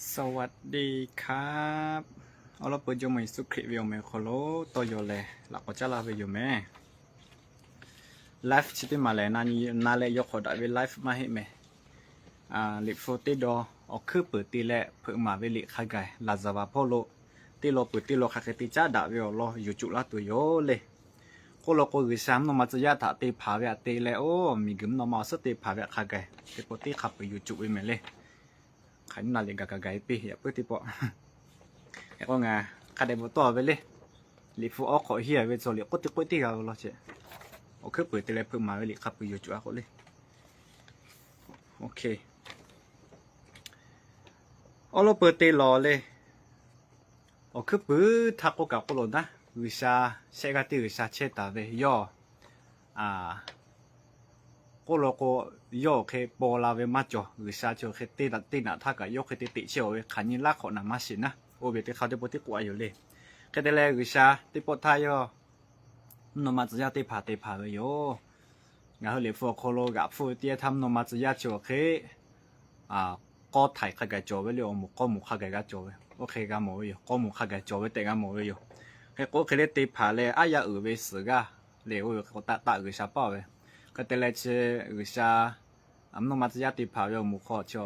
สวัสดีครับ Awˬ lawn peuˬ Jawˇmawˇ Yeˍsuˆ Hkriꞈ ve awˬ meh awˬ hk'aw lo tawˇ yaw leh laꞈ k'awꞈ caˉ laˇ ve yoˬ meh. Live chi teˇ maˬ lehˬ, na leh yaw hk'awꞈ daꞈ ve live maˇ heˆ meh. Liꞈ hpu teˇ daw awˬ hkuiˉ puiˍ te leh hpeuꞈ maˍ ve liꞈ hk'a gaˬ laˍzaˍvaˍ hpawˇ lo teˇ law peuˬ teˇ law hk'aˬ hk'e te caˉ daꞈ ve awˬ lawn yuˬ cuˬ laˇ tuˬ yoˬ le. K'oˆ law k'o, G'uiˬsha mvuhˇ naw ma tcuh yaˇ htaꞈ te hpanˍ ve htaꞈ te leh, oˇ miˬguiˬ mvuhˇ naw ma awˬ suhˉ te hpanˍ ve htaꞈ hk'a gaˬ teˇ pawˆ teˇ hk'a peuˬ yuˬ cuˬ ve mehˍ le. Hk'aˬ nyi na liꞈ gaˬ kaꞈ gaˬ e piˇ yaꞈ puiˉ teˇ pawˆ. Hk'e k'o ngaˬ hk'a dehꞈ bvuhꞈ tawˆ ve le. Liꞈ hpu awˉ hk'awꞈ hiˉ ve tcuh liꞈ k'oˆ teˇ k'oˆ teˇ g'a ve law ce. Awˬ hkuiˉ puiˍ te leh hpeuꞈ maˍ ve liꞈ hk'a peuˬ yuˬ cuˬ a k'o le. Awˬ lawn peuˬ te lawˬ le. Awˬ hkuiˉ puiˍ htaˇ k'oˆ kaꞈ k'oˆ lo naˉ, G'uiˬsha shehˆ g'aˇ teˇ G'uiˬsha chehˇ taˍ ve yawˇ k'oˆ law k'o, yawˇ awˬ hk'e paw la ve maˇ cawˬ. G'uiˬsha chi awˬ hk'e teˇ naꞈ teˇ naꞈ htaˇ kaꞈ yawˇ hk'e te teꞈ chehˇ-oˬ ve hk'aˬ nyi laˇ hk'awꞈ naˍ maˇ shiˍ naˉ, oˇ ve teˇ hk'aˇ teˇ pawˆ teˇ k'oˆ a yoˬ le. Hk'e te leh G'uiˬsha teˇ pawˆ htaˇ yawˇ mvuhˇ naw ma tcuh yaˇ te hpanˍ te hpanˍ ve yoˬ. Ngaˬ hui liꞈ hpu awˬ hk'aw lo g'aꞈ hpfuhˇ ve teˇ yanˇ htaˇ mvuhˇ naw ma tcuh yaˇ chi awˬ hk'e k'awˇ htaiˍ hk'a gaˬ cawˬ ve le, awˬ moˍ k'awˇ moˍ hk'a gaˬ g'a cawˬ ve, oˇ hk'e g'a mawˬ ve yoˬ. K'awˇ moˍ hk'a gaˬ cawˬ ve tehꞈ g'a mawˬ ve yoˬ. Hk'e k'o, oˇ hk'e le te hpanˍ leh aˉ yaˇ uiˍ ve suhˍ g'aˇ le, oˇ ve hk'e k'o taˆ taˆ G'uiˬsha paˇ ve. Hk'e te leh chi G'uiˬsha mvuhˇ naw ma tcuh yaˇ te hpanˍ ve awˬ moˍ hk'aw chi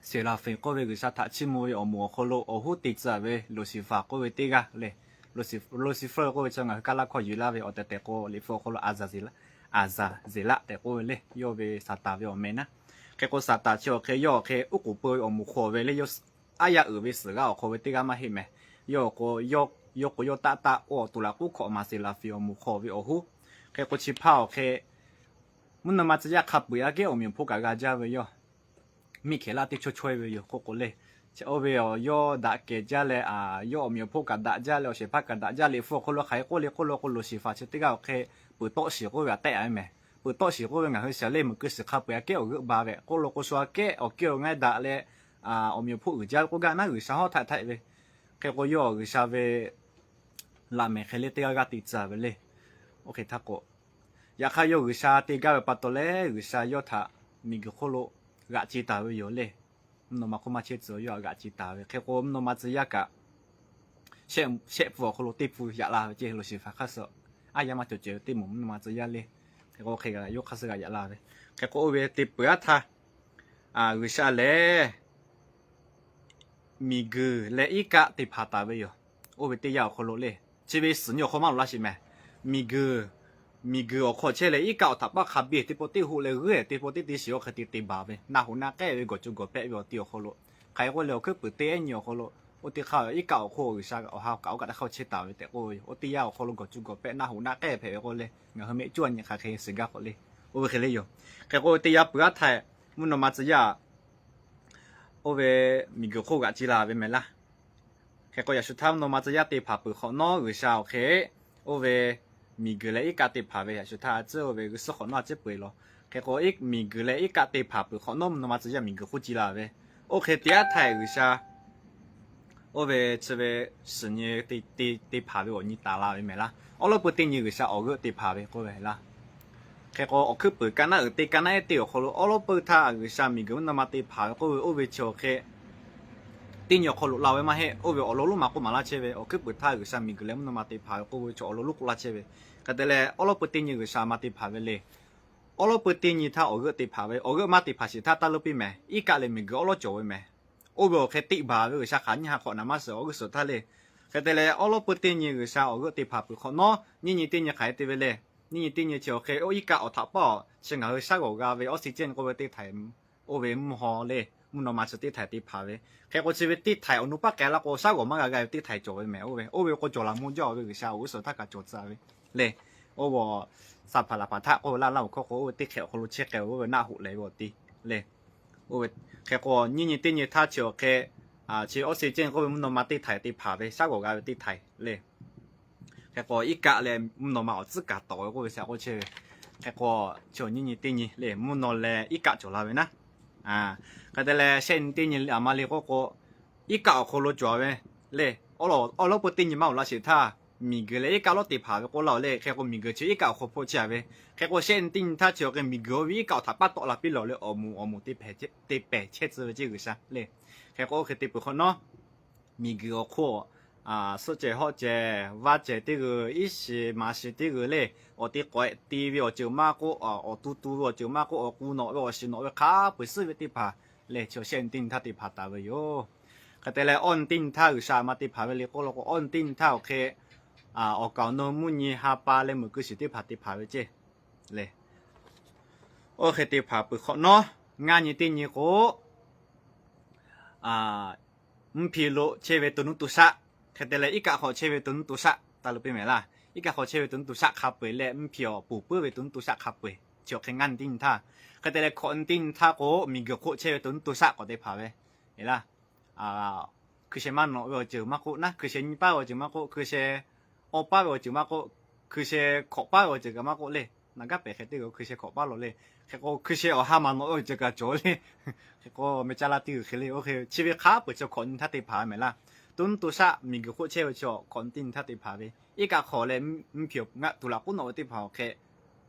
Seˍlaˍfiˍ k'oˆ ve G'uiˬsha htaꞈ chiˇ mvuh ve awˬ moˍ awˬ hk'aw lo awˬ hoˉ te tcuh ve Luˍsiˍfaˍ k'oˆ ve teˇ g'aˇ le. Luˍsiˍfaˍ k'oˆ ve chi ngaˬ hui kaˇ laˇ hkawˇ yuˬ laˇ ve awˬ tehˬ tehˬ k'o, liꞈ hpu awˬ hk'aw lo Aˍzaˍzeˍlaˆ, Aˍzaˍzeˍlaˆ tehꞈ k'oˆ ve le, yawˇ ve Saˍtanˍ ve awˬ meh naˉ. Hk'e k'o, Saˍtanˍ chi awˬ hk'e yawˇ awˬ hk'e uˉ k'oˍ peu ve awˬ moˍ hk'aw ve le, yawˇ aˉ yaˇ uiˍ ve suhˍ g'aˇ awˬ hk'aw ve teˇ g'aˇ maˇ heˆ meh. Yawˇ k'o, yawˇ k'o yawˇ taˆ taˆ oˇ awˬ to laꞈ k'oˉ hkawꞈ maˍ Seˍlaˍfiˍ awˬ moˍ hk'aw ve awˬ hoˉ. Hk'e k'o, chi hpaˇ awˬ hk'e mvuhˇ naw ma tcuh yaˇ hk'a peuˬ aꞈ kehˉ awˬ meꞈ awˬ hponˇ kaꞈ g'a jaˇ ve yoˬ. Miˇhkeˍlaˆ teˇ chawˇ chaweh ve yoˬ k'oˆ k'o le. Oˇ ve awˬ yawˇ daꞈ kehˬ jaˇ leh, yawˇ awˬ meꞈ awˬ hponˇ kaꞈ daꞈ jaˇ leh, awˬ shehˍ hpaˇ kaꞈ daꞈ jaˇ. Liꞈ hpu awˬ hk'aw lo hk'aˬ hk'e k'oˆ le k'oˆ law k'o, Luˍsiˍfaˍ chi teˇ g'aˇ awˬ hk'e peuˬ tawˆ shiˍ k'oˆ ve aꞈ tehˆ a ve meh. Peuˬ tawˆ shiˍ k'oˆ ve ngaˬ hui shaˍ le meuꞈ keu shiˍ hk'a peuˬ aꞈ kehˉ awˬ g'euˆ ba ve k'oˆ law k'o, shu aꞈ kehˉ awˬ kehˉ awˬ ngaˇ daꞈ leh, awˬ meꞈ awˬ hponˇ uiˍ jaˇ ve k'oˆ gaˇ naˉ, G'uiˬsha hawˉ htaꞈ htaiꞈ ve. Hk'e k'o, yawˇ G'uiˬsha ve laꞈ mehˍ hk'e le teˇ g'aˇ g'aˇ te tcuh ve le. Oˇ hk'e htaˇ k'o, yaꞈ hk'aˇ yawˇ G'uiˬsha te gaˇ ve pa taw leh, G'uiˬsha yawˇ htaꞈ miˬguiˬ hk'oˆ lo g'aꞈ ce taˍ ve yoˬ le. Mvuhˇ naw ma hk'oˆ maˇ chehˇ tcuh yawˇ htaꞈ g'aꞈ ce taˍ ve. Hk'e k'o, mvuhˇ naw ma tcuh yaˇ kaꞈ shehˆ pfuhˇ awˬ hk'aw lo teˇ pfuhˇ yaꞈ la ve ce, Luˍsiˍfaˍ hk'aˇ suh aˉ yaˇ maˇ cawˬ cawˬ ve teˇ moˍ mvuhˇ naw ma tcuh yaˇ le. Hk'e k'o, hk'e kaꞈ yawˇ hk'aˇ suh g'a yaꞈ la ve. Hk'e k'o, oˇ ve te peuˬ aˉ htaˇ, G'uiˬsha lehˬ miˬguiˬ leh iˉ kaˆ te hpanˍ taˍ ve yoˬ. Oˇ ve teˇ yanˇ awˬ hk'aw lo le, chi ve suhˍ nyi awˬ hk'aw maˇ loꞈ laˇ sheˍ meh. Miˬguiˬ, miˬguiˬ awˬ hk'aw chehˇ leh iˉ kaˆ awˬ htaꞈ paˆ hk'a biˇ teˇ pawˆ teˇ hoˆ leh g'uiˇ teˇ pawˆ teˇ teˇ shiˍ oˇ hk'e te te baˬ ve, naˆ hoꞈ naˆ k'ehˆ ve gawˬ cuˇ gawˬ pehˆ ve awˬ ti awˬ hk'aw lo, hk'aˬ hk'e k'oˆ leh awˬ hkuiˉ puiˍ te ehˉ nyi awˬ hk'aw lo, oˇ teˇ hk'aˇ iˉ kaˆ awˬ hk'oˆ G'uiˬsha awˬ ha kaꞈ oˇ kaꞈ teˇ hk'aˇ chehˇ taˍ ve tehꞈ k'oˆ ve yoˬ. Oˇ teˇ yanˇ awˬ hk'aw lo gawˬ cuˇ gawˬ pehˆ naˆ hoꞈ naˆ k'ehˆ hpehꞈ ve k'oˆ leh, ngaˬ hui mehˆ cuˇ a nyi hk'aˬ hk'e shiˍ gaˇ k'awꞈ le. Oˇ ve hk'e le yoˬ. Hk'e k'o, teˇ yanˇ peuˬ aˉ htaˇ, mvuhˇ naw ma tcuh yaˇ oˇ ve miˬguiˬ hk'oˆ g'aꞈ ce la ve meh laˇ. Hk'e k'o, yaꞈ shu htaˇ mvuhˇ naw ma tcuh yaˇ te hpanˍ peuˬ hk'awꞈ nawˉ, G'uiˬsha awˬ hk'e oˇ ve miˬguiˬ leh iˉ kaˆ te hpanˍ ve, yaꞈ shu htaˇ a ciˉ oˇ ve g'uˇ suhˉ hk'awꞈ nawˉ a ciˉ peu eˬ law. Hk'e k'o, miˬguiˬ leh iˉ kaˆ te hpanˍ peuˬ hk'awꞈ nawˉ mvuhˇ naw ma tcuh yaˇ miˬguiˬ hk'oˆ ce la ve. Oˇ hk'e te aˉ htaˇ G'uiˬsha oˇ ve chi ve suhˍ nyi te hpanˍ ve awˬ nyi taˍ la ve meh laˇ. Awˉ lawˉ peu teˇ nyi G'uiˬsha awˬ g'euˆ te hpanˍ ve k'oˆ ve laˇ. Hk'e k'o, awˬ hkuiˉ puiˍ ka naˆ uiˍ te ka naˆ ehˉ te awˬ hk'aw lo awˉ lawˉ peu htaˇ G'uiˬsha miˬguiˬ mvuhˇ naw ma te hpanˍ ve k'oˆ ve oˇ ve chi awˬ hk'e teˇ nyi awˬ hk'aw lo la ve maˇ heˆ. Oˇ ve awˬ lawn lonˉ ma k'oˆ maˍ laˇ chehˇ ve, awˬ hkuiˉ puiˍ htaˇ G'uiˬsha miˬguiˬ leh mvuhˇ naw ma te hpanˍ ve k'oˆ ve chaw awˬ lawn lonˉ k'oˆ laˇ chehˇ ve. Hk'e te leh, awˉ lawˉ peu teˇ nyi G'uiˬsha ma te hpanˍ ve le. Awˉ lawˉ peu teˇ nyi htaˇ awˬ g'euˆ te hpanˍ ve, awˬ g'euˆ maˇ te hpanˍ sheˍ htaˇ taˇ leuˉ piˇ meh. Iˉ kaˆ leh miˬguiˬ awˉ lawˉ cawˬ ve meh. Oˇ ve awˬ hk'e teˇ baˬ ve G'uiˬsha hk'aˬ nyi ha hk'awꞈ naˍ maˇ suhˍ awˬ g'uˇ suhˍ htaˇ le. Hk'e te leh, awˉ lawˉ peu teˇ nyi G'uiˬsha awˬ g'euˆ te hpanˍ peuˬ hk'awꞈ nawˉ, nyiˇ nyi teˇ nyi hk'aˬ hk'e te ve le. Nyiˇ nyi teˇ nyi chi awˬ hk'e oˇ iˉ kaˆ awˬ htaꞈ paˆ awˬ chi ngaˬ hui shaˉ g'awˬ g'a ve oxygen k'oˆ ve teˇ htaiˍ, oˇ ve mvuhˇ haw le, mvuhˇ naw ma chi teˇ htaiˍ te hpanˍ ve. Hk'e k'o, chi ve teˇ htaiˍ awˬ nu paˉ k'ai la k'o, shaˉ g'awˬ maˇ g'a g'a ve teˇ htaiˍ cawˬ ve meh. Oˇ ve, oˇ ve k'o cawˬ laˬ mvuh jaˇ ve G'uiˬsha awˬ g'uˇ suhˍ htaˇ kaꞈ cawˬ tcuh ve le. Oˇ ve, saˍ hpaˍ laˍ hpaˍ htaˆ k'oˆ ve laˇ laˇ awˬ hkawˇ k'o, oˇ ve teˇ hk'ehꞈ awˬ hk'aw lo chehˇ k'ai ve oˇ ve naˆ hoꞈ leh ve awˬ ti le. Oˇ ve, hk'e k'o, nyiˇ nyi teˇ nyi htaˇ chi awˬ hk'e chi oxygen k'oˆ ve mvuhˇ naw ma teˇ htaiˍ te hpanˍ ve, shaˉ g'awˬ g'a ve teˇ htaiˍ le. Hk'e k'o, iˉ kaˆ leh mvuhˇ naw ma awˬ tcuhˉ kaˍ tawˍ ve k'oˆ ve shaꞈ k'oˆ chehˇ ve. Hk'e k'o, chi nyiˇ nyi teˇ nyi le, mvuhˇ naw leh iˉ kaˆ cawˬ la ve naˉ. Hk'e te leh, shehˆ nyi teˇ nyi aˬ ma le k'oˆ k'o, iˉ kaˆ awˬ hk'aw lo cawˬ ve le. Awˉ lawˉ peu teˇ nyi maˇ awˬ laˇ sheˍ htaˇ, miˬguiˬ leh iˉ kaˆ lawˉ te hpanˍ ve k'oˆ laˇ-oˬ le. Hk'e k'o miˬguiˬ chi iˉ kaˆ awˬ hk'aw hpawˇ chehˇ-a ve. Hk'e k'o shehˆ nyi teˇ nyi htaˇ chi awˬ hk'e miˬguiˬ oˇ ve iˉ kaˆ awˬ htaꞈ paˉ tawˆ la piˇ lawˬ leh awˬ moˍ awˬ moˍ te hpehꞈ chehˇ tcuh ve ceˇ G'uiˬsha le. Hk'e k'o oˇ hk'e te peuˬ hk'awꞈ nawˉ, miˬguiˬ awˬ hk'oˆ suhˆ cehˬ hawˆ cehˬ vaˇ cehˬ teˇ g'uiˬ, iˉ shiˍ maˍ shiˍ teˇ g'uiˬ le, awˬ te k'awehꞈ ti ve awˬ ceuˬ maˇ k'oˆ, awˬ tu tu ve awˬ ceuˬ maˇ k'oˆ, awˬ k'u nawꞈ ve awˬ shiˍ nawꞈ ve hk'a peu-eˬ suhˉ ve teˇ hpaˍ lehˬ, chi awˬ shehˆ nyi teˇ nyi htaˇ te hpanˍ taˍ ve yoˬ. Hk'e te leh awˇ nyi teˇ nyi htaˇ G'uiˬsha maˇ te hpanˍ ve le k'oˆ law k'o, awˇ nyi teˇ nyi htaˇ awˬ hk'e awˬ kaˍ awˬ nu mvuhˇ nyi ha pa leh meuꞈ keu shiˍ teˇ hpaˍ te hpanˍ ve ceˇ le. Oˇ hk'e te hpanˍ peuˬ hk'awꞈ nawˉ, ngaˇ nyi teˇ nyi k'o mvuhˇ hpi lo chehˇ ve to nuˇ to shaˆ, hk'e te leh iˉ kaˆ hk'aw chehˇ ve to nuˇ to shaˆ taˇ lo piˇ mehˍ laˇ. Iˉ kaˆ hk'aw chehˇ ve to nuˇ to shaˆ hk'a peu-eˬ leh mvuhˇ hpi awˬ poˬ puiˉ ve to nuˇ to shaˆ hk'a peu-eˬ chi awˬ hk'e ngaˇ nyi teˇ nyi htaˇ. Hk'e te leh hkawꞈ nyi teˇ nyi htaˇ k'o miˬguiˬ hk'oˆ chehˇ ve to nuˇ to shaˆ k'awꞈ te hpanˍ ve e laˇ. Hkui sheh maˇ nawꞈ ve awˬ ceuˬ maˇ k'oˆ naˉ, hkui sheh nyi paˉ ve awˬ ceuˬ maˇ k'oˆ, hkui sheh awˇ paˉ ve awˬ ceuˬ maˇ k'oˆ, hkui sheh hkawꞈ paˉ ve awˬ ceuˬ kaꞈ maˇ k'oˆ le. Naˍ gaˉ pehˍ hk'e teˇ g'uiˬ hkui sheh hkawꞈ paˉ lawˬ le. Hk'e k'o hkui sheh awˬ ha maˍ nawꞈ ve awˬ ceuˬ kaꞈ cawˬ le. Hk'e k'o meh caˇ laˇ teˇ g'uiˬ hk'e le. Oˇ hk'e chi ve hk'a peu-eˬ chi hkawꞈ nyi htaˇ te hpanˍ ve mehˍ laˇ. To nuˇ to shaˆ miˬguiˬ hk'oˆ chehˇ ve chi hkawꞈ nyi teˇ nyi htaˇ te hpanˍ ve. Iˉ kaˆ hk'aw leh mvuhˇ hpi ngaˆ tuˬ laꞈ k'oˉ nawꞈ ve teˇ hpaˍ awˬ hk'e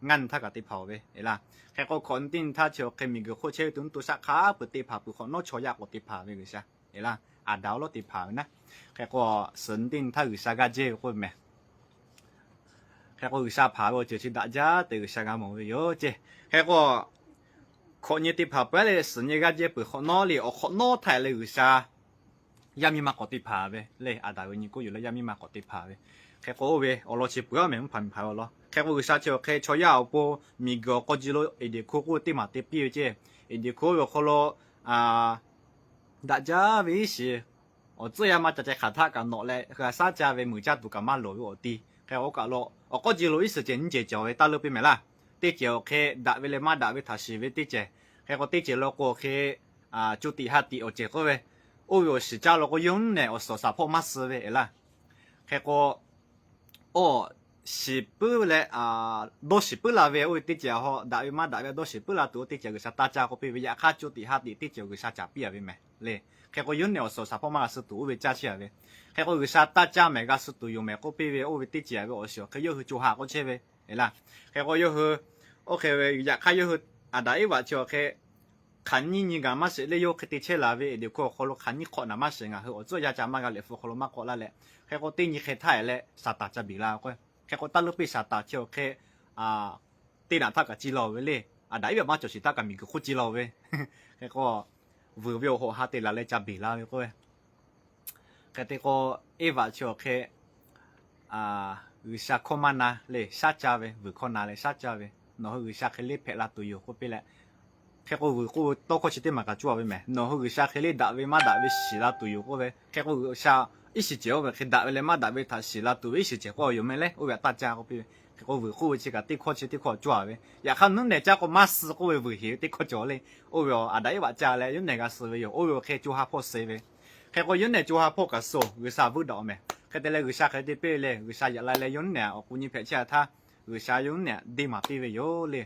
ngaˇ nyi htaˇ kaꞈ te hpanˍ-oˬ ve e laˇ. Hk'e k'o hkawꞈ nyi teˇ nyi htaˇ chi awˬ hk'e miˬguiˬ hk'oˆ chehˇ ve to nuˇ to shaˆ hk'a peu-eˬ te hpanˍ peuˬ hk'awꞈ nawˉ chaw yaˇ k'awꞈ te hpanˍ ve G'uiˬsha e laˇ. Aˍdanˍ awˬ lawˉ te hpanˍ ve naˉ. Hk'e k'o suhˍ nyi teˇ nyi htaˇ G'uiˬsha g'aˇ jehˇ ve k'oˆ ve mehˍ. Hk'e k'o G'uiˬsha hpanˍ ve awˬ ceuˬ chi daꞈ jaˇ tehꞈ G'uiˬsha g'a mawˬ ve yoˬ ceˇ. Hk'e k'o hkawꞈ nyi te hpanˍ peuˬ leh suhˍ nyi g'aˇ jehˇ peuˬ hk'awꞈ nawˉ le, awˬ hk'awꞈ nawˉ htaˇ leh G'uiˬsha yaˇ miˇ ma k'awꞈ te hpanˍ ve le. Aˍdanˍ ve nyi k'oˆ yoˬ leh yaˇ miˇ ma k'awꞈ te hpanˍ ve. Hk'e k'o oˇ ve awˬ lawn chi peuˬ-a mehˍ, mvuhˇ hpanˍ miˬ hpanˍ ve awˬ lawn. Hk'e k'o G'uiˬsha chi awˬ hk'e chaw yaˇ awˬ pon miˬguiˬ awˬ k'aw ji lo Eˍdenˍ hkuˇ k'oˆ ve teˇ maˬ te piˇ ve ceˇ. Eˍdenˍ hkuˇ ve awˬ hk'aw lo daꞈ jaˇ ve iˉ shiˍ awˬ tcuhˉ yaˇ maˇ ca ceh hk'aˬ htaˆ kaꞈ nawꞈ leh g'a shaˉ caˇ ve meuꞈ caˇ tuˬ kaꞈ maˇ lawˬ ve awˬ ti. Hk'e k'o kaꞈ lo awˬ k'aw ji lo iˉ shiˍ cehˬ nyiˇ cehˬ cawˬ ve taˇ leuˇ piˇ mehˍ laˇ. Teˇ cehˬ awˬ hk'e daꞈ ve leh maˇ daꞈ ve htaꞈ shiˍ ve teˇ cehˬ. Hk'e k'o teˇ cehˬ law k'o awˬ hk'e co tiꞈ ha tiꞈ awˬ cehˬ k'oˆ ve, oˇ ve awˬ shiˍ caˇ law k'o yawˇ nehˬ awˬ suhˍ awˬ shaˍ hpawˇ maˇ suh ve e laˇ. Hk'e k'o awˬ shiˍ puiˉ leh dawˇ shiˍ puiˉ la ve oˇ ve teˇ cehˬ hawˉ daꞈ ve maˇ daꞈ ve dawˇ shiˍ puiˉ la tuˬ oˇ teˇ cehˬ G'uiˬsha taˇ caˇ k'oˆ piˇ ve, yaꞈ hk'aˇ co tiꞈ ha tiꞈ teˇ cehˬ G'uiˬsha caˍ piˇ-a ve mehˍ le. Hk'e k'o yawˇ nehˬ awˬ suhˍ awˬ shaˍ hpawˇ maˇ g'a suh tuˬ oˇ ve caˇ chehˇ-a ve. Hk'e k'o G'uiˬsha taˇ caˇ mehˍ g'a suh tuˬ yoˬ mehˍ k'oˆ piˇ ve, oˇ ve teˇ cehˬ ve awˬ shiˍ awˬ hk'e yawˇ hui co ha k'oˆ chehˇ ve e laˇ. Hk'e k'o yawˇ hui oˇ hk'e ve yaꞈ hk'aˇ yawˇ hui Aˍdanˍ Eˇvaꞈ chi awˬ hk'e hk'aˬ nyiˇ nyi gaˬ maˇ sheˍ le, yawˇ hk'e te chehˇ laˬ ve Eˍdenˍ hkuˇ awˬ hk'aw lo hk'aˬ nyiˇ hk'awꞈ naˍ maˇ sheˍ, ngaˬ hui awˬ tcuhˉ yaˇ ca maˇ g'a leh hpu hk'aw lo maˇ k'awꞈ laˇ leh. Hk'e k'o teˇ nyi hk'e htaˇ e leh Saˍtanˍ ca beˬ la k'o, hk'e k'o taˇ leuˇ piˇ Saˍtanˍ chi awˬ hk'e teˇ naꞈ htaˇ kaꞈ ci la-oˬ ve le. Aˍdanˍ Eˇvaꞈ maˇ cawˬ shiˍ htaˇ kaꞈ miˬguiˬ hk'oˆ ci la-oˬ ve. Hk'e k'o vuiˬ ve awˬ hawꞈ ha te laˬ leh ca beˬ la ve k'o, hk'e te k'o Eˇvaꞈ chi awˬ hk'e G'uiˬsha hkawˇ maˇ na leh shaˉ caˇ ve, vuiˬ hkawˇ na leh shaˉ caˇ ve, nawˬ hui G'uiˬsha hk'e le hpehꞈ la tuˬ yoˬ k'oˆ piˇ leh, hk'e k'o vuiˬ k'oˆ ve tawˇ hkawˇ chi teˇ maˬ kaꞈ cawˇ-a ve mehˍ. Nawˬ hui G'uiˬsha hk'e le daꞈ ve maˇ daꞈ ve shiˍ la tuˬ yoˬ k'oˆ ve, hk'e k'o G'uiˬsha iˉ shiˍ cehˬ oˇ ve hk'e daꞈ ve leh maˇ daꞈ ve htaꞈ shiˍ la tuˬ ve iˉ shiˍ cehˬ k'oˆ yoˬ mehˍ le, oˇ ve htaꞈ taˇ caˇ k'oˆ piˇ ve. Hk'e k'o vuiˬ k'oˆ ve chi kaꞈ teˇ hkawˇ chi teˇ hkawˇ cawˇ-a ve. Yaꞈ hk'aˇ nuˉ nehˬ caˇ k'o maˇ suh k'oˆ ve vuiˬ heˍ ve teˇ hkawˇ cawˬ le. Oˇ ve Aˍdanˍ Eˇvaꞈ ca leh yawˇ nehˬ g'a suh ve yoˬ. Oˇ ve awˬ hk'e co ha hpawˇ suh ve. Hk'e k'o yawˇ nehˬ co ha hpawˇ kaꞈ suh, G'uiˬsha vuiˇ daꞈ-oˬ mehˍ. Hk'e te leh G'uiˬsha hk'e te piˇ ve le, G'uiˬsha yaꞈ la leh yawˇ nehˬ awˬ k'u nyi hpehꞈ chehˇ htaˇ, G'uiˬsha yawˇ nehˬ deˇ maˍ piˇ ve yoˬ le.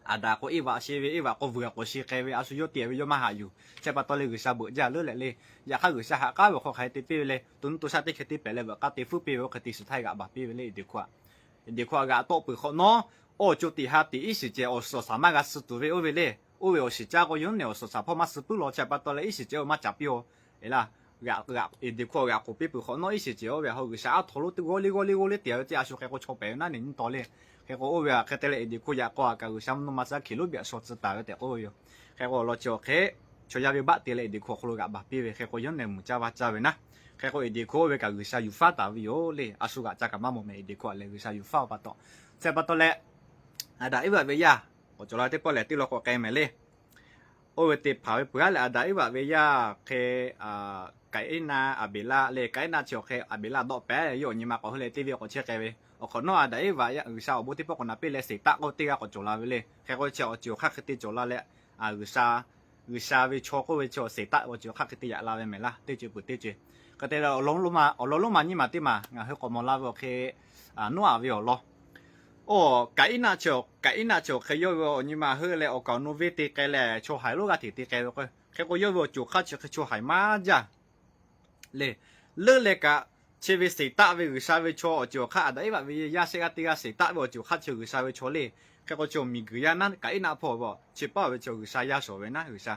Aˍdanˍ k'o Eˇvaꞈ sheˍ ve, Eˇvaꞈ k'o vuiˬ k'awꞈ sheˍ k'ai ve, a shu yawˇ te ve yawˇ maˇ haꞈ yuˬ. Chi pa taw leh G'uiˬsha beuꞈ jaˇ leuˉ leh le. Yaꞈ hk'aˇ G'uiˬsha ha k'aˉ ve awˬ hk'aw hk'a hk'e te piˇ ve le, to nuˇ to shaˆ teˇ hk'e te pehˍ leh veuꞈ k'aˇ te fuˉ piˇ ve, oˇ hk'e te shiˍ htaˇ g'aꞈ baˬ piˇ ve le Eˍdenˍ hkuˇ-a. Eˍdenˍ hkuˇ-a g'aꞈ tawˆ peuˬ hk'awꞈ nawˉ, awˬ co tiꞈ ha tiꞈ iˉ shiˍ cehˬ awˬ suhˍ awˬ shaˍ maˇ g'a suh tuˬ ve oˇ ve le. Oˇ ve awˬ shiˍ caˇ k'o yawˇ nehˬ awˬ suhˍ awˬ shaˍ hpawˇ maˇ suh puiˉ law chi pa taw leh iˉ shiˍ cehˬ oˇ ve maˇ caˍ piˇ-oˬ. Eˍdenˍ hkuˇ g'aꞈ k'oˍ piˇ peuˬ hk'awꞈ nawˉ iˉ shiˍ cehˬ oˇ ve a hk'aw G'uiˬsha aˉ htaw lo teˇ g'awˇ le g'awˇ le g'awˇ le te ve ceˇ, a shu hk'e k'o chaw pehˍ ve naˉ nehˬ nyiˇ taw le. Hk'e k'o oˇ ve hk'e te leh Eˍdenˍ hkuˇ yaꞈ k'aw a kaꞈ G'uiˬsha mvuhˇ naw ma suh hkiˬ lonˉ biˇ a shaw tcuh taˍ ve tehꞈ k'oˆ ve yoˬ. Hk'e k'o awˬ lawn chi awˬ hk'e chaw yaˇ ve baˆ te leh Eˍdenˍ hkuˇ awˬ hk'aw lo g'aꞈ baˬ piˇ ve, hk'e k'o yawˇ nehˬ mvuhˬ caˇ vaˇ caˇ ve naˉ. Hk'e k'o Eˍdenˍ hkuˇ oˇ ve kaꞈ G'uiˬsha yuˬ faˉ taˍ ve yoˬ le. A shu g'aꞈ ca kaꞈ maˇ mawˬ mehˍ, Eˍdenˍ hkuˇ a lehˬ G'uiˬsha yuˬ faˉ-oˬ pa taw. Chi pa taw leh Aˍdanˍ Eˇvaꞈ ve yaˇ k'awꞈ cawˬ la teˇ pawˆ lehˬ teˇ law k'awꞈ k'ai mehˍ le. Oˇ ve te hpanˍ ve peuˬ-a leh Aˍdanˍ Eˇvaꞈ ve yaˇ hk'e Kaˍiˉnaˆ Aˍbeˍlaˆ le, Kaˍiˉnaˆ chi awˬ hk'e Aˍbeˍlaˆ dawˆ pehˍ yawˇ awˬ nyi ma k'awꞈ heuˆ leh teˇ ve k'awꞈ chehˇ k'ai ve. Awˬ hk'awꞈ nawˉ Aˍdanˍ Eˇvaꞈ G'uiˬsha awˬ bon teˇ pawˆ k'awꞈ naꞈ piˇ leh Seˍtaˆ k'oˆ ve teˇ g'aˇ k'awꞈ cawˬ la ve le. Hk'e k'o chi awˬ ceuˬ awˬ hk'aˇ hk'e te cawˬ la leh G'uiˬsha, G'uiˬsha ve chaw k'oˆ ve chi Seˍtaˆ awˬ ceuˬ awˬ hk'aˇ hk'e te yaꞈ la ve mehˍ laˇ, teˇ ceuˬ peuˬ teˇ ceuˬ. Hk'e te leh awˬ lawn lonˉ ma nyi ma teˇ maˬ ngaˬ hui k'awꞈ mawˬ la ve awˬ hk'e Noˉaꞈ ve awˬ lawn. Oˇ Kaˍiˉnaˆ chi, Kaˍiˉnaˆ chi awˬ hk'e yawˇ ve awˬ nyi ma heuˆ leh awˬ kaˍ awˬ nu venˇ te k'ai leh chaw haiˬ lonˉ g'aˇ hteꞈ te k'ai ve k'o, hk'e k'o yawˇ ve awˬ ceuˬ awˬ hk'aˇ chi hk'e chaw haiˬ maˇ jaˇ le. Leuˉ leh kaꞈ chi ve seˍ taˆ ve G'uiˬsha ve chaw awˬ ceuˬ awˬ hk'aˇ, Aˍdanˍ Eˇvaꞈ ve yaˇ shehˆ g'aˇ teˇ g'aˇ seˍ taˆ ve awˬ ceuˬ awˬ hk'aˇ chi G'uiˬsha ve chaw le. Hk'e k'o chi miˬguiˬ yaˇ naˉ kaꞈ iˉ naˆ hpawˇ ve, chi paˉ ve chi G'uiˬsha yaˇ shawˍ ve naˉ G'uiˬsha.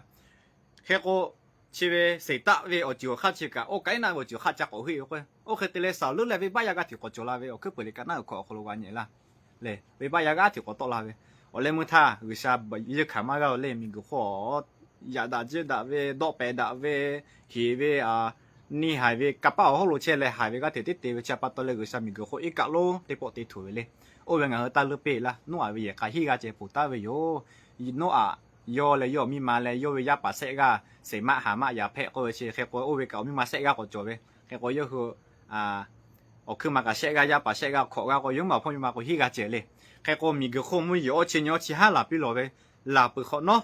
Hk'e k'o, chi ve seˍ taˆ ve awˬ ceuˬ awˬ hk'aˇ chi kaꞈ, oˇ kaꞈ iˉ naˆ ve awˬ ceuˬ awˬ hk'aˇ ca k'awꞈ heˆ ve k'o, oˇ hk'e te leh saˍ leuˉ leh venˇbaˆ yaˇ g'aˇ hteꞈ k'awꞈ cawˬ la ve awˬ hkuiˉ peuˬ liꞈ ka naˉ uiˍ hkawꞈ awˬ hk'aw lo g'a nyi la. Lehˬ, venˇbaˆ yaˇ g'aˇ hteꞈ k'awꞈ tawˆ la ve, awˬ leh meuˇ htaˇ G'uiˬsha yeuˇ hkanˍ maˇ g'a-o le. Miˬguiˬ hk'oˆ yaꞈ daꞈ jiˇ daꞈ ve, dawˆ pehˍ daꞈ ve, heˍ ve, neˇ haiˬ ve, kanˇ paˆ awˬ hawˉ lo chehˇ leh haiˬ ve g'aˇ hteꞈ teˉ te ve chi pa taw leh G'uiˬsha miˬguiˬ hk'oˆ iˉ kaˆ lonˉ teˇ pawˆ te tuˬ ve le. Oˇ ve ngaˬ hui taˇ leuˉ peˇ laˇ. Noˉaꞈ ve yehˬ k'a hiˉ g'aˇ ceh poˬ taˉ ve yoˬ. Noˉaꞈ yawˇ leh yawˇ miˇ ma leh yawˇ ve yaˇ paˍ shehˆ g'aˇ, Seˍmaˆ, Haˍmaˆ, Yaˍhpehˆ k'oˆ ve chi hk'e k'o, oˇ ve kaꞈ awˬ miˇ ma shehˆ g'aˇ k'awꞈ cawˬ ve. Hk'e k'o yawˇ hui awˬ hkuiˇ ma kaꞈ shehˆ g'aˇ, yaˇ paˍ shehˆ g'aˇ, hkawꞈ g'aˇ k'o, yawˇ maˬ hpawˇ miˇ ma k'o hiˉ g'aˇ ceh le. Hk'e k'o miˬguiˬ hk'oˆ mvuhˇ yeˬ awˇ chi nyi awˇ chi haˉ laˬ piˇ lawˬ ve, laˬ peuˬ hk'awꞈ nawˉ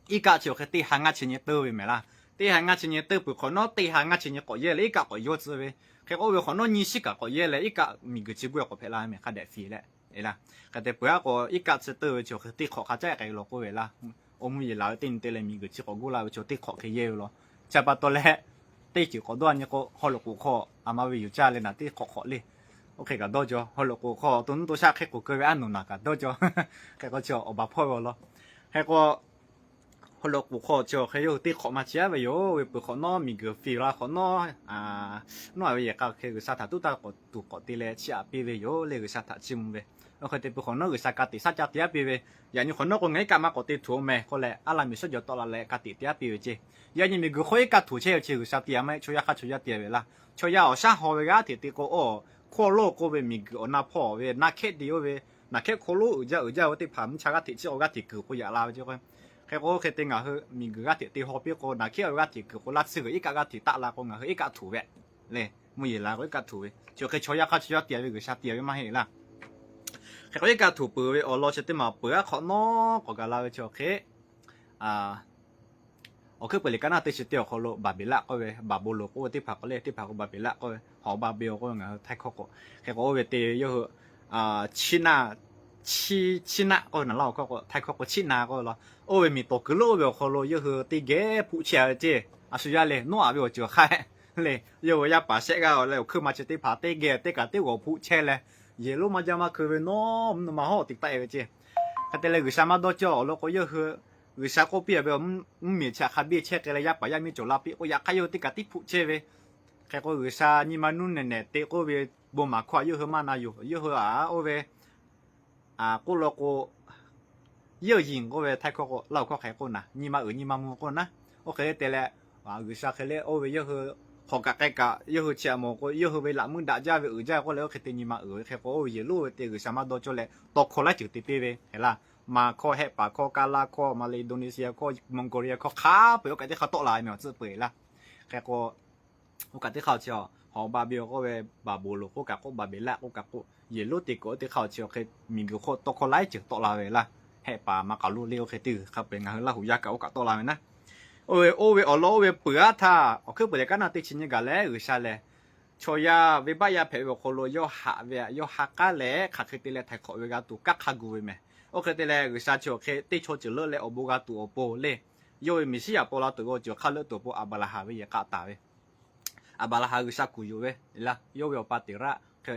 iˉ kaˆ chi awˬ hk'e teˇ ha ngaˇ chi nyi teuˇ ve mehˍ laˇ. Teˇ ha ngaˇ chi nyi teuˇ peuˬ hk'awꞈ nawˉ teˇ ha ngaˇ chi nyi k'awꞈ yehˇ leh iˉ kaˆ k'awꞈ yawˇ tcuh ve. Hk'e k'o oˇ ve hk'awꞈ nawˉ nyiˇ shiˉ kaꞈ k'awꞈ yehˇ leh iˉ kaˆ miˬguiˬ chi guˇ k'awꞈ hpehꞈ la mehˍ hk'a dehꞈ fiˍ leh. Hk'e te peuˬ aˉ k'o iˉ kaˆ chi teuˇ ve chi awˬ hk'e teˇ hk'awꞈ hk'a caˉ k'ai lawˬ k'oˆ ve laˇ. Oˇ mvuhˇ yeˬ laˬ ve teˇ nyi te leh miˬguiˬ chi k'awꞈ guˇ la ve chi teˇ hk'awꞈ hk'e yehˇ ve law. Chi pa taw leh teˇ ceuˬ k'awꞈ dawˇ nyi k'o, haw loꞈ k'oˍ hk'aw aˬ ma ve yuˬ caˇ leh naˬ teˇ hk'awꞈ hk'awꞈ le. Oˇ hk'e kaꞈ dawˇ jaw, haw loꞈ k'oˍ hk'aw to nuˇ to shaˆ hk'e k'oˍ keu ve aˉ nawˬ naˬ kaꞈ dawˇ jaw. Hk'e k'o chi awˬ baˬ hpawˇ ve awˬ lawn. Hk'e k'o haw loꞈ k'oˍ hk'aw chi awˬ hk'e yawˇ hui teˇ hk'awꞈ maˇ chehˇ aˉ ve yoˬ. Oˇ ve peuˬ hk'awꞈ nawˉ miˬguiˬ fiˍ la hk'awꞈ nawˉ, Noˉaꞈ ve yehˬ k'a hk'e G'uiˬsha htaꞈ tuˉ taˇ k'awꞈ tuˬ k'awꞈ te leh chiˇ aꞈ piˇ ve yoˬ le. G'uiˬsha htaꞈ chiˇ mvuh ve, oˇ hk'e te peuˬ hk'awꞈ nawˉ G'uiˬsha ka tiꞈ shaˉ caˇ te aˉ piˇ ve, yaꞈ nyi hk'awꞈ nawˉ k'o ngaˬ iˉ kaˆ maˇ k'awꞈ te tuˬ-oˬ mehˍ k'oˆ leh aˉ laˇ miˬ shawˉ jaw tawˆ la leh ka tiꞈ te aˉ piˇ ve ceˇ. Yaꞈ nyi miˬguiˬ hk'oˆ iˉ kaˆ tuˬ chehˇ ve chi G'uiˬsha te aꞈ maˇ heˆ. Chaw yaˇ hk'aˇ chaw yaˇ te ve laˇ. Chaw yaˇ awˬ shaˉ haw ve g'aˇ hteꞈ te k'o, oˇ hk'oˆ lo k'oˆ ve miˬguiˬ awˬ na hpawˇ ve naˬ hkehˉ te oˇ ve, naˬ hkehˉ hk'oˆ lo uiˍ jaˇ uiˍ jaˇ ve teˇ hpaˍ mvuhˇ cha g'aˇ hteꞈ chi awˬ g'aˇ hteꞈ kuiˬ k'o yaꞈ la ve ceˇ. Hk'e k'o oˇ hk'e te ngaˬ hui miˬguiˬ g'aˇ hteꞈ te haw piˇ k'o, naˬ hkehˉ awˬ g'aˇ hteꞈ kuiˬ k'o laˇ tsuhˇ g'uiˬ iˉ kaˆ g'aˇ hteꞈ taˆ la k'o ngaˬ hui iˉ kaˆ tuˬ ve le. Mvuhˇ yeˬ la k'o iˉ kaˆ tuˬ ve chi awˬ hk'e chaw yaˇ hk'aˇ chaw yaˇ te ve G'uiˬsha te ve maˇ heˆ laˇ. Hk'e k'o iˉ kaˆ tuˬ peuˬ ve awˬ lawn chi teˇ maˬ peuˬ aˉ hk'awꞈ nawˉ k'awꞈ gaˬ la ve chi awˬ hk'e awˬ hkuiˉ peuˬ liꞈ ka naˉ teˇ chi teˇ awˬ hk'aw lo Baˍbeˍlaˆ k'oˆ ve, Baˍbuˍlonˍ k'oˆ ve teˇ hpaˍ k'o le, teˇ hpaˍ k'o Baˍbeˍlaˆ k'oˆ ve, Hawˍbaˍbeˍonˍ k'oˆ ve ngaˬ hui Htaiˇ hkawˇ k'o. Hk'e k'o oˇ ve te ve yawˇ hui chiˇ naˆ, chiˇ naˆ k'oˆ ve naˬ laˇ awˬ hkawˇ k'o, Htaiˇ hkawˇ k'o chiˇ na k'oˆ ve law. Oˇ ve miˬ tawˍ kuiˬ lonˉ oˇ ve awˬ hk'aw lo yawˇ hui teˇ geh hpu chehˇ ve ceˇ. A shu yaˇ le, Noˉaꞈ ve awˬ ceuˬ awˬ hk'aˇ le, yawˇ hui yaˇ paˍ shehˆ g'aˇ leh awˬ hkuiˉ ma chi teˇ hpaˍ teˇ geh teˇ kaꞈ teˇ g'awˬ hpu chehˇ leh, yehˬ lonˉ maˇ jaˇ maˇ hkeu ve nawˉ mvuhˇ naw ma hawˉ te taˆ e ve ceˇ. Hk'e te leh G'uiˬsha maˇ dawˇ cawˇ awˬ lawn k'o, yawˇ hui G'uiˬsha k'oˆ piˇ ve, mvuhˇ miˬ chi hk'a biˇ chehˇ k'ai leh yaˇ paˍ yaˇ miˇ cawˬ la piˇ k'o, yaꞈ hk'aˇ yawˇ hui teˇ kaꞈ tiˉ hpu chehˇ ve. Hk'e k'o G'uiˬsha nyi ma nuˇ nehˬ nehˬ te k'oˆ ve bon maˍ hkawˇ a yawˇ hui maˇ na yoˬ. Yawˇ hui a oˇ ve k'oˆ law k'o, yawˇ yiˍ k'oˆ ve Htaiˇ hkawˇ k'o, Laˇ huˍ hkawˇ hk'e k'oˆ naˍ, nyi ma uiˍ nyi ma mvuh k'oˆ naˉ. Oˇ hk'e te leh G'uiˬsha hk'e le oˇ ve yawˇ hui hk'awꞈ kaꞈ k'ai kaꞈ yawˇ hui chi a mawˬ k'o, yawˇ hui ve laꞈ meuˇ daꞈ jaˇ ve uiˍ jaˇ k'oˆ leh oˇ hk'e te nyi ma uiˍ ve. Hk'e k'o oˇ ve yehˬ lonˉ ve te G'uiˬsha maˇ dawˇ cawˇ leh tawˇ hkawˇ laiˉ ceuˬ te piˇ ve hk'e laˇ. Maˍ hkawˇ, Hehˆ paˍ hkawˇ, Kaˇ laˇ hkawˇ, Maˍleˍdoˍneˍsiˍyaˍ hkawˇ, Monˍgoˍliˍyaˍ hkawˇ, hk'a peu-eˬ oˇ kaꞈ teˇ hk'aˇ tawˆ la ve mehˬ awˬ tcuhˆ peu-eˬ laˇ. Hk'e k'o oˇ kaꞈ teˇ hk'aˇ chi Hawˍbaˍbeˍonˍ k'oˆ ve, Baˍbuˍlonˍ k'oˆ kaꞈ k'oˆ, Baˍbeˍlaˆ k'oˆ kaꞈ k'oˆ, yehˬ lonˉ te kuiˬ oˇ teˇ hk'aˇ chi hk'e miˬguiˬ hk'oˆ tawˇ hkawˇ laiˉ ceuˬ tawˆ la ve laˇ. Hehˆ paˍ maˇ k'aoˍ lo le oˇ hk'e te g'uiˬ hk'a peu-eˬ ngaˬ hui Laˇ huˍ yaˇ kaꞈ oˇ kaꞈ tawˆ la ve naˉ. Oˇ ve oˇ ve awˬ lawn oˇ ve peuˬ aˉ htaˇ awˬ hkuiˉ peuˬ liꞈ ka naˉ teˇ chi nyi gaˬ leh G'uiˬsha lehˬ chaw yaˇ venˇbaˆ yaˇ hpehꞈ ve awˬ hk'aw lo yawˇ haꞈ ve, yawˇ ha k'aˉ leh hk'aˬ hk'e te leh htaiˍ hk'awꞈ ve g'a tuˬ kanˉ hk'a gu ve mehˬ. Oˇ hk'e te leh G'uiˬsha chi awˬ hk'e teˇ chaw ceuˬ leuˆ leh awˬ bon g'a tuˬ awˬ pon le, yawˇ ve Meˍsiˉyaꞈ paw la tuˬ ve awˬ ceuˬ hk'a leuˆ tuˬ awˬ pon Aˍbraˍhanˍ ve yehˬ k'a taˍ ve. Aˍbraˍhanˍ G'uiˬsha kuˬ yuˬ ve laˇ. Yawˇ ve awˬ pa Teˍraˆ hk'e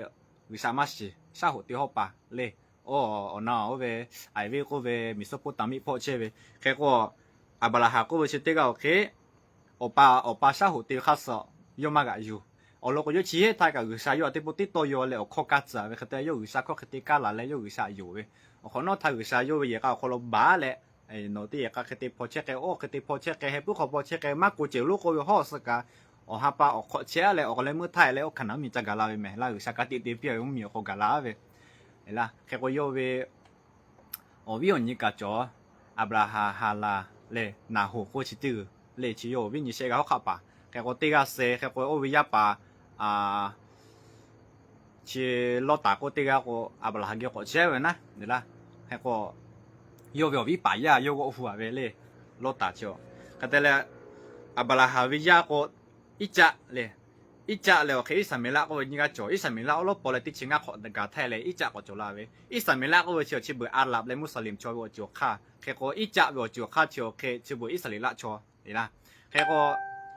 G'uiˬsha maˇ shiˍ, shaˉ hoꞈ te hawˉ paˍ le. Oˇ awˬ na oˇ ve Aˍviˆ k'oˆ ve Meˍsoˇpoˆtaˍmiˆ hpawˇ chehˇ ve. Hk'e k'o Aˍbraˍhanˍ k'oˆ ve chi teˇ g'aˇ awˬ hk'e awˬ pa awˬ pa shaˉ hoꞈ te ve hk'aˇ suh yawˇ maˇ g'aꞈ yuˬ. Awˬ lawn k'o yawˇ chi hehˉ htaˇ kaꞈ G'uiˬsha yawˇ htaꞈ teˇ pawˆ tiˉ tawˇ yaw leh awˬ hkawˇ kaˇ tcuh ve hk'e te yawˇ G'uiˬsha hkawˇ hk'e te kaˇ laˬ leh yawˇ G'uiˬsha yonˍ ve. Awˬ hk'awꞈ nawˉ htaˇ G'uiˬsha yawˇ ve yehˬ k'a awˬ hk'aw lo baˬ leh, nawˬ teˇ yehˬ k'a hk'e te hpaw chehˇ k'ai, oˇ hk'e te hpaw chehˇ k'ai, heh puiˉ hk'aw hpaw chehˇ k'ai, maˇ k'oˆ ceuˬ lonˉ k'oˆ ve hawˉ suh kaꞈ, awˬ ha pa awˬ hk'awꞈ chehˇ leh awˬ leh meuˇ htaˇ leh oˇ hkanˍ naˍ mvuhˇmiˬ ca gaˬ la ve mehˬ laˇ. G'uiˬsha ka tiꞈ te piˇ ve mvuhˇmiˬ awˬ hk'aw gaˬ la ve laˇ. Hk'e k'o yawˇ ve awˬ viˉ awˬ nyi kaꞈ cawˬ. Aˍbraˍhanˍ, Haˍlaˍ leh Naˍhoˍ k'oˆ chi teˇ g'uiˬ le, chi yawˇ awˬ viˉ nyi shehˆ g'aˇ hawˉ hk'aˆ paˍ. Hk'e k'o teˇ g'aˇ suh, hk'e k'o oˇ ve yaˇ paˍ chi Lawˇtaˍ k'oˆ teˇ g'aˇ k'o Aˍbraˍhanˍ geh k'awꞈ chehˇ ve naˉ laˇ. Hk'e k'o yawˇ ve awˬ viˉ paˍ yaˇ yawˇ g'awˆ hu-a ve le, Lawˇtaˍ chi. Hk'e te leh Aˍbraˍhanˍ ve yaˇ k'o Iˉcaˆ le. Iˉcaˆ leh awˬ hk'e Iˉsaˍmeˍlaˆ k'oˆ ve nyiˇ g'aˇ cawˬ. Iˉsaˍmeˍlaˆ awˉ lawˉ paw leh teˇ chi ngaˇ hk'awꞈ gaˬ htaˇ leh Iˉcaˆ k'awꞈ cawˬ la ve. Iˉsaˍmeˍlaˆ k'oˆ ve chi awˬ chi beuꞈ Aˍraˍ leh Muˇsaˍliˍ chaw ve awˬ ceuˬ awˬ hk'aˇ. Hk'e k'o Iˉcaˆ ve awˬ ceuˬ awˬ hk'aˇ chi awˬ hk'e chi beuꞈ Iˉsaˍreˍlaˆ chaw le laˇ. Hk'e k'o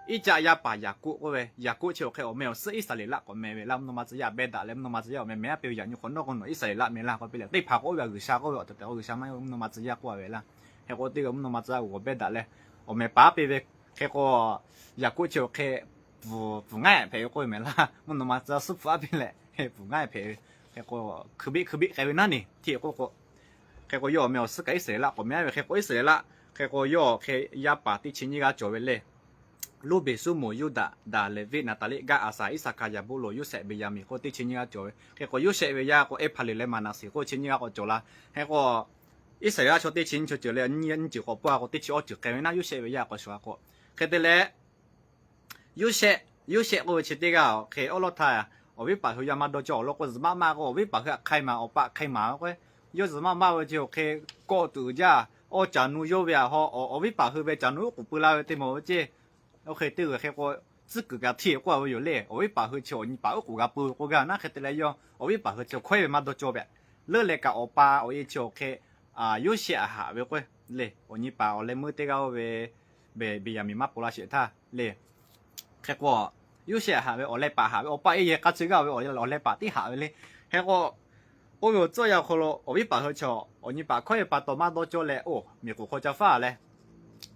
Iˉcaˆ yaˇ paˍ Yaˍkoˆ k'oˆ ve, Yaˍkoˆ chi awˬ hk'e awˬ meh awˬ suhˉ Iˉsaˍreˍlaˆ k'awꞈ meh ve laˇ. Mvuhˇ naw ma tcuh yaˇ Behˇdaꞈ leh mvuhˇ naw ma tcuh yaˇ awˬ meh meh aˉ pe ve yaꞈ nyi hk'awꞈ nawˉ k'o nawˬ Iˉsaˍreˍlaˆ meh laˇ k'oˆ piˇ leh, teˇ hpaˍ k'o oˇ ve G'uiˬsha k'oˆ ve awˬ tehˬ tehˬ k'o G'uiˬsha maˇ heˆ, mvuhˇ naw ma tcuh yaˇ k'oˆ ve laˇ. Hk'e k'o teˇ g'aˇ mvuhˇ naw ma tcuh yaˇ g'awˬ Behˇdaꞈ leh awˬ meh paˍ aˉ pe ve. Hk'e k'o Yaˍkoˆ chi awˬ hk'e pfuhˍ ngaˉ hpehꞈ ve k'oˆ ve meh laˇ. Mvuhˇ naw ma tcuh yaˇ suhˉ hpfuhˍ aˉ pe leh pfuhˍ ngaˉ hpehꞈ ve. Hk'e k'o hkui biˆ hkui biˆ k'ai ve naˉ neˬ hteˇ k'oˆ k'o, hk'e k'o yawˇ awˬ meh awˬ suhˉ kaꞈ Iˉsaˍreˍlaˆ k'awꞈ meh ve. Hk'e k'o Iˉsaˍreˍlaˆ hk'e k'o yawˇ awˬ hk'e yaˇ paˍ teˇ chi nyiˇ g'aˇ cawˬ ve le. Ruˇbenˍ, Suˇmonˍ, Yuˇdaꞈ, Daˍleˍviˆ, Naˍtaˍliˆ, Gaˇ, Aˍsaˍ, Iˉsaˍkaˍ, Yaˍbuˇlonˍ, Yoˇsehꞈ, Beˍyaˍmenˍ k'oˆ teˇ chi nyiˇ g'aˇ cawˬ ve. Hk'e k'o Yoˇsehꞈ ve yaˇ k'o Eˇhpaˍleˍ leh Maˍnaˍseˍ k'oˆ chi nyiˇ g'aˇ k'awꞈ cawˬ la. Hk'e k'o Iˉsaˍreˍlaˆ chaw teˇ chi nyiˇ chaw ceuˬ leh nyiˇ ceuˬ k'awꞈ pawˆ a k'o teˇ chi awˇ ceuˬ k'ai ve naˉ Yoˇsehꞈ ve yaˇ k'awꞈ shawˍ a k'o, hk'e te leh Yoˇsehꞈ, Yoˇsehꞈ k'oˆ ve chi teˇ g'aˇ hk'e awˉ lawˉ htaˇ awˬ viˉ paˍ hui yaˇ maˇ dawˇ cawˇ awˬ lawn k'o zuhꞈ maˆ maˇ k'o awˬ viˉ paˍ hui htaꞈ hk'ai maˍ awˬ pa hk'ai maˍ ve k'o, yawˇ zuhꞈ maˆ maˇ ve chi awˬ hk'e kawˆ tuˬ jaˇ. Awˇ caˬ nu yawˇ ve htaꞈ haw awˬ viˉ paˍ hui ve caˬ nu uˉ k'oˍ pui la ve teˇ maˬ ve ceˇ. Oˇ hk'e teˇ g'uˬ hk'e k'o tcuhˉ kuiˬ kaꞈ htiˇ k'oˆ a ve yoˬ le. Awˬ viˉ paˍ hui chi awˬ nyi paˍ uˉ k'oˍ g'a pui ve k'oˆ gaˇ naˉ. Hk'e te leh yawˇ awˬ viˉ paˍ hui chi hkawehˉ ve maˇ dawˇ cawˇ ve. Leuˉ leh kaꞈ awˬ pa awˬ e chi awˬ hk'e Yoˇsehꞈ haꞈ ve k'o le, awˬ nyi paˍ awˬ leh meuˇ teˇ g'aˇ oˇ ve Beˍyaˍmenˍ maˇ paw la sheˍ htaˇ le. Hk'e k'o Yoˇsehꞈ haꞈ ve awˬ leh paˍ haꞈ ve awˬ pa e yehˬ k'a chi g'aˇ ve awˬ leh paˍ tiˉ haꞈ ve le. Hk'e k'o oˇ ve awˬ tcuhˉ awˬ yanˇ awˬ hk'aw lo awˬ viˉ paˍ hui chaw awˬ nyi paˍ hkawehˉ ve pa taw maˇ dawˇ cawˇ leh oˇ miˬ k'oˍ hk'aw ca faˇ leh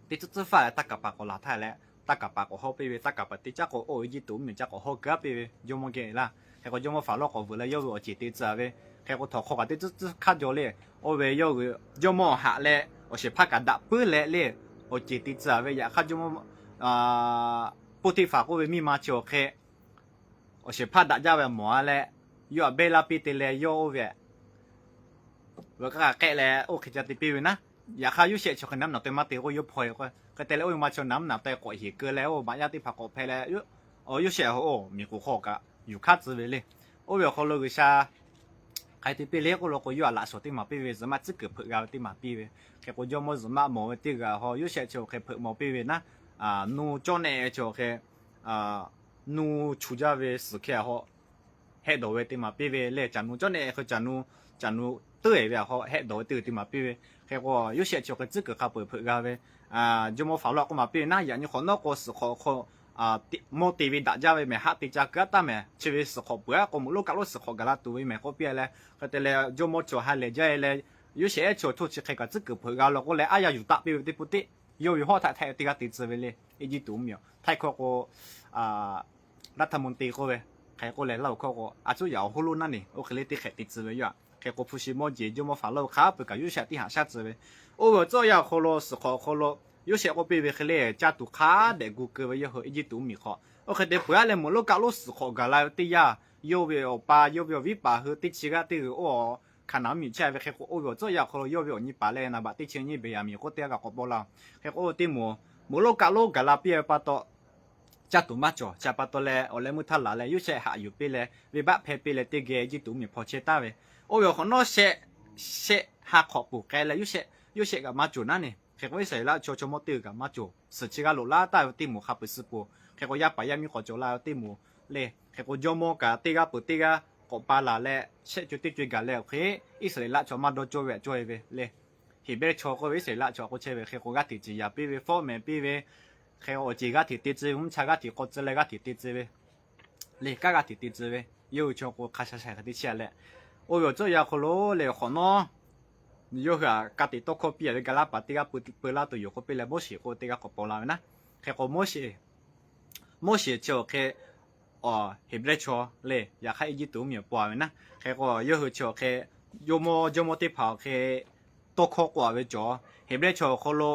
teˇ tcuhˉ tcuhˉ faˇ leh taˇ kaˍ paˍ k'awꞈ laˬ htaˇ leh, taˇ kaˍ paˍ k'awꞈ haw piˇ ve, taˇ kaˍ paˍ teˇ caˉ k'o oˇ Eˇjiˇtuꞈ mvuhˇmiˬ caˇ k'awꞈ haw keu aˉ piˇ ve jawˇmawˇ geh laˇ. Hk'e k'o jawˇmawˇ Faˍlawˇ k'awꞈ vuiˬ leh yawˇ ve awˬ ceˬ te tcuh ve. Hk'e k'o htawnˍ hk'aw kaꞈ teˇ tcuhˉ tcuhˉ hk'aˇ jaw le. Oˇ ve yawˇ hui jawˇmawˇ haꞈ leh awˬ shehˍ hpaˇ kaꞈ daꞈ puiˉ leh le, awˬ ceˬ te tcuh ve. Yaꞈ hk'aˇ jawˇmawˇ Poˇtiˇfaˍ k'oˆ ve miˇ ma chi awˬ hk'e awˬ shehˍ hpaˇ daꞈ jaˇ ve mawˬ a leh, yawˇ htaꞈ behˇ laˇ piˇ te leh yawˇ oˇ ve htaꞈ k'aˇ k'ehˆ leh oˇ hk'e ca te piˇ ve naˉ. Yaꞈ hk'aˇ Yoˇsehꞈ chi awˬ hk'e naˉ mvuhˇ naꞈ taweh maˇ te k'o yawˇ hpaw e k'o, hk'e te leh oˇ ve ma chi naˉ mvuhˇ naꞈ taweh k'awꞈ heˍ keu leh oˇ maꞈ yaˇ teˇ hpaˍ k'awꞈ hpehꞈ leh, Yoˇsehꞈ oˇ miˬ k'oˍ hk'aw kaꞈ yuˬ hk'aˇ tcuh ve le. Oˇ ve awˬ hk'aw lo G'uiˬsha hk'aˬ hk'e te piˇ le k'oˆ lo k'o yawˇ htaꞈ laꞈ shawnˍ teˇ maˬ piˇ ve, zuhꞈ maˆ tcuhˉ kuiˬ hpeuꞈ g'a ve teˇ maˬ piˇ ve. Hk'e k'o jawˇmawˇ zuhꞈ maˆ mawˬ ve teˇ g'aˇ htaꞈ haw Yoˇsehꞈ chi awˬ hk'e hpeuꞈ mawˬ piˇ ve naˉ, nu cawˇ nehˆ chi awˬ hk'e nu chu jaˇ ve suhˍ hkeh htaꞈ haw hehˆ dawˬ ve teˇ maˬ piˇ ve le. Caˬ nu cawˇ nehˆ hk'e caˬ nu, caˬ nu teuˉ e ve htaꞈ haw hehˆ dawˬ ve teˇ g'uiˬ teˇ maˬ piˇ ve. Hk'e k'o Yoˇsehꞈ chi awˬ hk'e tcuhˉ kuiˬ hk'a peu-eˬ hpeuꞈ g'a ve, jawˇmawˇ Faˍlawˇ k'oˆ maˍ piˇ ve naˉ, yaꞈ nyi hk'awꞈ nawˉ k'o suhˍ hk'awꞈ hk'aw mawˇ te ve daꞈ jaˇ ve mehˬ, haˆ te ca keu aˉ taˇ mehˬ, chi ve suhˍ hk'awꞈ peuˬ aˉ k'o meuꞈ lonˉ kaˆ lonˉ suhˍ hk'awꞈ gaˬ la tuˬ ve mehˬ k'oˆ piˇ leh, hk'e te leh jawˇmawˇ chi awˬ ha lehˬ jaˇ e leh, Yoˇsehꞈ ehˉ chi awˬ htoˇ chi hk'e kaꞈ tcuhˉ kuiˬ hpeuꞈ g'a law k'oˆ leh, aˉ yaˇ yuˬ taˆ piˇ ve teˇ pawˆ teˇ yawˇ ve hawˉ htaꞈ htehꞈ ve teˇ g'aˇ te tcuh ve le. Eˇjiˇtuꞈ mvuhˇmiˬ htaˇ hkawˇ k'o รัฐมนตรี k'oˆ ve, hk'e k'oˆ leh laˇ oˬ hkawˇ k'o a cuˉ yaꞈ awˬ hoˉ lonˉ naˉ neˬ oˇ hk'e le teˇ hk'ehꞈ te tcuh ve yoˬ. Hk'e k'o hpu shi mawˇ jeˬ jawˇmawˇ Faˍlawˇ hk'a peu-eˬ kaꞈ Yoˇsehꞈ tiˉ haꞈ shaˉ tcuh ve. Oˇ ve awˬ tcuhˉ awˬ yanˇ awˬ hk'aw lo suhˍ hk'awꞈ awˬ hk'aw lo Yoˇsehꞈ k'oˆ piˇ ve hk'e le, caˇ tuˬ hk'a dehꞈ gu keu ve yawˇ hui Eˇjiˇtuꞈ mvuhˇmiˬ hk'aw. Oˇ hk'e te peuˬ aˉ leh meuꞈ lonˉ kaˆ lonˉ suhˍ hk'awꞈ gaˬ la ve teˇ yanˇ, yawˇ ve awˬ pa yawˇ ve awˬ viˉ paˍ hui teˇ chi g'aˇ teˇ g'uiˬ oˇ Hkaˍnanˍ mvuhˇmiˬ chehˇ ve. Hk'e k'o oˇ ve awˬ tcuhˉ awˬ yanˇ awˬ hk'aw lo yawˇ ve awˬ nyi paˍ leh naˍ baꞈ teˇ chi nyiˇ Beˍyaˍmenˍ k'oˆ teˇ g'aˇ kaꞈ k'awꞈ paw la. Hk'e k'o oˇ ve teˇ moˍ meuꞈ lonˉ kaˆ lonˉ gaˬ la piˇ ve pa taw caˇ tuˬ maˇ cawˬ. Chi pa taw leh awˬ leh meuˇ htaˇ laˬ leh Yoˇsehꞈ haꞈ yuˬ piˇ leh venˇbaˆ hpehˇ piˇ leh teˇ geh Eˇjiˇtuꞈ mvuhˇmiˬ hpaw chehˇ taˍ ve. Oˇ ve awˬ hk'awꞈ nawˉ shehˆ, shehˆ ha hk'awꞈ peuˬ k'ai leh Yoˇsehꞈ, Yoˇsehꞈ kaꞈ maˇ cawˬ naˉ neˬ. Hk'e k'o Iˉsaˍreˍlaˆ chaw chaw mawˇ teˇ g'uiˬ kaꞈ maˇ cawˬ. Suhˍ chi g'aˇ loꞈ laˇ taˍ ve teˇ moˍ hk'a peu-eˬ suh poˬ. Hk'e k'o yaˇ paˍ yaˇ miˇ k'awꞈ cawˬ la ve teˇ moˍ le. Hk'e k'o jawˇmawˇ kaꞈ teˇ g'aˇ peuˬ teˇ g'aˇ k'awꞈ pa laˬ leh shehˆ co teˇ co e gaˬ leh awˬ hk'e Iˉsaˍreˍlaˆ chaw maˇ dawˇ cawˇ ve htaꞈ cawˇ e ve le. Heˍbrehˇ chaw k'oˆ ve Iˉsaˍreˍlaˆ chaw k'oˆ chehˇ ve. Hk'e k'o g'aˇ hteꞈ ciˍ yaˍ piˇ ve, fawˉ mehˍ piˇ ve, hk'e awˬ ceˬ g'aˇ hteꞈ te tcuh ve, mvuhˇ cha g'aˇ hteꞈ k'aw tcuh leh g'aˇ hteꞈ te tcuh ve le. Kanˉ g'aˇ hteꞈ te tcuh ve, yawˇ hui chaw k'o hk'a sha sha hk'e te chehˇ leh, oˇ ve awˬ tcuhˉ awˬ yanˇ awˬ hk'aw lo leh awˬ hk'awꞈ nawˉ yawˇ hui htaꞈ ka tiꞈ tawˇ hkawˇ piˇ a ve ga laˇ paˍ teˇ g'aˇ peu-, peu laˇ tuˬ yoˬ k'oˆ piˇ leh Moˉseˍ k'oˆ ve teˇ g'aˇ k'awꞈ paw la ve naˉ. Hk'e k'o Moˉseˍ, Moˉseˍ chi awˬ hk'e Heˍbrehˇ chaw le, yaꞈ hk'aˇ Eˇjiˇtuꞈ mvuhˇmiˬ paw a ve naˉ. Hk'e k'o yawˇ hui chi awˬ hk'e jawˇmawˇ, jawˇmawˇ teˇ hpaˍ awˬ hk'e tawˇ hkawˇ k'oˆ a ve cawˬ. Heˍbrehˇ chaw awˬ hk'aw lo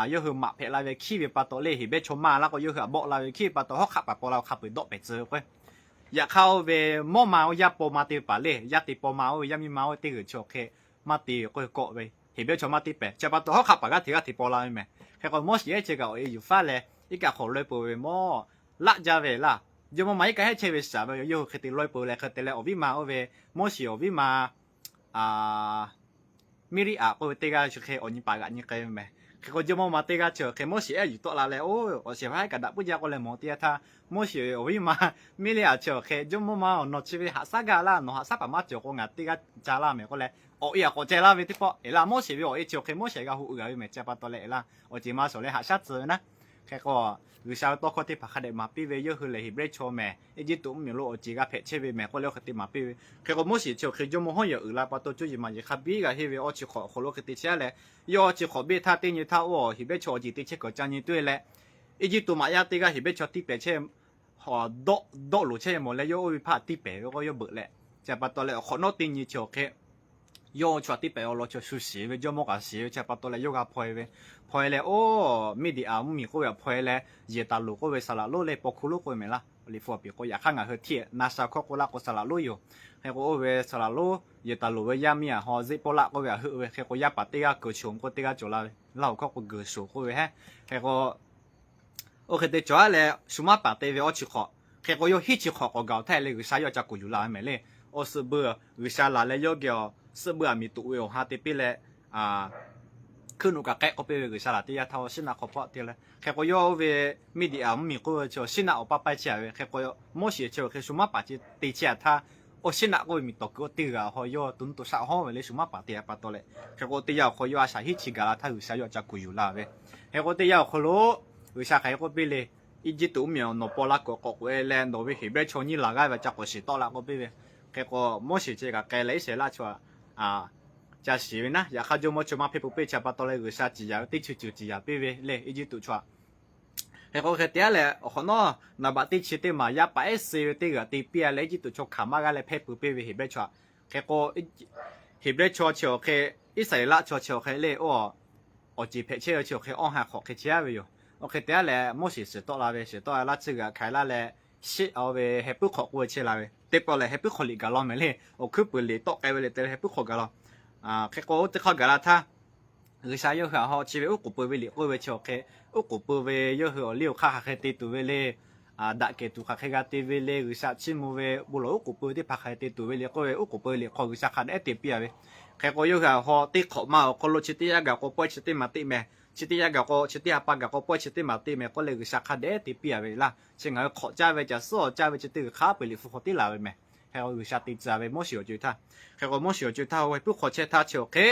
yawˇ hui maꞈ hpehꞈ la ve hkiˉ ve pa taw le, Heˍbrehˇ chaw maˇ laˇ k'o yawˇ hui htaꞈ bawˆ la ve hkiˉ ve pa taw hawˉ hk'aˆ paˍ paw la ve hk'a peu-eˬ dawˆ pehˍ tcuh ve k'o, yaꞈ hk'aˇ oˇ ve mawˇ ma oˇ yaˇ paw ma te ve paˍ le, yaˇ te paw ma oˇ ve yaˇ miˇ ma oˇ ve teˇ g'uiˬ chi awˬ hk'e maˇ te ve k'oˆ ve, Heˍbrehˇ chaw maˇ te pehˍ. Chi pa taw hawˉ hk'aˆ paˍ g'aˇ hteꞈ g'aˇ hteꞈ paw la ve mehˬ. Hk'e k'o Moˉseˍ ehˉ chi kaꞈ awˬ e yuˬ faˉ leh iˉ kaˆ hk'aw laweh peuˬ ve mawˇ laˆ jaˇ ve laˇ. Jawˇmawˇ ma iˉ kaˆ hehˉ chehˇ ve shaˍ ve yawˇ hui hk'e te laweh peuˬ leh hk'e te leh awˬ viˉ ma oˇ ve Moˉseˍ awˬ viˉ ma Miˇriˆaꞈ k'oˆ ve teˇ g'aˇ chi hk'e awˬ nyi paˍ g'aꞈ nyi k'ai ve mehˬ. Hk'e k'o jawˇmawˇ ma teˇ g'aˇ chi awˬ hk'e Moˉseˍ ehˉ yuˬ tawˆ la leh, oˇ awˬ shehˍ hpaˇ ehˉ kaꞈ daꞈ puiˉ jaˇ k'oˆ leh mawˬ teˇ yanˇ htaˇ, Moˉseˍ awˬ viˉ ma Miˇriˆaꞈ chi awˬ hk'e, Jawˇmawˇ ma awˬ nawˬ chi ve haꞈ shaˉ gaˇ laˇ, nawˬ haꞈ shaˉ paˍ maˇ cawˬ k'o ngaˬ teˇ g'aˇ ca laˇ mehˬ k'oˆ leh, awˬ e aꞈ k'awꞈ ceh laˇ ve teˇ pawˆ eˬ laˇ. Moˉseˍ ve awˬ e chi awˬ hk'e Moˉseˍ g'a hoꞈ g'a ve mehˬ. Chi pa taw leh eˬ laˇ, awˬ ceˬ ma shawˍ leh haꞈ shaˉ tcuh ve naˉ. Hk'e k'o, G'uiˬsha ve tawˇ hkawˇ teˇ hpaˍ hk'a dehꞈ maˍ piˇ ve, yawˇ hui lehˬ Heˍbrehˇ chaw mehˍ, Eˇjiˇtuꞈ mvuhˇmiˬ lo awˬ ceˬ g'a hpehꞈ chehˇ ve mehˍ k'oˆ leh, oˇ hk'e te maˍ piˇ ve. Hk'e k'o, Moˉseˍ chi awˬ hk'e jawˇmawˇ hawˉ yawˬ uiˍ la pa taw, cuˇ yiˍ maˍ yiˍ hk'a biˇ g'a henˇ ve awˇ chi hk'awꞈ awˬ hk'aw lo hk'e te chehˇ leh, yawˇ awˇ chi hk'awꞈ beˆ htaˇ teˇ nyi htaˇ oˇ Heˍbrehˇ chaw awˬ ceˬ te chehˇ kuiˬ ca nyi tuˬ e leh, Eˇjiˇtuꞈ maꞈ yaˇ teˇ g'aˇ Heˍbrehˇ chaw tiˇ pehˍ chehˇ dawˆ dawˆ loˍ chehˇ mawˬ leh, yawˇ oˇ ve hpaˇ tiˇ pehˍ ve k'o yawˇ beuꞈ leh, chi pa taw leh awˬ hk'awꞈ nawˉ teˇ nyi chi awˬ hk'e yawˇ chaw tiˇ pehˍ awˬ lawn chaw shu shiˍ ve, jawˇmawˇ k'a shiˍ ve, chi pa taw leh yawˇ g'a hpaw e ve. Hpaw e leh, oˇ Meˇdiˍaˍ mvuhˇmiˬ k'oˆ ve htaꞈ hpaw e leh, Yeˍtaˍloˍ k'oˆ ve saˍlaˍ lonˉ leh paw hkuˇ lonˉ k'oˆ ve mehˍ laˇ. Liꞈ hpu awˬ piˍ k'o, yaꞈ hk'aˇ ngaˬ hui htiˇ Naˍsaˍ hkawˇ k'o laˇ k'o saˍlaˍ lonˉ yoˬ. Hk'e k'o, oˇ ve saˍlaˍ lonˉ Yeˍtaˍloˍ ve yaˇ miˇ aꞈ haw Zeˇpoˇlaˆ k'oˆ ve aꞈ heuˆ ve. Hk'e k'o, yaˇ paˍ teˇ g'aˇ Kuˬ shoˍ k'oˆ teˇ g'aˇ cawˬ la ve, Laˇ huˍ hkawˇ k'o Guˍ shoˍ k'oˆ ve hehˉ. Hk'e k'o, oˇ hk'e te cawˬ a leh, shu maˇ paˍ te ve awˇ chi hk'awꞈ. Hk'e k'o, yawˇ hiˉ chi hk'awꞈ k'awꞈ gaˬ-oˬ htaˇ leh, G'uiˬsha yawˇ ca kuˬ yuˬ la ve mehˍ le. Awˬ suhˍ beuꞈ G'uiˬsha laˬ leh yawˇ geh awˬ suhˍ beuꞈ aˬ miˍ toꞈ ve awˬ ha te piˇ leh, hkuiˉ nuˆ kaꞈ k'ehˆ k'oˆ piˇ ve, G'uiˬsha laˬ teˇ yanˇ htaˇ awˬ shiˉ naˆ hk'aw hpawˆ te leh, hk'e k'o, yawˇ oˇ ve Meˇdiˍaˍ mvuhˇmiˬ k'oˆ ve chi awˬ shiˉ naˆ awˬ paˇ paiˇ chehˇ a ve. Hk'e k'o, Moˉseˍ chi awˬ hk'e shu maˇ paˍ te chehˇ a htaˇ, awˬ shiˉ naˆ k'oˆ ve miˬ tawˍ kuiˬ oˇ teˇ g'aˇ awˬ haw yawˇ to nuˇ to shaˆ hawˉ ve le, shu maˇ paˍ te a pa taw leh. Hk'e k'o, teˇ yanˇ awˬ hk'aw yawˇ a shaꞈ hiˉ chi gaˬ la htaˇ G'uiˬsha yawˇ ca kuˬ yuˬ la ve. Hk'e k'o, teˇ yanˇ awˬ hk'aw lo G'uiˬsha hk'aˬ hk'e k'oˆ piˇ le, Eˇjiˇtuꞈ mvuhˇmiˬ awˬ nawˬ paw la kuiˬ k'awꞈ k'oꞈ e leh, nawˬ ve Heˍbrehˇ chaw nyiˇ laˬ g'aˇ ve ca k'awꞈ shiˍ tawˆ la k'oˆ piˇ ve. Hk'e k'o, Moˉseˍ chi kaꞈ k'ai leh Iˉsaˍreˍlaˆ chaw ca shiˍ ve naˉ, yaꞈ hk'aˇ jawˇmawˇ chaw maˇ hpehˇ peuˬ piˇ, chi pa taw leh G'uiˬsha ciˍ yanˍ ve teˇ chi ceuˬ ciˍ yanˍ piˇ ve le, Eˇjiˇtuꞈ chaw Hk'e k'o, hk'e te a leh, awˬ hk'awꞈ nawˉ naˍ baꞈ teˇ chi teˇ maˬ yaˇ paˍ ehˉ suh ve teˇ g'aˇ te piˇ a leh, Eˇjiˇtuꞈ chaw hkanˍ maˇ g'a leh hpehˇ peuˬ piˇ ve Heˍbrehˇ chaw. Hk'e k'o, Heˍbrehˇ chaw chi awˬ hk'e, Iˉsaˍreˍlaˆ chaw chi awˬ hk'e le, oˇ awˬ ceˬ hpehꞈ chehˇ ve chi awˬ hk'e awˇ ha hk'awꞈ hk'e chehˇ a ve yoˬ. Oˇ hk'e te a leh, Moˉseˍ shiˍ tawˆ la ve, shiˍ tawˆ la laˇ tcuhˇ g'aꞈ hk'aiˍ laˇ leh, shiˆ a ve heh puiˉ hk'awꞈ k'oˆ ve chehˇ la ve, teˇ pawˆ lehˬ heh puiˉ hk'awꞈ liꞈ gaˬ law mehˍ le. Awˬ hkuiˉ puiˍ liꞈ tawˆ k'ai ve le te leh heh puiˉ hk'awꞈ gaˬ law. Hk'e k'o, oˇ teˇ hk'awꞈ gaˬ la htaˇ, G'uiˬsha yawˇ hui aꞈ haw chi ve uˉ k'oˍ pui ve liꞈ k'oˆ ve chi awˬ hk'e, uˉ k'oˍ pui ve yawˇ hui awˬ liˇ awˬ hk'aˇ hk'aˬ hk'e te tuˬ ve le, daꞈ kehˬ tuˬ hk'aˬ hk'e g'a te ve le, G'uiˬsha chiˇ mvuh ve bon lawˬ uˉ k'oˍ pui ve teˇ hpaˍ hk'aˬ hk'e te tuˬ ve le k'oˆ ve, uˉ k'oˍ pui ve liꞈ hk'aw G'uiˬsha hk'a dehꞈ te piˇ a ve. Hk'e k'o, yawˇ hui aꞈ haw teˇ hk'awꞈ ma awˬ hk'aw lo chi teˇ yanˇ gaˬ k'o pawehˇ chi teˇ maˬ teˇ mehˍ, chi teˇ yanˇ gaˬ k'o chi teˇ ha pa gaˬ k'o pawehˇ chi teˇ maˬ teˇ mehˍ k'oˆ leh, G'uiˬsha hk'a dehꞈ te piˇ a ve laˇ. Chi ngaˬ hui hk'awꞈ caˇ ve caˬ suhˉ awˬ caˇ ve chi teˇ g'uiˬ hk'a peu-eˬ liꞈ hpu hk'aw tiˉ la ve mehˍ. Hk'e k'o, G'uiˬsha te tcuh ve Moˉseˍ awˬ co-e htaˇ, hk'e k'o, Moˉseˍ awˬ co-e htaˇ, heh puiˉ hk'awꞈ chehˇ htaˇ chi awˬ hk'e,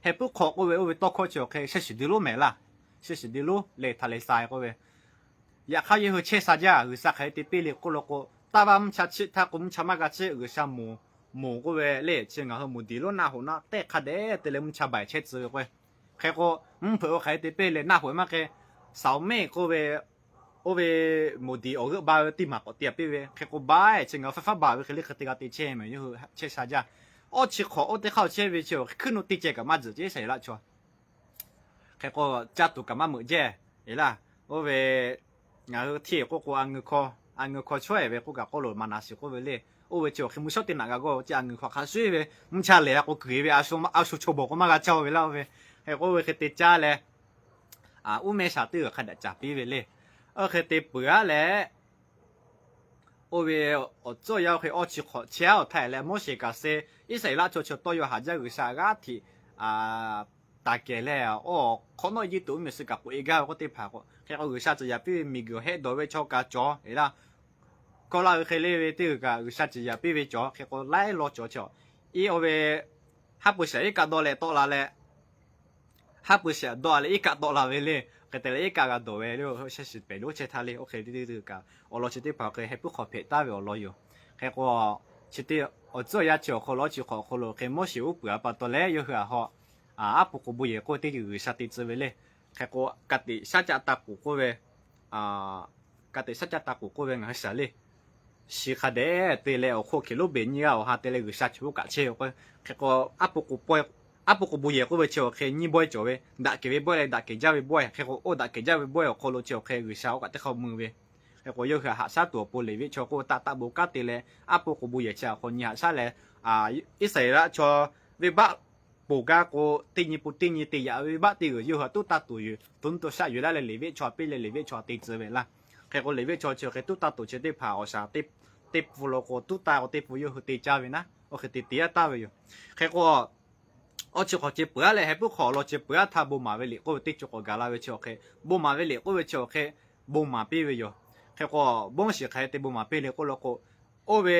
heh puiˉ hk'awꞈ k'oˆ ve oˇ ve tawˇ hkawˇ chi awˬ hk'e, shehˇ shiˍ de lonˉ mehˍ laˇ. Shehˇ shiˍ de lonˉ leh htaꞈ leh sha k'oˆ ve, yaꞈ hk'aˇ yawˇ hui chehˇ sha jaˇ. G'uiˬsha hk'aˬ hk'e te piˇ le k'oˆ lo k'o, taˇ vaˇ mvuhˇ cha chiˆ htaˇ k'o mvuhˇ cha maˇ g'a chiˆ. G'uiˬsha moˍ, moˍ k'oˆ ve le, chi ngaˬ hui moˍ diˍ lonˉ naˆ hoꞈ naˆ tehˆ hk'a dehꞈ te leh mvuhˇ cha baiˬ chehˇ tcuh ve k'o, hk'e k'o, mvuhˇ hpeuꞈ k'o hk'aˬ hk'e te piˇ le, naˆ hoꞈ maˇ hk'e, saˍoˍ meˆ k'oˆ ve, oˇ ve moˍ diˍ awˬ g'euˆ ba ve teˇ maˬ k'awꞈ te a piˇ ve. Hk'e k'o, baˬ e chi ngaˬ hui faˇ faˉ baˬ ve hk'e le hk'e te g'a te chehˇ mehˍ, yawˇ hui chehˇ sha jaˇ. Awˇ chi hk'awꞈ oˇ teˇ hk'aˇ chehˇ ve chi hk'e hkuiˉ nuˆ teˇ ceh kaꞈ maˇ tzuhꞈ ceˇ Iˉsaˍreˍlaˆ chaw. Hk'e k'o, caˇ tuˬ kaꞈ maˇ meuꞈ jehˇ. Eˬ laˇ, oˇ ve ngaˬ hui hteˇ k'oˆ k'o, a ngeu hkawˇ, a ngeu hkawˇ chaweh ve k'oˆ kaꞈ k'oˆ lo, Maˍnaˍseˍ k'oˆ ve le. Oˇ ve chi awˬ hk'e mvuhˇ shawˉ teˇ naꞈ g'a g'awˇ ve ceˇ, a ngeu hkawˇ hk'a shuˍ ve mvuhˇ cha lehˬ a k'o kuiˬ ve, a shu chaw bawˬ k'o maˇ g'a caˇ ve laˇ oˇ ve. Hk'e k'o, oˇ ve hk'e te caˇ leh, uˉ mehˇ shaˍ teˇ g'uiˬ hk'a dehꞈ caˍ piˇ ve le. Oˇ hk'e te peuˬ a leh, oˇ ve awˬ tcuhˉ awˬ yanˇ oˇ hk'e awˇ chi hk'awꞈ chehˇ a awˬ htaˇ leh, Moˉseˍ kaꞈ suh Iˉsaˍreˍlaˆ chaw chi tawˇ yaw haˍ jaˇ G'uiˬsha g'aˇ hteꞈ taˍ kehˬ leh, awˬ hk'awꞈ nawˉ Eˇjiˇtuꞈ mvuhˇmiˬ suh kaꞈ k'oꞈ e gaˇ ve k'oˆ teˇ hpaˍ k'o, hk'e k'o, G'uiˬsha ciˍ yanˍ piˇ ve miˬguiˬ hehˆ dawˬ ve chaw kaꞈ cawˬ. Eˬ laˇ, hkawˇ laˇ ve hk'e le ve teˇ g'uiˬ kaꞈ G'uiˬsha ciˍ yanˍ piˇ ve cawˬ. Hk'e k'o, laiˉ law cawˬ chi a, iˉ oˇ ve haˉ pui shaˍ iˉ kaˆ dawˆ leh tawˆ la leh, haˉ pui shaˍ dawˆ leh iˉ kaˆ tawˆ la ve le. Hk'e te leh iˉ kaˆ g'a dawˬ ve le, shehˇ shiˍ pehˍ lo chehˇ htaˇ le. Oˇ hk'e le teˇ g'uiˬ kaꞈ awˬ lawn chi teˇ hpaˍ hk'e heh puiˉ hk'awꞈ hpehꞈ taˍ ve awˬ lawn yoˬ. Hk'e k'o, chi teˇ awˬ tcuhˉ awˬ yanˇ chi awˬ hk'aw lo, chi hk'awꞈ awˬ hk'aw lo hk'e Moˉseˍ uˉ peunˍ a pa taw leh, yawˇ hui aꞈ haw aˉ po k'o bon yehˬ k'oˆ ve teˇ ceuˬ G'uiˬsha te tcuh ve le. Hk'e k'o, ka tiꞈ shaˉ caˆ ta k'oˍ k'oˆ ve, ka tiꞈ shaˉ caˆ ta k'oˍ k'oˆ ve ngaˬ hui shaˍ le. Shi hk'a dehꞈ te leh awˬ hk'oˆ hk'e lonˉ beˬ nyiˇ g'aˇ awˬ ha te leh G'uiˬsha chi uˉ kaꞈ chehˇ ve k'o, hk'e k'o, aˉ po k'o bon yehˬ k'oˆ ve chi awˬ hk'e nyiˇ bawehˇ cawˬ ve, daꞈ kehˬ ve bawehˇ leh daꞈ kehˬ jaˇ ve bawehˇ. Hk'e k'o, oˇ daꞈ kehˬ jaˇ ve bawehˇ awˬ hk'aw lo chi awˬ hk'e G'uiˬsha oˇ kaꞈ teˇ hk'aˇ mui ve. Hk'e k'o, yawˇ hui aꞈ haꞈ shaˉ tuˬ awˬ pon Leˍviˆ chaw k'oˆ ve taˆ taˆ bon kanˉ te leh, aˉ po k'o bon yehˬ chi awˬ hk'aw nyi haꞈ shaˉ leh, Iˉsaˍreˍlaˆ chaw venˇbaˆ ponˬ gaˇ k'o, teˇ nyi pun teˇ nyi te yaꞈ ve venˇbaˆ teˇ g'uiˬ yawˇ hui aꞈ tuˉ taˇ tuˬ yoˬ. To nuˇ to shaˆ yoˬ laˇ leh Leˍviˆ chaw piˇ leh Leˍviˆ chaw te tcuh ve laˇ. Hk'e k'o, Leˍviˆ chaw chi hk'e tuˉ taˇ tuˬ chi teˇ hpaˍ awˬ shaˍ teˇ pun lo k'o, tuˉ taˇ k'o teˇ pun yawˇ hui te caˇ ve naˉ, oˇ hk'e te te yaˇ taˍ ve yoˬ. Hk'e k'o, awˇ chi hk'awꞈ chi peuˬ aˉ leh, heh puiˉ hk'awꞈ awˬ lawn chi peuˬ aˉ htaˇ bon maˍ ve liꞈ k'oˆ ve teˇ ceuˬ k'awꞈ gaˬ la ve chi awˬ hk'e, bon maˍ ve liꞈ k'oˆ ve chi awˬ hk'e bon maˍ piˇ ve yoˬ. Hk'e k'o, Moˉseˍ hk'aˬ hk'e te bon maˍ piˇ le k'oˆ lo k'o, oˇ ve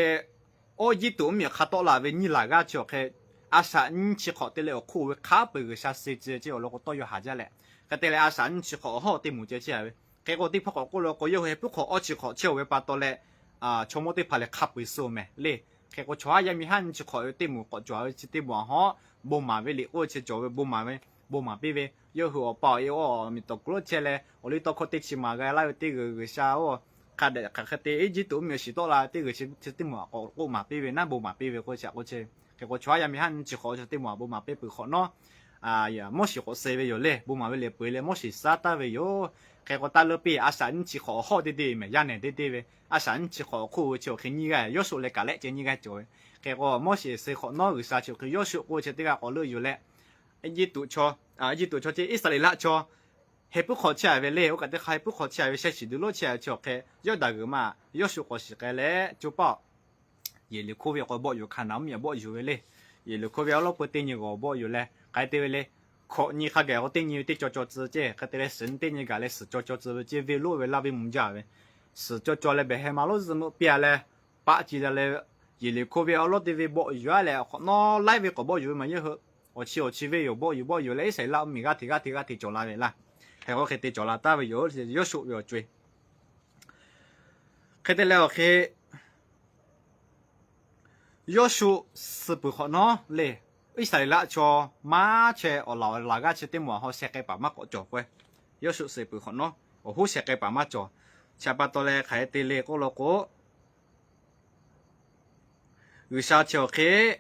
Eˇjiˇtuꞈ mvuhˇmiˬ hk'a tawˆ la ve nyiˇ laˬ g'aˇ chi awˬ hk'e, a shaꞈ nyiˇ chi hk'awꞈ te leh awˬ hk'oˆ ve hk'a peu-eˬ G'uiˬsha suh tcuh ve ceˇ awˬ lawn k'o tawˇ yaw haˍ jaˇ leh, hk'e te leh a shaꞈ nyiˇ chi hk'awꞈ awˬ hawˉ teˇ moˍ ceh chehˇ a ve Hk'e k'o, teˇ hpawˇ k'awꞈ k'oˆ lo k'o, yawˇ hui heh puiˉ hk'awꞈ awˇ chi hk'awꞈ chehˇ-oˬ ve pa taw leh, chaw mawˇ teˇ hpaˍ lehˬ hk'a peu-eˬ suh-oˬ mehˍ le. Hk'e k'o, chaw haˉ yaˇ miˇ haˉ nyiˇ chi hk'awꞈ ve teˇ moˍ k'awꞈ cawˬ ve chi teˇ moˍ htaꞈ haw bon maˍ ve liꞈ k'oˆ ve chi cawˬ ve, bon maˍ ve, bon maˍ piˇ ve, yawˇ hui awˬ pa awˬ e oˇ miˬ tawˍ kuiˬ lonˉ chehˇ leh, awˬ liˇ tawˇ hkawˇ teˇ chi maˍ g'a laˇ ve teˇ g'uiˬ G'uiˬsha oˇ hk'a dehꞈ hk'aˬ hk'e te Eˇjiˇtuꞈ mvuhˇmiˬ shiˍ tawˆ la ve teˇ g'uiˬ chi teˇ moˍ htaꞈ k'awꞈ k'oˆ maˍ piˇ ve naˉ, bon maˍ piˇ ve k'oˆ chi k'o, hk'e k'o, chaw haˉ yaˇ miˇ haˉ nyiˇ chi hk'awꞈ chi teˇ moˍ htaꞈ bon maˍ piˇ peuˬ hk'awꞈ nawˉ, Moˉseˍ k'awꞈ suh ve yoˬ le. Bon maˍ ve liꞈ peuˬ leh Moˉseˍ suh taˍ ve yoˬ. Hk'e k'o, taˇ leuˉ piˇ, a shaꞈ nyiˇ chi hk'awꞈ awˬ hawˉ teˇ deˇ mehˍ, yaˇ nehˬ teˇ deˇ ve, a shaꞈ nyiˇ chi hk'awꞈ awˬ hk'oˆ ve chi awˬ hk'e nyiˇ g'aˇ, Yawˇsuˆ leh Kaˍlehˆ ceh nyiˇ g'aˇ cawˬ ve. Hk'e k'o, Moˉseˍ suh hk'awꞈ nawˉ G'uiˬsha chi awˬ hk'e Yawˇsuˆ k'oˆ ve chi teˇ g'aˇ k'awꞈ leuˆ yuˬ leh, Eˇjiˇtuꞈ chaw, Eˇjiˇtuꞈ chaw ceh Iˉsaˍreˍlaˆ chaw heh puiˉ hk'awꞈ chehˇ ve le. Oˇ kaꞈ teˇ hk'aˇ heh puiˉ hk'awꞈ chehˇ ve sheh shiˍ duˬ lonˉ chehˇ ve chi awˬ hk'e, Yawˇdanˍ g'uiˬ ma Yawˇsuˆ k'awꞈ shiˍ k'ai leh, co paˆ Yeˍriˍhkoˇ venˇ k'awꞈ bawˆ yuˬ, Hkaˍnanˍ mvuhˇmiˬ bawˆ yuˬ ve le. Yeˍriˍhkoˇ venˇ awˉ lawˉ peu teˇ nyi g'awˬ bawˆ yuˬ leh, hk'aˬ hk'e te ve le. Hkawꞈ nyi hk'a gaˬ k'o, teˇ nyi ve teˇ caw caw tcuh ceh, hk'e te leh suhˍ nyi teˇ nyi gaˬ leh suhˍ caw caw tcuh ve ceh, venˇ lonˉ ve laˇ venˇ mvuh jaˇ ve, suhˍ caw caw leh behˬ heh ma lonˉ zuhꞈ meuˆ piˇ-a leh, paˆ ci la leh, Yeˍriˍhkoˇ venˇ awˉ lawˉ teˇ venˇ bawˆ yuˬ-a leh, awˬ hk'awꞈ nawˉ laiˉ venˇ k'awꞈ bawˆ yuˬ ve maˬ yawˇ hui, awˬ chi awˬ chi venˇ yoˬ, bawˆ yuˬ bawˆ yuˬ leh Iˉsaˍreˍlaˆ mvuhˇmiˬ g'aˇ hteꞈ g'aˇ hteꞈ g'aˇ hteꞈ cawˬ la ve laˇ. Hk'e k'o, hk'e te cawˬ la taˍ ve yoˬ, Yawˇsuˆ ve awˬ co-e. Hk'e te leh awˬ hk'e Yawˇsuˆ suh peuˬ hk'awꞈ nawˉ le, Iˉsaˍreˍlaˆ chaw maˇ chehˇ awˬ laˬ awˬ laˬ g'aˇ chi teˇ moˍ htaꞈ haw sheh k'ai paˍ maˇ k'awꞈ cawˬ k'o, Yawˇsuˆ suh peuˬ hk'awꞈ nawˉ awˬ hoˉ sheh k'ai paˍ maˇ cawˬ. Chi pa taw leh hk'aˬ hk'e te le k'oˆ law k'o, G'uiˬsha chi awˬ hk'e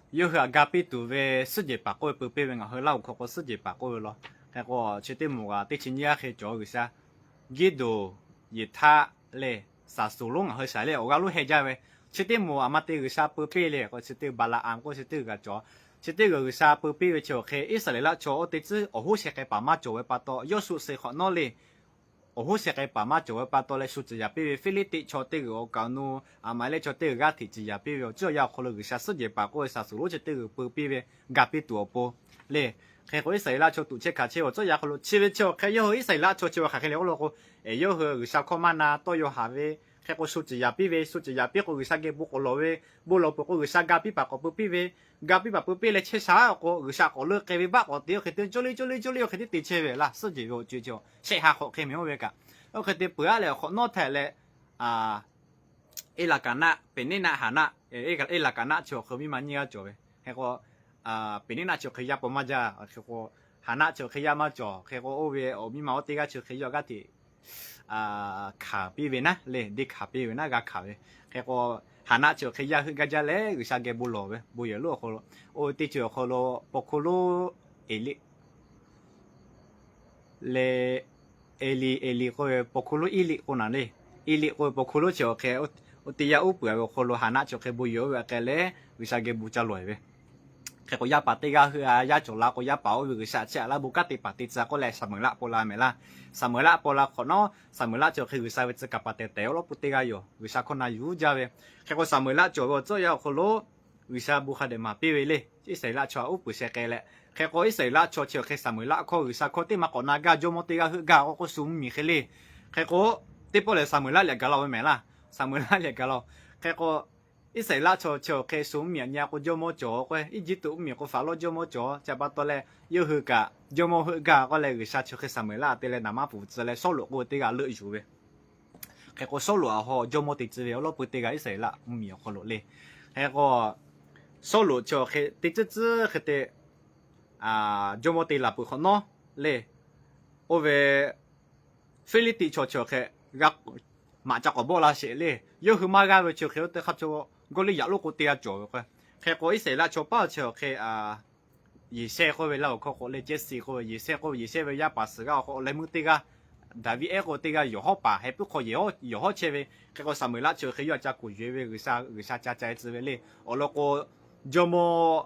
yawˇ hui htaꞈ ga piˇ tuˬ ve suhˉ jehˬ paˍ k'oˆ ve peu piˇ ve, ngaˬ hui Laˇhuˍ hkawˇ k'o suhˉ jehˬ paˍ k'oˆ ve law. Hk'e k'o, chi teˇ moˍ g'aˇ teˇ chi nyiˇ g'aˇ hk'e cawˬ G'uiˬsha, Giˇdoˍ, Yeˍhtaˆ leh Saˍsuˍlonˉ ngaˬ hui shaˍ leh awˬ g'aˇ lonˉ heh jaˇ ve, chi teˇ moˍ aˬ ma te G'uiˬsha peu piˇ le k'o, chi teˇ Baˍlaˍaˍmꞈ k'oˆ chi teˇ g'aˇ cawˬ. Chi teˇ g'aˇ G'uiˬsha peu piˇ ve chi awˬ hk'e Iˉsaˍreˍlaˆ chaw oˇ teˇ tcuhˉ awˬ hoˉ sheh k'ai paˍ maˇ cawˬ ve pa taw, Yawˇsuˆ suh hk'awꞈ nawˉ le, awˬ hoˉ sheh k'ai paˍ maˇ cawˬ ve pa taw leh shu ciˍ yanˍ piˇ ve Hpiˇliˇtiˆ chaw teˇ g'uiˬ awˬ kaˍ awˬ nu, Aˍmaˍlehˆ chaw teˇ g'uiˬ g'aˇ hteꞈ ciˍ yanˍ piˇ ve awˬ ceuˬ awˬ yanˇ awˬ hk'aw lo G'uiˬsha suhˉ jehˬ paˍ k'oˆ ve Saˍsuˍlonˉ chi teˇ g'uiˬ peu piˇ ve ga piˇ tuˬ awˬ pon le. Hk'e k'o, Iˉsaˍreˍlaˆ chaw tuꞈ chehˇ hkanˍ chehˇ ve awˬ ceuˬ awˬ yanˇ hk'aw lo chi ve chi awˬ hk'e yawˇ hui Iˉsaˍreˍlaˆ chaw chi ve hk'aˬ hk'e le k'oˆ law k'o, yawˇ hui G'uiˬsha hkawˇ maˇ na tawˇ yaw haˍ ve, hk'e k'o shu ciˍ yanˍ piˇ ve, shu ciˍ yanˍ piˇ k'o G'uiˬsha geh bon k'awꞈ lawˬ ve, bon lawˬ peuˬ k'o G'uiˬsha ga piˇ paˍ k'awꞈ peu piˇ ve, ga piˇ paˍ peu piˇ leh chehˇ sha k'o G'uiˬsha k'awꞈ leuˆ k'ai ve baˆ k'awꞈ te, oˇ hk'e te cawˇ le cawˇ le cawˇ le oˇ hk'e te te chehˇ ve laˇ. Suhˉ jehˬ ve awˬ co-e chi shehˆ ha hk'awꞈ hk'e mehˍ oˇ ve kaꞈ, oˇ hk'e te peuˬ-a leh awˬ hk'awꞈ nawˉ htaꞈ leh, Eˇlaˍkaˍnaˆ, Peˍneˇnaˆ, Haˍnaˆ, Eˇlaˍkaˍnaˆ chi awˬ hk'e miˇ ma nyiˇ g'aˇ cawˬ ve. Hk'e k'o, Peˍneˇnaˆ chi awˬ hk'e yaˇ paw maˇ jaˇ. Hk'e k'o, Haˍnaˆ chi awˬ hk'e yaˇ maˇ cawˬ. Hk'e k'o, oˇ ve awˬ miˇ ma oˇ teˇ g'aˇ chi awˬ hk'e yawˇ g'aˇ hteꞈ hkanˍ piˇ ve naˉ le, deˇ hkanˍ piˇ ve naˉ, g'a hkanˍ ve. Hk'e k'o, Haˍnaˆ chi awˬ hk'e yaˇ heuˆ gaˇ jaˇ leh G'uiˬsha geh bon lawˬ ve, bon yehˬ lonˉ awˬ hk'aw lo, oˇ ve teˇ ceuˬ awˬ hk'aw lo paw hkuˇ lonˉ Eˍliˆ leh, Eˍliˆ, Eˍliˆ k'oˆ ve paw hkuˇ lonˉ Iˉliˆ k'oˆ naˍ le. Iˉliˆ k'oˆ ve paw hkuˇ lonˉ chi awˬ hk'e, oˇ teˇ yanˇ uˉ peunˍ ve awˬ hk'aw lo Haˍnaˆ chi awˬ hk'e bon yehˬ oˇ ve hk'e leh G'uiˬsha geh bon ca lawˬ-e ve. Hk'e k'o, yaˇ paˍ teˇ g'aˇ hui-a yaˇ cawˬ la k'o, yaˇ paˍ oˇ ve G'uiˬsha chi aꞈ laˇ bon kanˉ te paˍ te tcuh k'oˆ leh Saˍmoˍeˍlaˆ paw la mehˍ laˇ. Saˍmoˍeˍlaˆ paw la hk'awꞈ nawˉ, Saˍmoˍeˍlaˆ chi awˬ hk'e G'uiˬsha ve tcuh kaˍ paˍ tehˬ tehˬ awˉ lawˉ pui teˇ g'aˇ yoˬ. G'uiˬsha hkawˇ na yuˬ jaˇ ve. Hk'e k'o, Saˍmoˍeˍlaˆ cawˬ ve awˬ tcuhˉ awˬ yanˇ awˬ hk'aw lo G'uiˬsha bon hk'a dehꞈ maˍ piˇ ve le. Iˉsaˍreˍlaˆ chaw htaꞈ uˉ peunˍ sheh k'ai leh, hk'e k'o Iˉsaˍreˍlaˆ chaw chi awˬ hk'e Saˍmoˍeˍlaˆ hkawˇ G'uiˬsha hkawˇ teˇ maˇ k'awꞈ na gaˇ, jawˇmawˇ teˇ g'aˇ heuˆ gaˇ k'o k'oˆ shu mvuhˇmiˬ hk'e le. Hk'e k'o, teˇ pawˆ lehˬ Saˍmoˍeˍlaˆ lehˬ gaˬ la-o ve mehˍ laˇ. Saˍmoˍeˍlaˆ lehˬ gaˬ la-o. Hk'e k'o, Iˉsaˍreˍlaˆ chaw chi awˬ hk'e shu mvuhˇmiˬ aꞈ nyi-a k'o jawˇmawˇ cawˬ k'o, Eˇjiˇtuꞈ mvuhˇmiˬ k'o Faˍlaˆ jawˇmawˇ cawˬ. Chi pa taw leh, yawˇ hui kaꞈ jawˇmawˇ heuˆ gaˇ k'oˆ leh G'uiˬsha chi awˬ hk'e Saˍmoˍeˍlaˆ te leh naˍ maˇ pfuhˍ tcuh leh Sawˉluꞈ k'oˆ ve teˇ g'aˇ leuˆ yuˬ ve. Hk'e k'o, Sawˉluꞈ awˬ hk'aw jawˇmawˇ te tcuh ve awˉ lawˉ pui teˇ g'aˇ Iˉsaˍreˍlaˆ mvuhˇmiˬ awˬ hk'aw lo le. Hk'e k'o, Sawˉluꞈ chi awˬ hk'e teˇ tcuhˉ tcuhˉ hk'e te jawˇmawˇ te laˬ peuˬ hk'awꞈ nawˉ le. Oˇ ve Hpiˇliˇtiˆ chaw chi awˬ hk'e g'a maꞈ ca k'awꞈ bawˆ la sheˍ le. Yawˇ hui maˇ g'aˇ ve chi awˬ hk'e oˇ teˇ hk'aˇ chaw Gawˇliˇyaꞈ lonˉ k'o teˇ g'aˇ cawˬ ve k'o. Hk'e k'o, Iˉsaˍreˍlaˆ chaw paˇ chi awˬ hk'e Yeˍsehˇ k'oˆ ve, Laˇhuˍ hkawˇ k'o leh Cehˇsiˍ k'oˆ ve, Yeˍsehˇ k'oˆ ve, Yeˍsehˇ ve yaˇ paˍ suhˍ g'aˇ awˬ hk'aw leh meuˇ teˇ g'aˇ, Daˍviˆ ehˉ k'oˆ ve teˇ g'aˇ yawˬ hawˉ paˍ, heh puiˉ hk'aw yawˬ hawˉ chehˇ ve. Hk'e k'o, Saˍmoˍeˍlaˆ chi awˬ hk'e yawˇ a ca kuˬ yuˬ-e ve, G'uiˬsha, G'uiˬsha ca ca-e tcuh ve le. Awˬ lawn k'o, jawˇmawˇ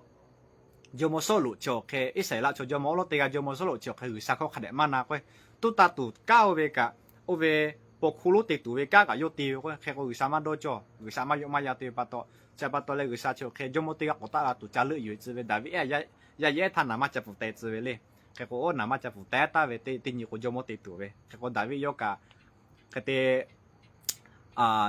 jawˇmawˇ Sawˉluꞈ chi awˬ hk'e, Iˉsaˍreˍlaˆ chaw jawˇmawˇ awˉ lawˉ teˇ g'aˇ jawˇmawˇ Sawˉluꞈ chi awˬ hk'e G'uiˬsha hkawˇ hk'a dehꞈ maˇ na k'o, tuˉ taˇ tuˬ kanˉ oˇ ve kaꞈ, oˇ ve paw hkuˇ lonˉ te tuˬ ve kanˉ kaꞈ yawˇ te ve k'o, hk'e k'o G'uiˬsha maˇ dawˇ cawˇ, G'uiˬsha maˇ yawˆ maˇ yan te ve pa taw, chi pa taw leh G'uiˬsha chi awˬ hk'e jawˇmawˇ teˇ g'aˇ k'awꞈ taˆ la tuˬ ca leuˆ yuˬ-e tcuh ve, Daˍviˆ ehˉ yaˇ yehˉ htaˇ naˍ maˇ ca pfuhˍ teh tcuh ve le. Hk'e k'o, oˇ naˍ maˇ ca pfuhˍ teh taˍ ve teˇ nyi k'o jawˇmawˇ te tuˬ ve. Hk'e k'o, Daˍviˆ yawˇ kaꞈ hk'e te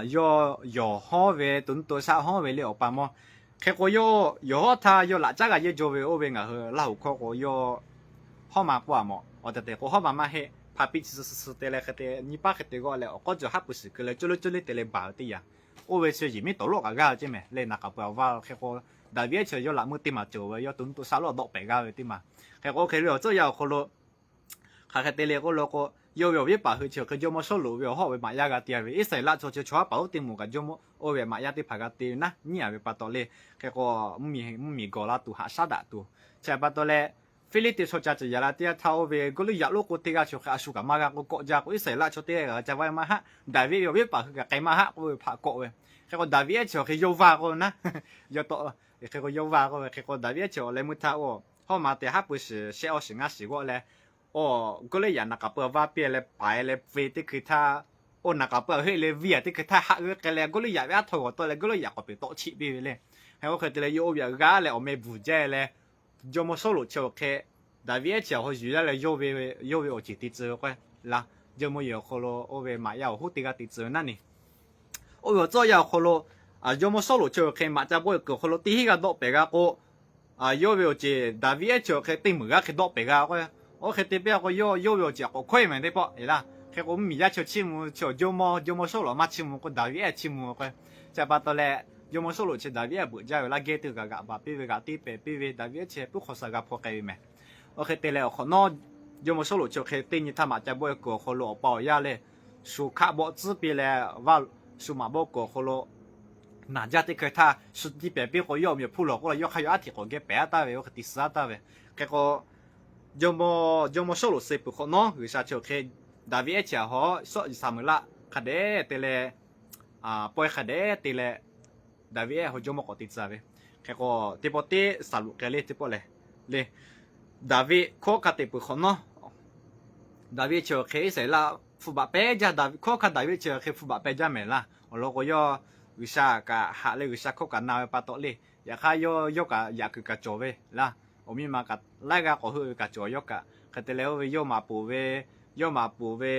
yawˬ yawˬ hawˉ ve, to nuˇ to shaˆ hawˉ ve le awˬ pa mawˇ. Hk'e k'o, yawˇ yawˬ hawˉ htaˇ yawˇ laꞈ caˉ g'a yehˇ jaw ve oˇ ve ngaˬ hui Laˇhuˍ hkawˇ k'o yawˇ hawˉ ma k'oˆ-a mawˬ. Awˬ tehˬ tehˬ k'o, hawˉ ma maˇ heˆ. hpa piˇ chi suh suh te leh hk'e te nyi paˉ hk'e te g'awˆ leh awˬ k'awˉ cawˬ haˉ pui shiˍ keu leh coˇ le coˇ le te leh baˬ ve teˇ yanˇ, oˇ ve chi yehˬ miˉ tawˍ lawˆ kaꞈ g'aˇ ve ceˇ mehˍ le. Naˍ k'aˍ pui awˬ va hk'e k'o, Daˍviˆ ehˉ chi yawˇ laꞈ meuˇ teˇ maˬ cawˬ ve, yawˇ to nuˇ to shaˆ lawˇ dawˆ pehˍ g'aˇ ve teˇ maˬ. Hk'e k'o oˇ hk'e ve awˬ tcuhˉ awˬ yanˇ awˬ hk'aw lo hk'aˬ hk'e te le k'oˆ lo k'o, yawˇ ve awˬ viˉ paˍ hui chi awˬ hk'e jawˇmawˇ Sawˉluꞈ ve awˬ hawˉ ve maꞈ yaˇ g'a te ve, Iˉsaˍreˍlaˆ chaw chi chaw haˉ paˍ oˉ teˇ moˍ kaꞈ jawˇmawˇ oˇ ve maꞈ yaˇ teˇ hpaˍ g'a te ve naˉ nyiˉ a ve pa taw le. Hk'e k'o, mvuhˇmiˬ gawˬ la tuˬ haꞈ shaˉ daꞈ tuˬ, chi pa taw leh Hpiˇliˇtiˆ chaw ca ciˍ yaˍ la teˇ g'aˇ htaˇ oˇ ve Goˇliˇyaꞈ lonˉ k'o teˇ g'aˇ chi awˬ hk'e a shu kaꞈ maˇ g'a k'oˆ kawˆ jaˇ k'o, Iˉsaˍreˍlaˆ chaw teˇ g'aˇ g'a ca vaˇ maˇ haˆ, Daˍviˆ ve awˬ viˉ paˍ hui kaꞈ k'ai maˇ haˆ k'oˆ ve hpaꞈ kawˆ ve. Hk'e k'o Daˍviˆ ehˉ chi awˬ hk'e yawˇ vaˇ k'o naˉ, yawˇ tawˆ, hk'e k'o yawˇ vaˇ k'oˆ ve. Hk'e k'o Daˍviˆ ehˉ chi awˬ leh meuˇ htaˇ oˇ hawˉ ma te haˉ pui shiˍ shehˆ awˇ shiˍ ngaˇ shiˍ g'awˆ leh, oˇ Goˇliˇyaꞈ naˍ k'aˍ pui awˬ va piˇ leh paiˍ leh ve teˇ hkui htaˇ, oˇ naˍ k'aˍ pui awˬ heˆ leh viˇ a teˇ hkui htaˇ haˆ g'euˆ k'ai leh Goˇliˇyaꞈ ve aˉ htaw g'awˬ tawˆ leh Goˇliˇyaꞈ k'awꞈ peˬ tawˆ chiˆ piˇ ve le. Hk'e k'o hk'e te leh yawˇ oˇ ve aꞈ g'aˇ leh awˬ meh bvuhˬ jaˇ leh, jawˇmawˇ Sawˉluꞈ chi awˬ hk'e Daˍviˆ ehˉ chi awˬ hk'aw yuˬ yaˇ leh yawˇ ve awˬ ceˬ te tcuh ve k'o, la, jawˇmawˇ yehˬ awˬ hk'aw lo oˇ ve maꞈ yaˇ awˬ hoˉ teˇ g'aˇ te tcuh ve naˉ ne. Oˇ ve awˬ tcuhˉ awˬ yanˇ awˬ hk'aw lo, jawˇmawˇ Sawˉluꞈ chi awˬ hk'e maꞈ ca bawˆ e kuiˬ awˬ hk'aw lo teˇ hinˉ g'a dawˆ pehˍ g'a k'o, yawˇ ve awˬ ceˬ Daˍviˆ ehˉ chi awˬ hk'e teˇ meunˍ g'aˇ hk'e dawˆ pehˍ g'a k'o, oˇ hk'e te piˇ k'o yawˇ, yawˇ ve awˬ ceˬ k'awꞈ hkawehˇ mehˍ teˇ pawˆ e laˇ. Hk'e k'o mvuhˇmiˬ yaˇ chi chiˇ mvuh chi awˬ jawˇmawˇ, jawˇmawˇ Sawˉluꞈ maˇ chiˇ mvuh k'o Daˍviˆ ehˉ chiˇ mvuh k'o, chi pa taw leh, jawˇmawˇ Sawˉluꞈ chi Daˍviˆ ehˉ beuꞈ jaˇ ve laˇ geh teˇ g'aˇ g'aꞈ baˬ piˇ ve, g'aꞈ teˇ pehˍ piˇ ve, Daˍviˆ ehˉ chi puiˉ hk'aw suh g'a hpaw k'ai ve mehˍ. Oˇ hk'e te leh awˬ hk'awꞈ nawˉ, jawˇmawˇ Sawˉluꞈ chi awˬ hk'e teˇ nyi htaˇ maꞈ ca bawˆ e kuiˬ awˬ hk'aw lo awˬ pa awˬ yaˇ leh, shu hkaˆ bawˆ tcuhˉ piˇ leh, shu maꞈ bawˆ kuiˬ awˬ hk'aw lo naˬ jaˇ teˇ hkui htaˇ shu tiˇ pehˍ piˇ k'o yawˇ awˬ meh awˬ hpfuhˇ lawˬ k'oˆ la yawˇ hk'aˇ yawˇ aˉ hteꞈ k'awꞈ geh pehˍ aˉ taˍ ve, oˇ hk'e te suh aˉ taˍ ve. Hk'e k'o, jawˇmawˇ, jawˇmawˇ Sawˉluꞈ suh peuˬ hk'awꞈ nawˉ G'uiˬsha chi awˬ hk'e Daˍviˆ ehˉ chi awˬ hawˉ Sawˉ Saˍmuˍeˍlaˆ hk'a dehꞈ te leh, pawehˇ hk'a dehꞈ te leh, Daˍviˆ ehˉ hawˉ jawˇmawˇ k'awꞈ te tcuh ve. Hk'e k'o teˇ pawˆ teˇ Saˍluꞈ k'ai le teˇ pawˆ lehˬ, le, Daˍviˆ hkawˇ hk'a teꞈ peuˬ hk'awꞈ nawˉ, Daˍviˆ chi awˬ hk'e Iˉsaˍreˍlaˆ hpu baꞈ pehˇ jaˇ, hkawˇ hk'a Daˍviˆ chi awˬ hk'e hpu baꞈ pehˇ jaˇ mehˍ laˇ. Awˬ lawn k'o yawˇ G'uiˬsha kaꞈ haꞈ leh G'uiˬsha hkawˇ kaꞈ na ve pa taw le. Yaꞈ hk'aˇ yawˇ, yawˇ kaꞈ yaꞈ kuiˬ kaꞈ cawˬ ve laˇ. Awˬ miˇ ma kaꞈ laiˉ g'aˇ k'awꞈ heuˆ ve kaꞈ cawˬ yawˇ kaꞈ. Hk'e te leh oˇ ve yawˇ maꞈ poˬ ve, yawˇ maꞈ poˬ ve,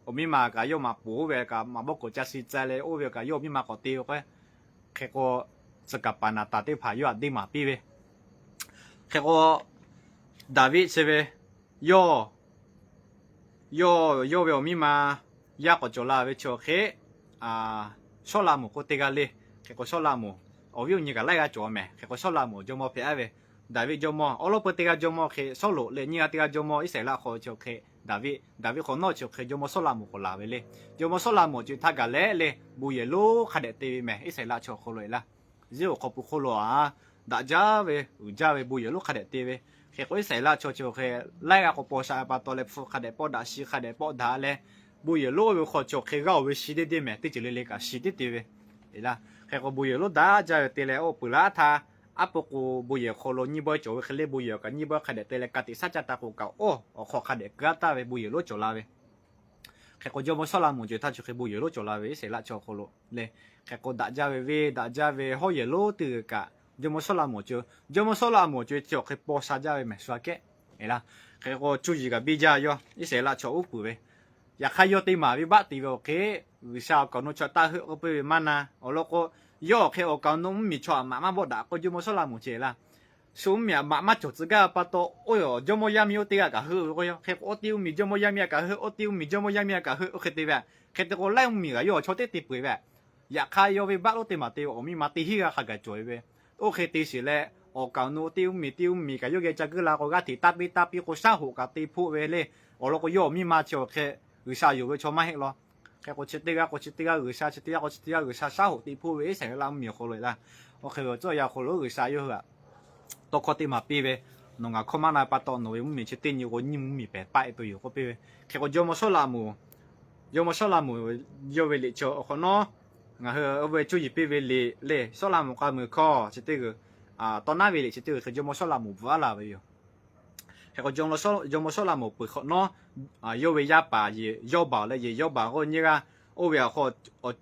awˬ miˇ ma kaꞈ yawˇ maꞈ poˬ ve kaꞈ maꞈ bawˆ k'awꞈ ca shi tcuh leh oˇ ve kaꞈ yawˇ awˬ miˇ ma k'awꞈ te ve k'o, hk'e k'o, tcuh kaˍ paˍ naˍ taˍ teˇ hpaˍ yawˇ htaꞈ deˇ maˍ piˇ ve. Hk'e k'o, Daˍviˆ chi ve yawˇ, yawˇ, yawˇ ve awˬ miˇ ma yaˇ k'awꞈ cawˬ la ve chi awˬ hk'e, Sawˉlaꞈmonˍ k'oˆ teˇ g'aˇ le. Hk'e k'o Sawˉlaꞈmonˍ awˬ viˉ awˬ nyi kaꞈ laiˉ g'aˇ cawˬ mehˍ. Hk'e k'o Sawˉlaꞈmonˍ jawˇmawˇ hpehꞈ aˉ ve, Daˍviˆ jawˇmawˇ awˉ lawˉ peu teˇ g'aˇ jawˇmawˇ hk'e, Sawˉluꞈ leh nyiˇ g'aˇ teˇ g'aˇ jawˇmawˇ Iˉsaˍreˍlaˆ hk'aw chi awˬ hk'e, Daˍviˆ, Daˍviˆ hk'awꞈ nawˉ chi awˬ hk'e jawˇmawˇ Sawˉlaꞈmonˍ k'awꞈ laˬ ve le. Jawˇmawˇ Sawˉlaꞈmonˍ ceuˬ htaˇ gaˬ leh le bon yehˬ lonˉ hk'a dehꞈ te ve mehˍ Iˉsaˍreˍlaˆ chaw awˬ hk'aw lo e laˇ. Yeˍsuˆ awˬ hk'aw pui hk'oˆ lo a, daꞈ jaˇ ve uiˍ jaˇ ve bon yehˬ lonˉ hk'a dehꞈ te ve. Hk'e k'o Iˉsaˍreˍlaˆ chaw chi awˬ hk'e laiˉ g'aˇ k'awꞈ paw sha ve pa taw leh hpu hk'a dehꞈ pawˆ daꞈ, shi hk'a dehꞈ pawˆ daꞈ leh, bon yehˬ lonˉ ve hk'aw chi awˬ hk'e g'aˇ oˬ ve shi deˇ deˇ mehˍ, teˇ ceuˬ le le kaꞈ shi deˇ te ve. Eˬ laˇ, hk'e k'o bon yehˬ lonˉ daꞈ jaˇ ve te leh oˇ peuˬ laˇ htaˇ, aˉ po k'o bon yehˬ hk'aw lo nyiˇ bawehˇ cawˬ ve hk'e le bon yehˬ kaꞈ nyiˇ bawehˇ hk'a dehꞈ te leh ka tiꞈ shaˉ caˇ ta k'o kaꞈ oˇ awˬ hk'aw hk'a dehꞈ keu aˉ taˍ ve bon yehˬ lonˉ cawˬ la ve. Hk'e k'o jawˇmawˇ Sawˉlaꞈmonˍ ceuˬ htaˇ chi hk'e bon yehˬ lonˉ cawˬ la ve Iˉsaˍreˍlaˆ chaw awˬ hk'aw lo le. Hk'e k'o daꞈ jaˇ ve venˇ daꞈ jaˇ ve hawˉ yehˬ lonˉ teˇ g'uiˬ kaꞈ jawˇmawˇ Sawˉlaꞈmonˍ ceuˬ, jawˇmawˇ Sawˉlaꞈmonˍ ceuˬ chi awˬ hk'e paw sha jaˇ ve mehˍ shu aꞈ kehˉ. Eˬ laˇ, hk'e k'o cuˇ yiˍ kaꞈ biˇ jaˇ yawˇ Iˉsaˍreˍlaˆ chaw uˉ peunˍ ve. Yaꞈ hk'aˇ yawˇ teˇ maˬ venˇbaˆ te ve awˬ hk'e, G'uiˬsha awˬ kaˍ awˬ nu chaw taˇ heuˆ k'oˆ piˇ ve maˇ na. Awˬ lawn k'o, yawˇ awˬ hk'e awˬ kaˍ awˬ nu mvuhˇmiˬ chaw aꞈ maꞈ maˇ bawˆ daꞈ k'o jawˇmawˇ Sawˉlaꞈmonˍ ceuˬ laˇ. Shu mvuhˇmiˬ aꞈ maꞈ maˇ cawˬ tcuh gaˇ ve pa taw, oˇ jawˇmawˇ yaˇ miˇ oˇ teˇ g'aˇ kaꞈ heuˆ ve k'o, hk'e k'o oˇ teˇ mvuhˇmiˬ jawˇmawˇ yaˇ miˇ aꞈ kaꞈ heuˆ, oˇ teˇ mvuhˇmiˬ jawˇmawˇ yaˇ miˇ aꞈ kaꞈ heuˆ, oˇ hk'e te ve. Hk'e te k'o laiˉ mvuhˇmiˬ kaꞈ yawˇ awˬ chaw teˇ te peuˬ ve. Yaꞈ hk'aˇ yawˇ venˇbaˆ lonˉ teˇ maˬ te ve awˬ miˇ ma teˇ hinˉ g'aˇ hk'a gaˬ cawˬ e ve. Oˇ hk'e te shiˍ leh, awˬ kaˍ awˬ nu teˇ mvuhˇmiˬ teˇ mvuhˇmiˬ kaꞈ yawˇ geh ca guˇ la k'o g'aˇ hteꞈ taˇ piˇ taˇ piˇ k'o shaˉ hoꞈ kaꞈ te hpoˆ ve le. Awˬ lawn k'o yawˇ awˬ miˇ ma chi awˬ hk'e G'uiˬsha yonˍ ve chaw maˇ heˆ law. Hk'e k'o chi teˇ g'aˇ k'o chi teˇ g'aˇ G'uiˬsha, chi teˇ g'aˇ k'o chi teˇ g'aˇ G'uiˬsha shaˉ hoꞈ te hpoˆ ve Iˉsaˍreˍlaˆ mvuhˇmiˬ awˬ hk'aw lo e laˇ. Oˇ hk'e ve awˬ tcuhˉ awˬ yanˇ awˬ hk'aw lo G'uiˬsha yawˇ hui aꞈ tawˇ hkawˇ teˇ maˬ piˇ ve, nawˬ ngaˬ hkawˇ maˇ na pa taw nawˬ ve mvuhˇmiˬ chi teˇ nyi k'o nyiˇ mvuhˇmiˬ pehˍ taˆ e tuˬ yoˬ k'oˆ piˇ ve. Hk'e k'o jawˇmawˇ Sawˉlaꞈmonˍ, jawˇmawˇ Sawˉlaꞈmonˍ yawˇ ve liꞈ chi awˬ hk'awꞈ nawˉ, ngaˬ hui oˇ ve cuˇ yiˍ piˇ ve liꞈ le Sawˉlaꞈmonˍ k'a muiˬ hkawˇ chi teˇ g'uiˬ, tawˇ naˉ ve liꞈ chi teˇ g'uiˬ hk'e jawˇmawˇ Sawˉlaꞈmonˍ bvuhꞈ aˉ la ve yoˬ. Hk'e k'o jawˇmawˇ Sawˉlaꞈmonˍ peuˬ hk'awꞈ nawˉ, yawˇ ve yaˇ paˍ yehˬ Yawˇbaˬ leh yehˬ Yawˇbaˬ k'o nyiˇ g'aˇ, oˇ ve awˬ hk'aw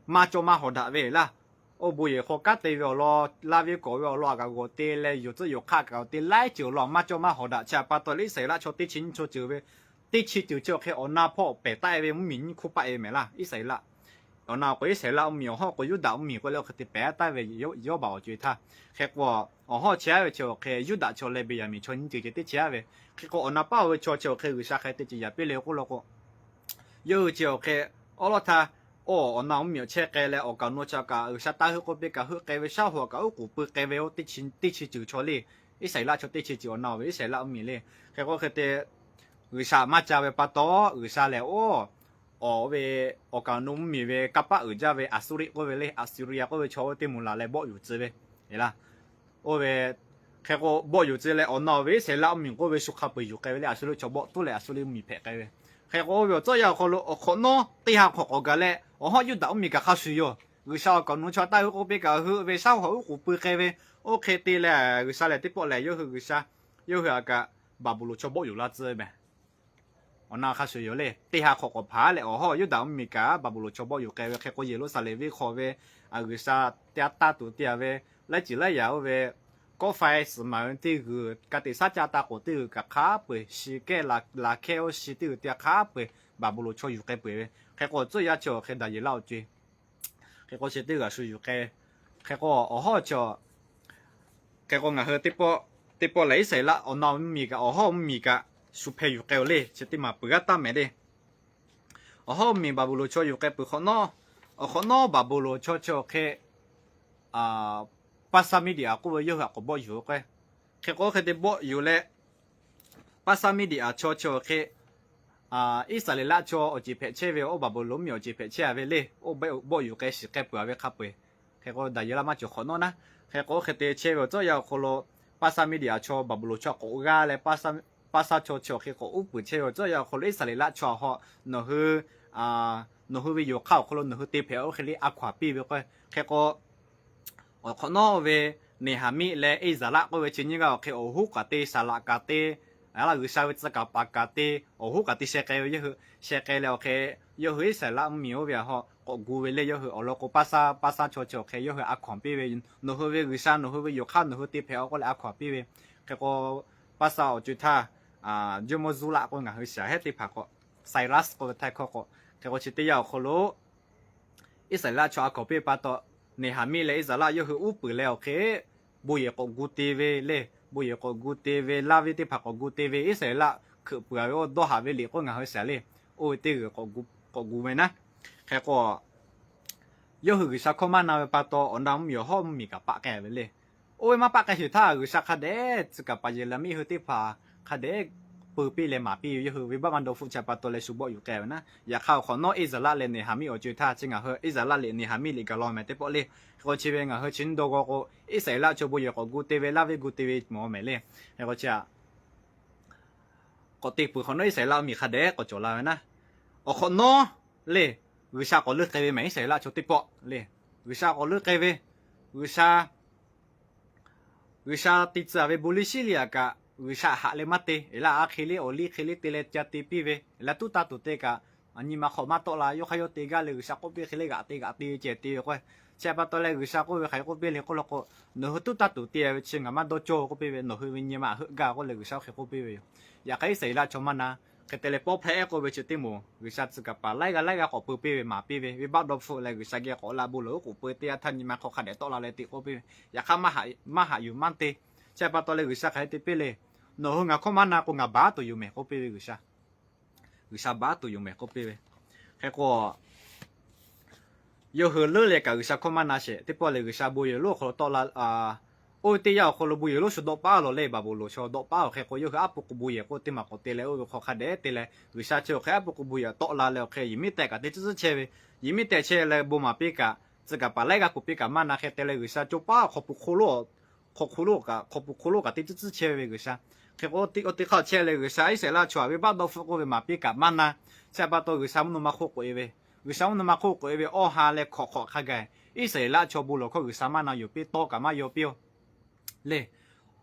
maˇ cawˇ maˇ hawˍ daꞈ ve laˇ. Oˇ bon yehˬ hk'aw kanˉ te ve awˬ lawn, laˇ ve kawꞈ ve awˬ lawn aꞈ kaꞈ g'awˬ te leh yonˍ tcuhˆ yonˍ hk'aˆ kaꞈ g'awˬ te laiˉ ceuˬ awˬ lawn maˇ cawˇ maˇ hawˍ daꞈ chi pa taw leh Iˉsaˍreˍlaˆ chaw teˇ chi nyiˇ chaw ceuˬ ve, teˇ chi ceuˬ chi awˬ hk'e awˬ na hpawˇ pehˍ taˆ e ve mvuhˇmiˬ nyiˇ hkuˇ paˆ e ve mehˍ laˇ Iˉsaˍreˍlaˆ. Awˬ na k'o Iˉsaˍreˍlaˆ mvuhˇmiˬ awˬ hawˉ k'o Yuˇdaꞈ mvuhˇmiˬ k'oˆ leh oˇ hk'e te pehˍ taˍ ve Yawˇbaˬ awˬ co e htaˇ. Hk'e k'o Awˬ hawˉ chehˇ aˉ ve chi awˬ hk'e Yuˇdaꞈ chaw leh Beˍyaˍmiˍ chaw nyiˇ ceuˬ ceh teˇ chehˇ aˉ ve. Hk'e k'o, awˬ na paˉ oˇ ve chaw chi awˬ hk'e G'uiˬsha hk'aˬ hk'e te ceh yaꞈ piˇ le k'oˆ law k'o, yawˇ hui chi awˬ hk'e awˉ lawˉ htaˇ, oˇ awˬ na mvuhˇmiˬ awˬ chehˇ k'ai leh awˬ kaˍ awˬ nu chi kaꞈ G'uiˬsha taˇ heuˆ k'oˆ piˇ kaꞈ heuˆ k'ai ve, shaˉ hoꞈ kaꞈ uˉ k'oˍ pui k'ai ve, oˇ teˇ chi ceuˬ chaw le. Iˉsaˍreˍlaˆ chaw teˇ chi ceuˬ awˬ na oˬ ve Iˉsaˍreˍlaˆ mvuhˇmiˬ le. Hk'e k'o hk'e te G'uiˬsha maˇ ca ve pa taw, G'uiˬsha lehˬ oˇ, awˬ ve, awˬ kaˍ awˬ nu mvuhˇmiˬ ve kanˇ paˆ uiˍ jaˇ ve Aˍsuˇriˆ k'oˆ ve le, Aˍsuˍriˍyaˍ k'oˆ ve chaw oˇ teˇ moˍ laˬ leh bawˆ yuˬ tcuh ve, eˬ laˇ. Oˇ ve, hk'e k'o bawˆ yuˬ tcuh leh awˬ na oˬ ve Iˉsaˍreˍlaˆ mvuhˇmiˬ k'oˆ ve shu hk'a peu-eˬ yuˬ k'ai ve le, Aˍsuˇriˆ chaw bawˆ tuˉ leh Aˍsuˇriˆ mvuhˇmiˬ hpehꞈ k'ai ve. Hk'e k'o oˇ ve awˬ tcuhˉ yaˇ awˬ hk'aw lo awˬ hk'awꞈ nawˉ teˇ ha hk'awꞈ k'awꞈ gaˬ leh awˬ hawˉ Yuˇdaꞈ mvuhˇmiˬ kaꞈ hk'a shuˍ yoˬ. G'uiˬsha awˬ kaˍ awˬ nu chaw taˇ heuˆ k'oˆ piˇ kaꞈ heuˆ ve, shaˉ hoꞈ uˉ k'oˍ pui k'ai ve, oˇ hk'e te leh G'uiˬsha lehˬ teˇ pawˆ lehˬ yawˇ hui G'uiˬsha, yawˇ hui aꞈ kaꞈ Baˍbuˍlonˍ chaw bawˆ yuˬ laˇ tcuh ve mehˬ. Awˬ na hk'a shuˍ yoˬ le. Teˇ ha hk'awꞈ k'awꞈ hpanˍ leh awˬ hawˉ Yuˇdaꞈ mvuhˇmiˬ kaꞈ Baˍbuˍlonˍ chaw bawˆ yuˬ k'ai ve. Hk'e k'o Yeˍruˆsaˍlehnˍ venˇ hk'aw ve G'uiˬsha te a taˇ tuˬ te a ve laiˉ ceuˬ laiˉ yaꞈ oˇ ve kawˆ faiˇ suhˍ maˍ ve teˇ g'uiˬ, ka tiꞈ shaˉ caˆ taˇ k'oˍ teˇ g'uiˬ kaꞈ hk'a peu-eˬ, shi kehˉ laˬ kehˉ oˇ shi teˇ g'uiˬ te a hk'a peu-eˬ Baˍbuˍlonˍ chaw yuˬ k'ai peu-eˬ ve. Hk'e k'o awˬ tcuhˉ yaˇ chi awˬ hk'e Daˍyeˍlaˆ awˬ co-e. Hk'e k'o chi teˇ g'uiˬ shu yuˬ k'ai. Hk'e k'o awˬ hawˉ chi, hk'e k'o ngaˬ hui teˇ pawˆ lehˬ Iˉsaˍreˍlaˆ awˬ na mvuhˇmiˬ kaꞈ awˬ hawˉ mvuhˇmiˬ kaꞈ shu hpeh yuˬ k'ai-oˬ le. Chi teˇ maˬ peuˬ g'aˇ taˇ mehˍ le. Awˬ hawˉ mvuhˇmiˬ Baˍbuˍlonˍ chaw yuˬ k'ai peuˬ hk'awꞈ nawˉ, awˬ hk'awꞈ nawˉ Baˍbuˍlonˍ chaw chi awˬ hk'e Paˇsaˇmiˇdiˍaˍ k'oˆ ve yawˇ hui aꞈ k'awꞈ bawˆ yuˬ k'o, hk'e k'o hk'e te bawˆ yuˬ leh, Paˇsaˇmiˇdiˍaˍ chaw chi awˬ hk'e Iˉsaˍreˍlaˆ chaw awˬ ceˬ hpehꞈ chehˇ ve, oˇ Baˍbuˍlonˍ mvuhˇmiˬ awˬ ceˬ hpehꞈ chehˇ ve le. Oˇ bawˆ yuˬ k'ai shiˍ k'ai peuˬ a ve hk'a peu-eˬ. Hk'e k'o Daˍyeˍlaˆ maˇ cawˬ hk'awꞈ nawˉ naˉ. Hk'e k'o hk'e te chehˇ ve awˬ tcuhˉ yaˇ awˬ hk'aw lo Paˇsaˇmiˇdiˍaˍ chaw Baˍbuˍlonˍ chaw k'awꞈ g'aˇ leh, Paˇsaˇ chaw chi awˬ hk'e k'awꞈ uˉ peunˍ chehˇ ve awˬ tcuhˉ yaˇ awˬ hk'aw lo Iˉsaˍreˍlaˆ chaw awˬ hawˉ nawˬ hui, nawˬ hui ve yoˬ hk'aˇ awˬ hk'aw lo nawˬ hui te hpehꞈ oˇ hk'e le a hkaw anˬ piˇ ve k'o, hk'e k'o awˬ hk'awꞈ nawˉ ve Neˍhaˍmiˆ leh Iˉsaˍreˍlaˆ k'oˆ ve chi nyiˇ g'aˇ awˬ hk'e awˬ hoˉ kaꞈ te, saˍ laꞈ kaꞈ te, G'uiˬsha ve tcuh kaˍ paˍ kaꞈ te, awˬ hoˉ kaꞈ te sheh k'ai ve yawˇ hui, sheh k'ai leh awˬ hk'e yawˇ hui Iˉsaˍreˍlaˆ mvuhˇmiˬ oˇ ve awˬ hawˉ k'awꞈ gu ve le. Yawˇ hui awˬ lawn k'o Paˇsaˇ, Paˇsaˇ chaw chi awˬ hk'e yawˇ hui a hkaw anˬ piˇ ve, nawˬ hui ve G'uiˬsha nawˬ hui ve yoˬ hk'aˇ nawˬ hui te hpehꞈ oˇ k'oˆ leh a hkaw anˬ piˇ ve. Hk'e k'o Paˇsaˇ awˬ co-e htaˇ, Jawˇmawˇ Zuˇlaˆ k'oˆ ve ngaˬ hui shiˍ hehˉ teˇ hpaˍ k'o, Cyrus k'oˆ ve htaiˇ hkawˇ k'o, hk'e k'o chi teˇ yanˇ awˬ hk'aw lo Iˉsaˍreˍlaˆ chaw a hkaw anˬ piˇ ve pa taw, Neˍhaˍmiˆ leh Iˉsaˍreˍlaˆ yawˇ hui uˉ peunˍ leh awˬ hk'e bon yehˬ k'awꞈ gu te ve le. Bon yehˬ k'awꞈ gu te ve, laˇ ve teˇ hpaˍ k'awꞈ gu te ve, Iˉsaˍreˍlaˆ hkeuꞈ peuˬ a ve oˇ dawˇ haꞈ ve liꞈ k'oˆ ngaˬ hui shiˍ le. Oˇ ve teˇ g'uiˬ k'awꞈ gu ve naˉ. Hk'e k'o yawˇ hui G'uiˬsha hkawˇ maˇ na ve pa taw, awˬ na mvuhˇmiˬ awˬ hawˉ mvuhˇmiˬ kaꞈ paˆ k'ai ve le. Oˇ ve maˇ paˆ k'ai sheˍ htaˇ, G'uiˬsha hk'a dehꞈ tcuh kaˍ paˍ Yeˍraˍmiˆ hui teˇ hpaˍ hk'a dehꞈ peu piˇ leh maˍ piˇ ve, yawˇ hui venˇbaˆ maˇ dawˇ hpfuhˆ chi pa taw leh shu bawˆ yuˬ k'ai ve naˉ. Yaꞈ hk'aˇ awˬ hk'awꞈ nawˉ Iˉsaˍreˍlaˆ leh Neˍhaˍmiˆ awˬ co-e htaˇ chi ngaˬ hui Iˉsaˍreˍlaˆ liꞈ Neˍhaˍmiˆ liꞈ gaˬ law mehˍ teˇ pawˆ le. Hk'e k'o chi ve ngaˬ hui chi nyiˇ dawˇ g'aw k'o, Iˉsaˍreˍlaˆ chaw bon yehˬ k'awꞈ gu te ve, laˇ ve gu te ve mawˬ mehˍ le. Hk'e k'o chi k'awꞈ te peuˬ hk'awꞈ nawˉ Iˉsaˍreˍlaˆ mvuhˇmiˬ hk'a dehꞈ k'awꞈ cawˬ la ve naˉ. Awˬ hk'awꞈ nawˉ le, G'uiˬsha k'awꞈ leuˆ k'ai ve mehˍ Iˉsaˍreˍlaˆ chaw teˇ pawˆ le. G'uiˬsha k'awꞈ leuˆ k'ai ve, G'uiˬsha G'uiˬsha te tcuh ve bon liˇ shiˉ liˇ aꞈ kaꞈ G'uiˬsha haꞈ leh maˇ te. Eˬ laˇ a hk'e liˇ awˬ liˇ hk'e liˇ te leh ca te piˇ ve, eˬ laˇ tuˉ taˇ tuˬ te kaꞈ, nyi ma hk'aw maˇ tawˆ la, yawˇ hk'aˇ yawˇ te gaˇ leh G'uiˬsha k'oˆ piˇ hk'e le g'aꞈ te g'aꞈ te ceh te ve k'o, chi pa taw leh G'uiˬsha k'oˆ ve hk'aˬ hk'e k'oˆ piˇ le k'oˆ law k'o, nawˬ hui tuˉ taˇ tuˬ te ve chi ngaˬ maˇ dawˇ cawˇ k'oˆ piˇ ve, nawˬ hui ve nyi ma heuˆ gaˇ k'oˆ leh G'uiˬsha hk'e k'oˆ piˇ ve yoˬ. Yaꞈ hk'aˇ Iˉsaˍreˍlaˆ chaw maˇ na. Hk'e te leh pawˇ hpehˇ k'oˆ ve chi teˇ moˍ G'uiˬsha tcuh kaˍ paˍ laiˉ g'aˇ laiˉ g'aˇ k'awꞈ peu piˇ ve maˍ piˇ ve, venˇbaˆ dawˇ hpfuhˆ leh G'uiˬsha geh k'awꞈ la bon lawˬ oˉ k'oˍ peu teˇ yanˇ htaˇ nyi ma hk'aw hk'a dehꞈ tawˆ la leh te k'oˆ piˇ ve. Yaꞈ hk'aˇ maˇ haꞈ yuˬ maˇ te. Chi pa taw leh G'uiˬsha hk'aˬ hk'e te piˇ le, nawˬ hui ngaˬ hkawˇ maˇ na k'o ngaˬ baˬ tuˬ yoˬ mehˍ k'oˆ piˇ ve G'uiˬsha. G'uiˬsha baˬ tuˬ yoˬ mehˍ k'oˆ piˇ ve. Hk'e k'o yawˇ hui leuˉ leh kaꞈ G'uiˬsha hkawˇ maˇ na sheˍ. Teˇ pawˆ lehˬ G'uiˬsha bon yehˬ lonˉ awˬ hk'aw lo tawˆ la, oˇ ve teˇ yanˇ awˬ hk'aw lo bon yehˬ lonˉ shu dawˆ paˉ lawˬ le, Baˍbuˍlonˍ chaw dawˆ paˉ awˬ hk'e k'o yawˇ hui aˉ pu k'o bon yehˬ k'oˆ teˇ maˬ k'awꞈ te leh oˇ ve hk'aw hk'a dehꞈ te leh G'uiˬsha chi awˬ hk'e aˉ pu k'o bon yehˬ tawˆ la leh awˬ hk'e yehˬ miˉ tehꞈ kaꞈ teˇ tcuhˉ tcuhˉ chehˇ ve, yehˬ miˉ tehꞈ chehˇ leh bon maˍ piˇ kaꞈ, tcuh kaˍ paˍ laiˉ g'aˇ k'oˍ piˇ kaꞈ maˇ na. Hk'e te leh G'uiˬsha co paˉ awˬ hk'aw pu hk'oˆ lo, hk'aw hk'oˆ lo kaꞈ, hk'aw pu hk'oˆ lo kaꞈ teˇ tcuhˉ tcuhˉ chehˇ ve G'uiˬsha. Hk'e k'o oˇ teˇ hk'aˇ chehˇ leh G'uiˬsha Iˉsaˍreˍlaˆ chaw venˇbaˆ dawˇ hpfuhˆ k'oˆ ve maˍ piˇ kaꞈ maˇ na. Chi pa taw G'uiˬsha mvuhˇ naw ma hk'oˆ k'oꞈ e ve, G'uiˬsha mvuhˇ naw ma hk'oˆ k'oꞈ e ve awˇ ha leh hk'awꞈ hk'awꞈ hk'a gaˬ, Iˉsaˍreˍlaˆ chaw bon lawˬ hkawˇ G'uiˬsha maˇ na yoˬ piˇ tawˇ kaꞈ maˇ yaw piˇ-oˬ le.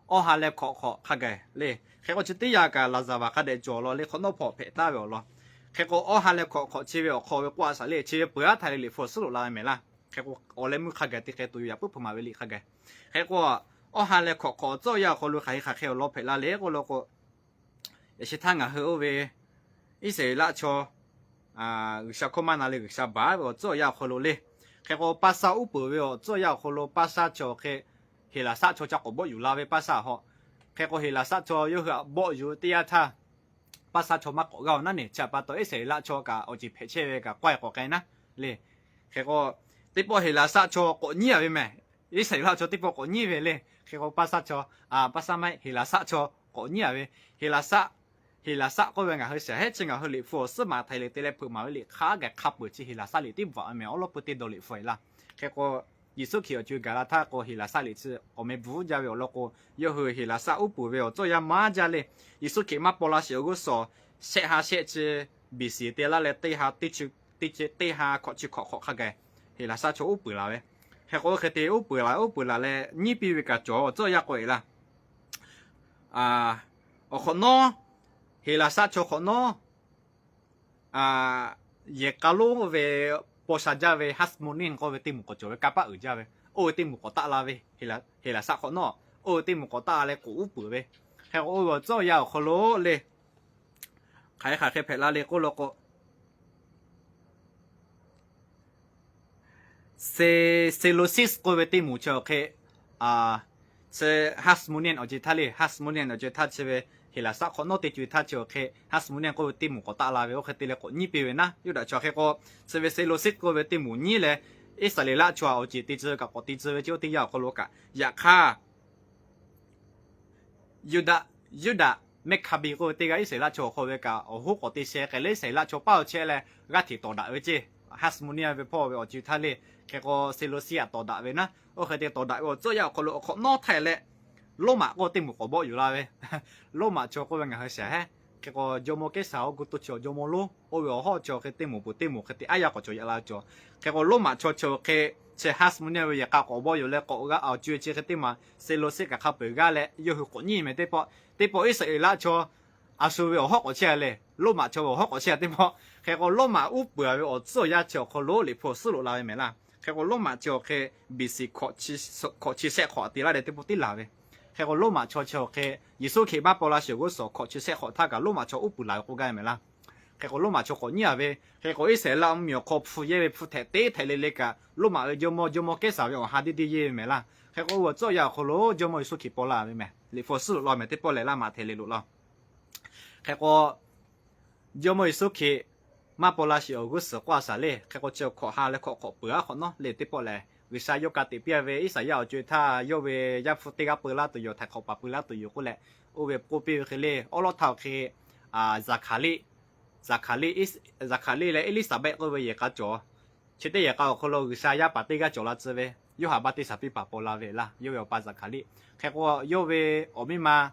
Awˇ ha leh hk'awꞈ hk'awꞈ hk'a gaˬ le. Hk'e k'o chi teˇ yanˇ kaꞈ laˍzaˍvaˍ hk'a dehꞈ cawˬ law le, hk'awꞈ nawˉ hpawꞈ hpehꞈ taˍ ve awˬ lawn. Hk'e k'o awˇ ha leh hk'awꞈ hk'awꞈ chi ve awˬ hk'aw ve k'oˆ a shaˍ le, chi ve peuˬ aˉ htaˇ le liꞈ hpu awˬ suhˉ loꞈ la ve mehˍ laˇ. Hk'e k'o awˬ leh meuˇ hk'a gaˬ te hk'e tuˬ yoˬ, yaꞈ puiˉ hpu maˍ ve liꞈ hk'a gaˬ. Hk'e k'o awˇ ha leh hk'awꞈ hk'awꞈ awˬ tcuhˉ awˬ yanˇ awˬ hk'aw lo hk'aˬ hk'e hk'aˬ hk'e awˬ lawn hpehꞈ la le k'oˆ law k'o, yaꞈ shi htaˇ ngaˬ hui oˇ ve Iˉsaˍreˍlaˆ chaw G'uiˬsha hkawˇ maˇ na leh G'uiˬsha baˬ ve awˬ tcuhˉ awˬ yanˇ awˬ hk'aw lo le. Hk'e k'o Paˇsaˇ uˉ peunˍ ve awˬ tcuhˉ awˬ yanˇ awˬ hk'aw lo Paˇsaˇ chaw awˬ hk'e Heˍlaˍsaˆ chaw ca k'awꞈ bawˆ yuˬ la ve paˇ saˇ hawꞈ. Hk'e k'o Heˍlaˍsaˆ chaw yawˇ hui htaꞈ bawˆ yuˬ teˇ yanˇ htaˇ, paˇ saˇ chaw maˇ k'awꞈ g'aˇ-oˬ naˉ neˬ, chi htaꞈ pa taw Iˉsaˍreˍlaˆ chaw kaꞈ awˬ ceˬ hpehꞈ chehˇ ve kaꞈ k'awehˇ k'awꞈ k'ai naˉ le. Hk'e k'o, teˇ pawˆ Heˍlaˍsaˆ chaw k'awꞈ nyiˉ-a ve mehˬ. Iˉsaˍreˍlaˆ chaw teˇ pawˆ k'awꞈ nyiˉ ve le. Hk'e k'o paˇ saˇ chaw, paˇ saˇ maˇ heˆ, Heˍlaˍsaˆ chaw k'awꞈ nyiˉ-a ve. Heˍlaˍsaˆ, Heˍlaˍsaˆ k'oˆ ve ngaˬ hui shaˍ hehˉ chi ngaˬ hui liꞈ hpu awˬ suhˉ maˍ htaiˍ le te leh hpeuꞈ maˍ ve liꞈ hk'a gaˬ hk'a peuˬ chi Heˍlaˍsaˆ liꞈ tiˉ bvuhꞈ ve mehˬ. Awˉ lawˉ peu teˇ dawˇ liꞈ hpu e laˇ. Hk'e k'o, Yeˍsuˆ Hkriꞈ awˬ co gaˬ la htaˇ k'o Heˍlaˍsaˆ liꞈ chi awˬ meh bvuhꞈ jaˇ ve awˬ lawn k'o, yawˇ hui Heˍlaˍsaˆ uˉ peunˍ ve awˬ tcuhˇ yanˇ maˇ jaˇ le. Yeˍsuˆ Hkriꞈ maˇ paw la sheˍ awˬ g'uˇ suhˍ shehˆ ha shehˆ chi B C te laˇ leh teˇ ha teˇ chi, teˇ chi, teˇ ha hkawꞈ chi hkawꞈ hk'awꞈ hk'a gaˬ Heˍlaˍsaˆ chaw uˉ peunˍ la ve. Hk'e k'o hk'e te uˉ peunˍ la, uˉ peunˍ la leh nyiˉ piˇ ve kaꞈ cawˬ awˬ tcuhˇ yanˇ k'o e laˇ. Awˬ hk'awꞈ nawˉ Heˍlaˍsaˆ chaw hk'awꞈ nawˉ yehˬ k'a lonˉ ve paw sha jaˇ ve Hasmonean k'oˆ ve teˇ moˍ k'awꞈ cawˬ ve, kanˇ paˆ uiˍ jaˇ ve, oˇ ve teˇ moˍ k'awꞈ taˆ la ve, Heˍlaˍsaˆ hk'awꞈ nawˉ oˇ ve teˇ moˍ k'awꞈ taˆ la leh k'oꞈ uˉ peunˍ ve. Hk'e k'o oˇ ve awˬ tcuhˇ yanˇ awˬ hk'aw lo le, hk'aˬ hk'e hk'aˬ hk'e hpehꞈ la le k'oˆ lo k'o, Seleucus k'oˆ ve teˇ moˍ chi awˬ hk'e, Hasmonean awˬ ceuˬ htaˇ le, Hasmonean awˬ ceuˬ htaˇ chi ve Heˍlaˍsaˆ hk'awꞈ nawˉ te co e htaˇ chi awˬ hk'e Hasmonean k'oˆ ve teˇ moˍ k'awꞈ taˆ la ve, oˇ hk'e te leh k'awꞈ nyiˉ piˇ ve naˉ. Yuˇdaꞈ chaw hk'e k'o, chi ve Seleucus k'oˆ ve teˇ moˍ nyiˉ leh, Iˉsaˍreˍlaˆ chaw awˬ ceˬ te tcuh kaꞈ k'awꞈ te tcuh ve chi oˇ teˇ yanˇ awˬ hk'aw lo kaꞈ. Yaꞈ hk'aˇ, Yuˇdaꞈ, Yuˇdaꞈ Mehˇkaˍbeˍ k'oˆ ve teˇ g'aˇ Iˉsaˍreˍlaˆ chaw awˬ hk'aw ve kaꞈ awˬ hoˉ k'awꞈ te sheh k'ai leh Iˉsaˍreˍlaˆ chaw paˇ awˬ chehˇ leh g'aˇ hteꞈ tawˍ daꞈ ve ceˇ. Hasmonean ve hpawˇ ve awˬ ceuˬ htaˇ le, hk'e k'o Seleucus htaꞈ tawˍ daꞈ ve naˉ. Oˇ hk'e te tawˍ daꞈ ve awˬ tcuhˇ yanˇ awˬ hk'aw lo awˬ hk'awꞈ nawˉ htaˇ leh Roˉmaꞈ k'oˆ teˇ moˍ k'awꞈ bawˆ yuˬ la ve. Roˉmaꞈ chaw k'oˆ ve ngaˬ hui shaˍ hehˉ. Hk'e k'o jawˇmawˇ Kehˉsaˍ awˬ gu to chi awˬ jawˇmawˇ lonˉ oˇ ve awˬ hawˉ chi awˬ hk'e teˇ moˍ peuˬ teˇ moˍ hk'e te aˉ yaˇ k'awꞈ cawˬ yaꞈ la ve cawˬ. Hk'e k'o Roˉmaꞈ chaw chi awˬ hk'e chi Hasmonean ve yehˬ k'a k'awꞈ bawˆ yuˬ leh k'awꞈ g'a awˬ co e chi hk'e teˇ maˬ Seleucus kaꞈ hk'a peu-eˬ g'aˇ leh yawˇ hui k'awꞈ nyiˉ mehˍ teˇ pawˆ. Teˇ pawˆ Iˉsaˍreˍlaˆ chaw a shu ve awˬ hawˉ k'awꞈ chehˇ le, Roˉmaꞈ chaw ve awˬ hawˉ k'awꞈ chehˇ teˇ pawˆ. Hk'e k'o Roˉmaꞈ uˉ peunˍ ve awˬ tcuhˇ yanˇ chi awˬ hk'aw lo liꞈ hpu awˬ suhˉ loꞈ la ve mehˍ laˇ. Hk'e k'o Roˉmaꞈ chi awˬ hk'e B C hkawꞈ chi shehˆ hk'awꞈ te laˇ leh teˇ pawˆ tiˉ laˬ ve. Hk'e k'o Roˉmaꞈ chaw chi awˬ hk'e Yeˍsuˆ Hkriꞈ maˇ paw la sheˍ awˬ g'uˇ suhˍ hkawꞈ chi shehˆ hk'awꞈ htaˇ kaꞈ Roˉmaꞈ chaw uˉ peunˍ laˬ ve k'oˆ gaˇ ve mehˍ laˇ. Hk'e k'o Roˉmaꞈ chaw k'awꞈ nyiˉ-a ve. Hk'e k'o Iˉsaˍreˍlaˆ mvuhˇmiˬ awˬ hk'aw hpu yehˇ ve hpu htehꞈ te htehꞈ le le kaꞈ Roˉmaꞈ ve jawˇmawˇ, jawˇmawˇ Kehˉsaˍ ve awˬ ha deˇ deˇ yeˇ ve mehˍ laˇ. Hk'e k'o oˇ ve tcuhˇ yanˇ awˬ hk'aw lo jawˇmawˇ Yeˍsuˆ Hkriꞈ paw la ve mehˍ. Liꞈ hpu awˬ suhˉ loꞈ la mehˍ teˇ pawˆ lehˬ laˇ maꞈ hteꞈ le loꞈ laˇ. Hk'e k'o jawˇmawˇ Yeˍsuˆ Hkriꞈ maˇ paw la sheˍ awˬ g'uˇ suhˍ k'oˆ a shaˍ le. Hk'e k'o chi hkawꞈ ha leh hkawꞈ hk'awꞈ peuˬ aˉ hk'awꞈ nawˉ le teˇ pawˆ lehˬ, G'uiˬsha yawˇ ka tiꞈ piˇ-a ve Iˉsaˍyaˆ awˬ co e htaˇ yawˇ ve Yaˇ hpu teˇ g'aˇ peu laˇ tuˬ yoˬ, htaiˍ hk'awꞈ paˍ peu laˇ tuˬ yoˬ k'oˆ leh, oˇ ve k'oˆ piˇ ve hk'e le, awˉ lawˉ htaˇ awˬ hk'e Zaˍhkaˍriˆ, Zaˍhkaˍriˆ, Zaˍhkaˍriˆ leh Eˇliˇsaˍbehˆ k'oˆ ve yehˬ k'a cawˬ. Chi teˇ yehˬ k'a awˬ hk'aw lo G'uiˬsha yaˇ paˍ teˇ g'aˇ cawˬ la tcuh ve, Yoˇhanˬ baˆtiˆsaˬ piˇ paˍ paw la ve laˇ. Yawˇ ve awˬ pa Zaˍhkaˍriˆ. Hk'e k'o yawˇ ve awˬ miˇ ma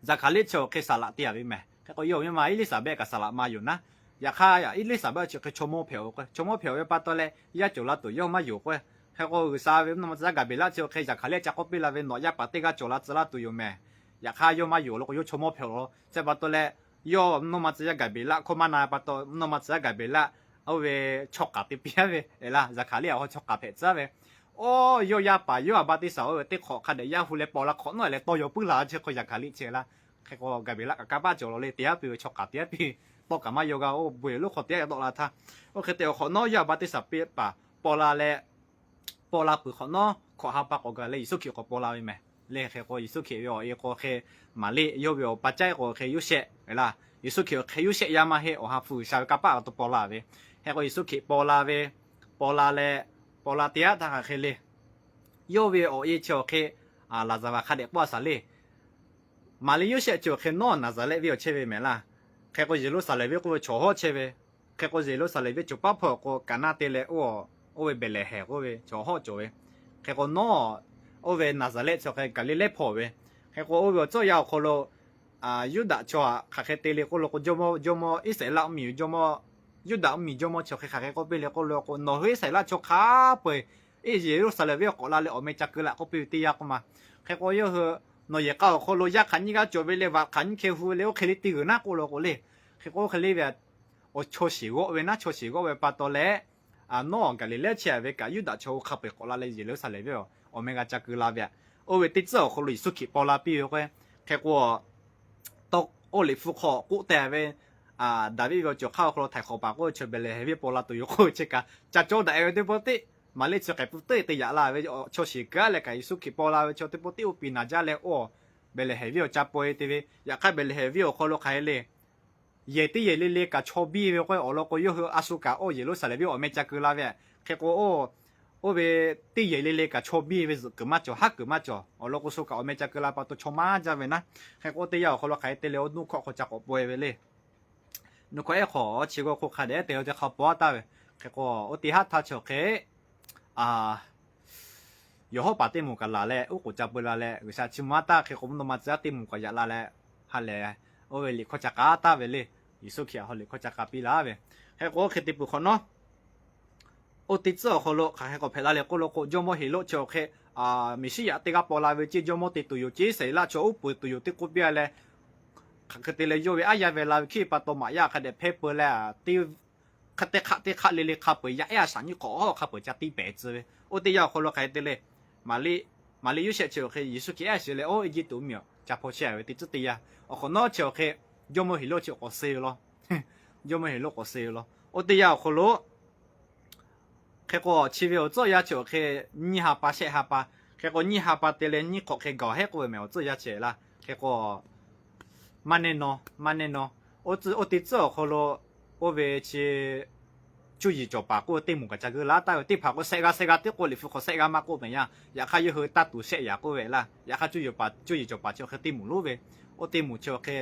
Zaˍhkaˍriˆ chi awˬ hk'e saˍ laꞈ te-a ve mehˍ. Hk'e k'o yawˇ awˬ miˇ ma Eˇliˇsaˍbehˆ kaꞈ saˍ laꞈ ma yoˬ naˉ. Yaꞈ hk'aˇ Eˇliˇsaˍbehˆ chi hk'e chaw mawˇ hpehꞈ-oˬ k'o, chaw mawˇ hpehꞈ-oˬ ve pa taw leh yaˇ cawˬ la tuˬ yawˇ maˇ yonˍ k'o. Hk'e k'o G'uiˬsha ve mvuhˇ naw ma tcuh yaˇ Gaˍbeˍlaˆ chi hk'e Zaˍhkaˍriˆ ca k'oˆ piˇ la ve, nawˬ yaˇ paˍ teˇ g'aˇ cawˬ la tcuh laˇ tuˬ yoˬ mehˍ. Yaꞈ hk'aˇ yawˇ maˇ yonˍ lo k'o, yawˇ chaw mawˇ hpehꞈ-oˬ lo. Chi pa taw leh yawˇ mvuhˇ naw ma tcuh yaˇ Gaˍbeˍlaˆ hkawˇ maˇ na pa taw, mvuhˇ naw ma tcuh yaˇ Gaˍbeˍlaˆ oˇ ve chaw k'aˍ te piˇ-a ve laˇ. Zaˍhkaˍriˆ awˬ hk'aw chaw k'aˍ hpehꞈ tcuh ve, oˇ yawˇ yaˇ paˍ Yoˇhanˬ baˆtiˆsaˬ oˇ ve teˇ hk'awꞈ hk'a dehꞈ yaˇ hu leh paw la hk'awꞈ nawˉ leh tawˇ yaw puiˉ la chi hk'e Zaˍhkaˍriˆ chi laˇ. Hk'e k'o Gaˍbeˍlaˆ kaꞈ kanˇ paˆ cawˬ lawˬ le, te aˉ piˇ ve chaw k'aˍ te aˉ piˇ, tawˇ kaꞈ maˇ yaw g'a, oˇ bon yehˬ lonˉ hk'aw te aˉ yaw tawˆ la htaˇ, oˇ hk'e te awˬ hk'awꞈ nawˉ Yoˇhanˬ baˆtiˆsaˬ piˇ paˍ paw la leh, paw la peuˬ hk'awꞈ nawˉ hkawꞈ ha pa k'awꞈ gaˬ leh Yeˍsuˆ Hkriꞈ k'awꞈ paw la ve mehˍ. Leh hk'e k'o Yeˍsuˆ Hkriꞈ ve awˬ e k'o hk'e Maˍriˆ, yawˇ ve awˬ pa caiˉ k'o hk'e Yoˇsehꞈ laˇ. Yeˍsuˆ Hkriꞈ hk'e Yoˇsehꞈ yaˇ maˇ heˆ, awˬ ha hpu G'uiˬsha ve kanˇ paˆ awˬ to paw la ve. Hk'e k'o Yeˍsuˆ Hkriꞈ paw la ve, paw la leh, paw la te aˉ htaˇ hk'aˬ hk'e le, yawˇ ve awˬ e chi awˬ hk'e Laˍzaˍvaˍ hk'a dehꞈ k'oˆ a shaˍ le. Maˍriˆ Yoˇsehꞈ chi awˬ hk'e nawˉ Naˍzaˍrehˆ venˇ awˬ chehˇ ve mehˍ laˇ. Hk'e k'o Yeˍruˆsaˍlehnˍ venˇ k'oˆ ve chaw hawˉ chehˇ ve. Hk'e k'o Yeˍruˆsaˍlehnˍ venˇ cawˬ paˉ hpawˇ k'o Kaˍnaˆ te leh oˇ, oˇ ve Behˍlehˍhehnˍ k'oˆ ve chaw hawˉ cawˬ ve. Hk'e k'o nawˉ oˇ ve Naˍzaˍrehˆ chi awˬ hk'e Gaˍliˍlehˇ hpawˇ ve. Hk'e k'o oˇ ve awˬ tcuhˉ awˬ yanˇ awˬ hk'aw lo Yuˇdaꞈ chaw htaꞈ hk'aˬ hk'e te le k'oˆ lo k'o, jawˇmawˇ, jawˇmawˇ Iˉsaˍreˍlaˆ mvuhˇmiˬ jawˇmawˇ, Yuˇdaꞈ mvuhˇmiˬ jawˇmawˇ chi awˬ hk'e hk'aˬ hk'e k'oˆ piˇ le k'oˆ lo k'o, nawˬ hui Iˉsaˍreˍlaˆ chaw hk'a peu-eˬ Yeˍruˆsaˍlehnˍ venˇ k'awꞈ la leh awˬ meh ca keu laꞈ k'oˆ piˇ ve teˇ yanˇ k'oˆ ma. Hk'e k'o yawˇ hui nawˬ yehˬ k'a awˬ hk'aw lo yaˇ hk'aˬ nyiˇ g'aˇ cawˬ ve leh vaꞈ hk'aˬ nyiˇ hkeh hu ve le, oˇ hk'e le te g'uiˬ naˉ k'oˆ lo k'o le. Hk'e k'o oˇ hk'e le ve, awˬ chaw shiˍ g'awˆ ve naˉ, chaw shiˍ g'awˆ ve pa taw leh, nawˉ Gaˍliˍlehˇ chehˇ ve kaꞈ Yuˇdaꞈ chaw hui hk'a peu-eˬ k'awꞈ la leh Yeˍruˆsaˍlehnˍ venˇ awˬ meh g'a ca keu la ve, oˇ ve teˇ tcuhˉ awˬ hk'aw lo Yeˍsuˆ Hkriꞈ paw la piˇ ve k'o, hk'e k'o oˇ liꞈ hpu hk'aw k'oˆ teh ve, Daˍviˆ ve awˬ cawˬ hk'aˇ awˬ hk'aw lo htaiˍ hk'awꞈ paˍ k'oˆ ve chaw Behˍlehˍhehnˍ venˇ paw la tuˬ yoˬ k'oˆ ve chi kaꞈ ca cawˇ daꞈ e ve teˇ pawˆ teˇ Maˍriˆ chi hk'e pui teˇ te yaꞈ la ve chaw shiˍ kuiˬ aˉ leh kaꞈ Yeˍsuˆ Hkriꞈ paw la ve chaw teˇ pawˆ tiˉ oˇ piˍ naˍ jaˇ leh, oˇ Behˍlehˍhehnˍ venˇ awˬ ca paw e te ve, yaꞈ hk'aˇ Behˍlehˍhehnˍ venˇ awˬ hk'aw lo hk'aˬ hk'e le, yehˬ teˇ yehˬ le le kaꞈ chaw biˇ ve k'o, awˬ lawn k'o yawˇ hui a shu kaꞈ oˇ Yeˍruˆsaˍlehnˍ venˇ awˬ meh ca keu la ve, hk'e k'o oˇ, oˇ ve teˇ yehˬ le le kaꞈ chaw biˇ ve zuhꞈ kuiˬ maˇ cawˬ, haˉ kuiˬ maˇ cawˬ. Awˬ lawn k'o shu kaꞈ awˬ meh ca keu la pa taw chaw maˇ jaˇ ve naˉ. Hk'e k'o oˇ teˇ yanˇ awˬ hk'aw lo hk'aˬ hk'e te leh oˇ nuˇ hkawˆ hk'aw ca k'awꞈ paw e ve le. Nuˇ hkawˆ ehˉ hk'awꞈ chi g'awˇ hk'oˆ hk'a dehꞈ te a te hk'a paw a taˍ ve. Hk'e k'o oˇ teˇ haˉ htaˇ chi awˬ hk'e yawˬ hawˉ paˍ teˇ moˍ kaꞈ laˬ leh oˉ k'oˍ ca peu la leh G'uiˬsha chi mvuh a taˍ. Hk'e k'o mvuhˇ naw ma tcuh aˉ teˇ moˍ kaꞈ yaꞈ la leh ha lehˬ, oˇ ve liꞈ hkawˇ ca k'a taˍ ve le. Yeˍsuˆ Hkriꞈ awˬ hk'aw liꞈ hkawˇ ca k'a piˇ laˇ ve. Hk'e k'o oˇ hk'e te peuˬ hk'awꞈ nawˉ, oˇ teˇ tcuhˉ awˬ hk'aw lo hk'aˬ hk'e k'awꞈ hpehꞈ la leh k'oˆ lo k'o, jawˇmawˇ Heˍroˆ chi awˬ hk'e Meˍsiˉyaꞈ teˇ g'aˇ paw la ve ceˇ, jawˇmawˇ te tuˬ yoˬ ceˇ, Saˍiˍlaˆ chaw uˉ peunˍ tuˬ yoˬ teˇ k'oˆ piˇ a leh, hk'aˬ hk'e te leh yawˇ ve aˉ yaˇ ve la ve hk'e pa taw maꞈ yaˇ hk'a dehꞈ hpehˇ peu leh, teˇ hk'aˇ teˇ hk'aˆ teˇ hk'aˆ le le hk'a peuˬ yaꞈ ehˉ a shaꞈ nyiˇ hk'awꞈ hawˉ hk'a peuˬ ca tiˇ pehˍ tcuh ve. Oˇ teˇ yanˇ awˬ hk'aw lo hk'aˬ hk'e te le, Maˍriˆ, Maˍriˆ Yoˇsehꞈ chi awˬ hk'e Yeˍsuˆ Hkriꞈ ehˉ shiˍ leh oˇ Eˇjiˇtuꞈ mvuhˇmiˬ awˬ ca hpaw chehˇ ve teˇ tcuhˉ teˇ yanˇ awˬ hk'awꞈ nawˉ chi awˬ hk'e jawˇmawˇ Heˍroˆ chi k'awꞈ suh ve law. Jawˇmawˇ Heˍroˆ k'awꞈ suh ve law. Oˇ teˇ yanˇ awˬ hk'aw lo hk'e k'o chi ve awˬ tcuhˉ yaˇ chi awˬ hk'e nyiˇ ha pa shehˆ ha pa, hk'e k'o nyiˇ ha pa te leh nyiˇ hk'awꞈ hk'e gaˬ hehˉ k'oˆ ve mehˍ awˬ tcuhˉ yaˇ chi laˇ. Hk'e k'o maˇ neˇ naw, maˇ neˇ naw, oˇ teˇ tcuhˉ awˬ hk'aw lo oˇ ve chi cuˇ yiˍ cawˬ paˍ k'oˆ ve teˇ moˍ kaꞈ ca geuˆ laˇ taˍ ve. Teˇ hpaˍ k'o shehˆ g'aˇ shehˆ g'aˇ tiˉ k'oˆ, liꞈ hpu hk'aw shehˆ g'aˇ maˇ k'oˆ mehˍ yaˇ. Yaꞈ hk'aˇ yawˇ hui taˇ tuˬ shehˆ yaꞈ k'oˆ ve laˇ. Yaꞈ hk'aˇ cuˇ yiˍ cawˬ paˍ chi awˬ hk'e teˇ moˍ lonˉ ve, oˇ teˇ moˍ chi awˬ hk'e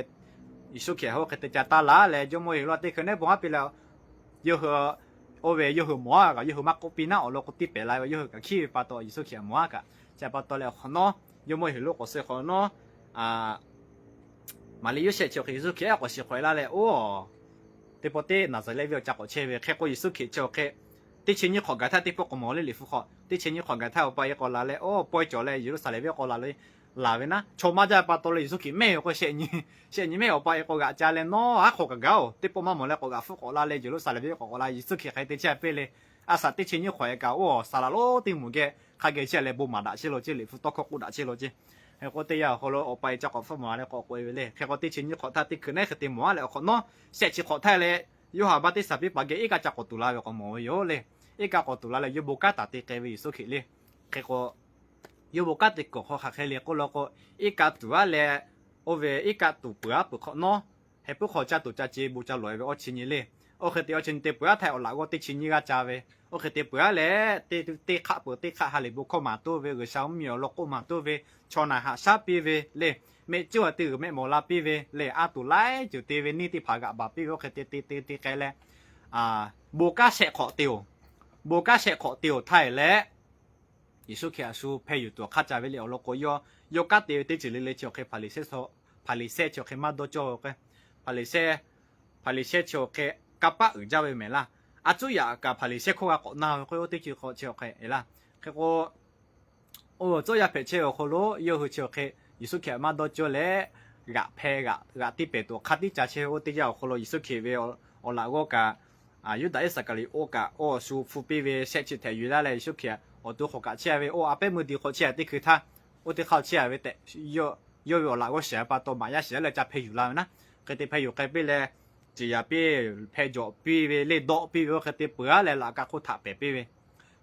Yeˍsuˆ Hkriꞈ hk'aˬ hk'e te ca taˇ laˇ leh, jawˇmawˇ Heˍroˆ teˇ hkui neˉ bon haˉ piˇ leh, yawˇ hui oˇ ve yawˇ hui mawˬ a kaꞈ yawˇ hui maˇ k'oˆ piˇ naˉ. Awˬ lawn k'o tiˇ pehˍ la ve, yawˇ hui kaꞈ hkiˉ ve pa taw Yeˍsuˆ Hkriꞈ mawˬ a kaꞈ. Chi pa taw leh awˬ hk'awꞈ nawˉ jawˇmawˇ Heˍroˆ k'awꞈ suh hk'awꞈ nawˉ, Maˍriˆ Yoˇsehꞈ chi awˬ hk'e Yeˍsuˆ Hkriꞈ ehˉ k'awꞈ shiˍ hk'awꞈ e laˇ leh, oˇ teˇ pawˆ teˇ Naˍzaˍrehˆ venˇ awˬ ca k'awꞈ chehˇ ve. Hk'e k'o Yeˍsuˆ Hkriꞈ chi awˬ hk'e teˇ chi nyiˇ hk'awꞈ gaˬ htaˇ teˇ pawˆ k'awꞈ mawˬ le. Liꞈ hpu hk'aw teˇ chi nyiˇ hk'awꞈ gaˬ htaˇ awˬ pa e k'awꞈ laˬ leh, oˇ pawehˇ cawˬ leh Yeˍruˆsaˍlehnˍ venˇ k'awꞈ laˬ ve, laˬ ve naˉ. Chaw maˇ jaˇ pa taw leh Yeˍsuˆ Hkriꞈ mehˇ ve k'o shehˆ nyi, shehˆ nyi mehˇ awˬ pa e k'awꞈ g'aꞈ ca leh, nawˉ aˉ hk'awꞈ kaꞈ gaˬ-oˬ, teˇ pawˆ maˇ mawˬ leh k'awꞈ g'aꞈ hpfuhˆ k'awꞈ la leh Yeˍruˆsaˍlehnˍ venˇ k'awꞈ k'awꞈ la. Yeˍsuˆ Hkriꞈ hk'aˬ hk'e te chehˇ a piˇ le. A shaꞈ teˇ chi nyiˇ hk'awꞈ e kaꞈ oˇ saˍ laꞈ lonˉ teˇ moˍ geh hk'a geh chehˇ leh bon maˍ daꞈ chehˇ lo ceˇ, liꞈ hpu tawˇ hkawˇ k'oˆ daꞈ chehˇ lo ceˇ. Hk'e k'o teˇ yanˇ awˬ hk'aw lo awˬ pa e ca k'awꞈ hpfuhˆ mawˬ leh k'awꞈ k'oꞈ e ve le. Hk'e k'o teˇ chi nyiˇ hk'awꞈ htaˇ teˇ hkui neˉ hk'e te mawˬ a leh awˬ hk'awꞈ nawˉ shehˆ chi hk'awꞈ htaˇ leh Yoˇhanˬ baˆtiˆsaˬ piˇ paˍ geh iˉ kaˆ ca k'awꞈ tuˬ la ve k'awꞈ mawˬ ve yoˬ le. Iˉ kaˆ k'awꞈ tuˬ la leh yawˇ bon kanˉ taˍ te k'ai ve Yeˍsuˆ Hkriꞈ le. Hk'e k'o yawˇ bon kanˉ te kuiˬ hk'aw hk'aˬ hk'e le k'oˆ law k'o, iˉ kaˆ tuˬ aˉ leh oˇ ve iˉ kaˆ tuˬ peuˬ aˉ peuˬ hk'awꞈ nawˉ, heh puiˉ hk'aw caˇ tuˬ ca ce bon ca lawˬ e ve awˇ chi nyi le. Oˇ hk'e te awˇ chi nyi te peuˬ aˉ htaˇ awˬ laꞈ g'awˇ teˇ chi nyiˇ g'aˇ ca ve. Oˇ hk'e te peuˬ aˉ leh teˇ hk'aˆ peuˬ teˇ hk'aˆ ha lehˬ bon hkawˇ maˍ toˇ ve, G'uiˬsha mvuhˇmiˬ awˬ lawn k'oˆ maˍ toˇ ve, chaw naˬ haꞈ shaˉ piˇ ve le. Mehˆ cuˉ a teˇ g'uiˬ mehˆ mawˬ la piˇ ve le. A tuˬ laiˉ ceuˬ te ve neˇ teˇ hpaˍ g'aꞈ baˬ piˇ ve. Oˇ hk'e te te te te k'ai leh bon kanˉ shehˆ hk'awꞈ te-oˬ, bon kanˉ shehˆ hk'awꞈ te-oˬ htaˇ e leh Yeˍsuˆ Hkriꞈ a shu hpeh yuˬ tuˬ awˬ hk'aˇ ca ve le. Awˬ lawn k'o yawˇ yawˇ kanˉ te ve teˇ ceuˬ le le chi awˬ hk'e Hpaˍriˍsehˇ, Hpaˍriˍsehˇ chi awˬ hk'e maˇ dawˇ cawˇ ve k'o, Hpaˍriˍsehˇ, Hpaˍriˍsehˇ chi awˬ hk'e kanˇ paˆ uiˍ jaˇ ve mehˍ laˇ. A cuˉ yaꞈ kaꞈ Hpaˍriˍsehˇ hkawˇ g'a k'awꞈ na ve k'o, oˇ teˇ ceuˬ hk'awꞈ chi awˬ hk'e e laˇ. Hk'e k'o oˇ tcuhˉ yaˇ hpehꞈ chehˇ ve awˬ hk'aw lo yawˇ hui chi awˬ hk'e Yeˍsuˆ Hkriꞈ maˇ dawˇ cawˇ leh g'aꞈ hpeh g'aꞈ tiˇ pehˍ tuˬ awˬ hk'aˇ tiˉ ca chehˇ ve. Oˇ teˇ yanˇ awˬ hk'aw lo Yeˍsuˆ Hkriꞈ ve awˬ laꞈ g'awˇ kaꞈ Yuˇdaꞈ Iˉsaˍkaˍriˍoˆ kaꞈ oˇ a shu hpu piˇ ve shehˆ chi htehꞈ yuˬ laˇ leh Yeˍsuˆ Hkriꞈ awˬ to hk'awꞈ kaꞈ chehˇ ve, oˇ a pehˉ meuˇ diˬ hk'awꞈ chehˇ teˇ hkui htaˇ, oˇ teˇ hk'aˇ chehˇ ve tehꞈ yawˇ ve awˬ laꞈ g'awˇ shiˍ pa taw maꞈ yaˇ shiˍ leh ca hpeh yuˬ la ve naˉ. Hk'e te hpeh yuˬ k'ai piˇ leh ciˍ yanˍ piˇ hpeh jawꞈ piˇ ve le, dawˆ piˇ ve. Oˇ hk'e te peuˬ aˉ leh laꞈ ka hk'oˆ htaꞈ pehˍ piˇ ve,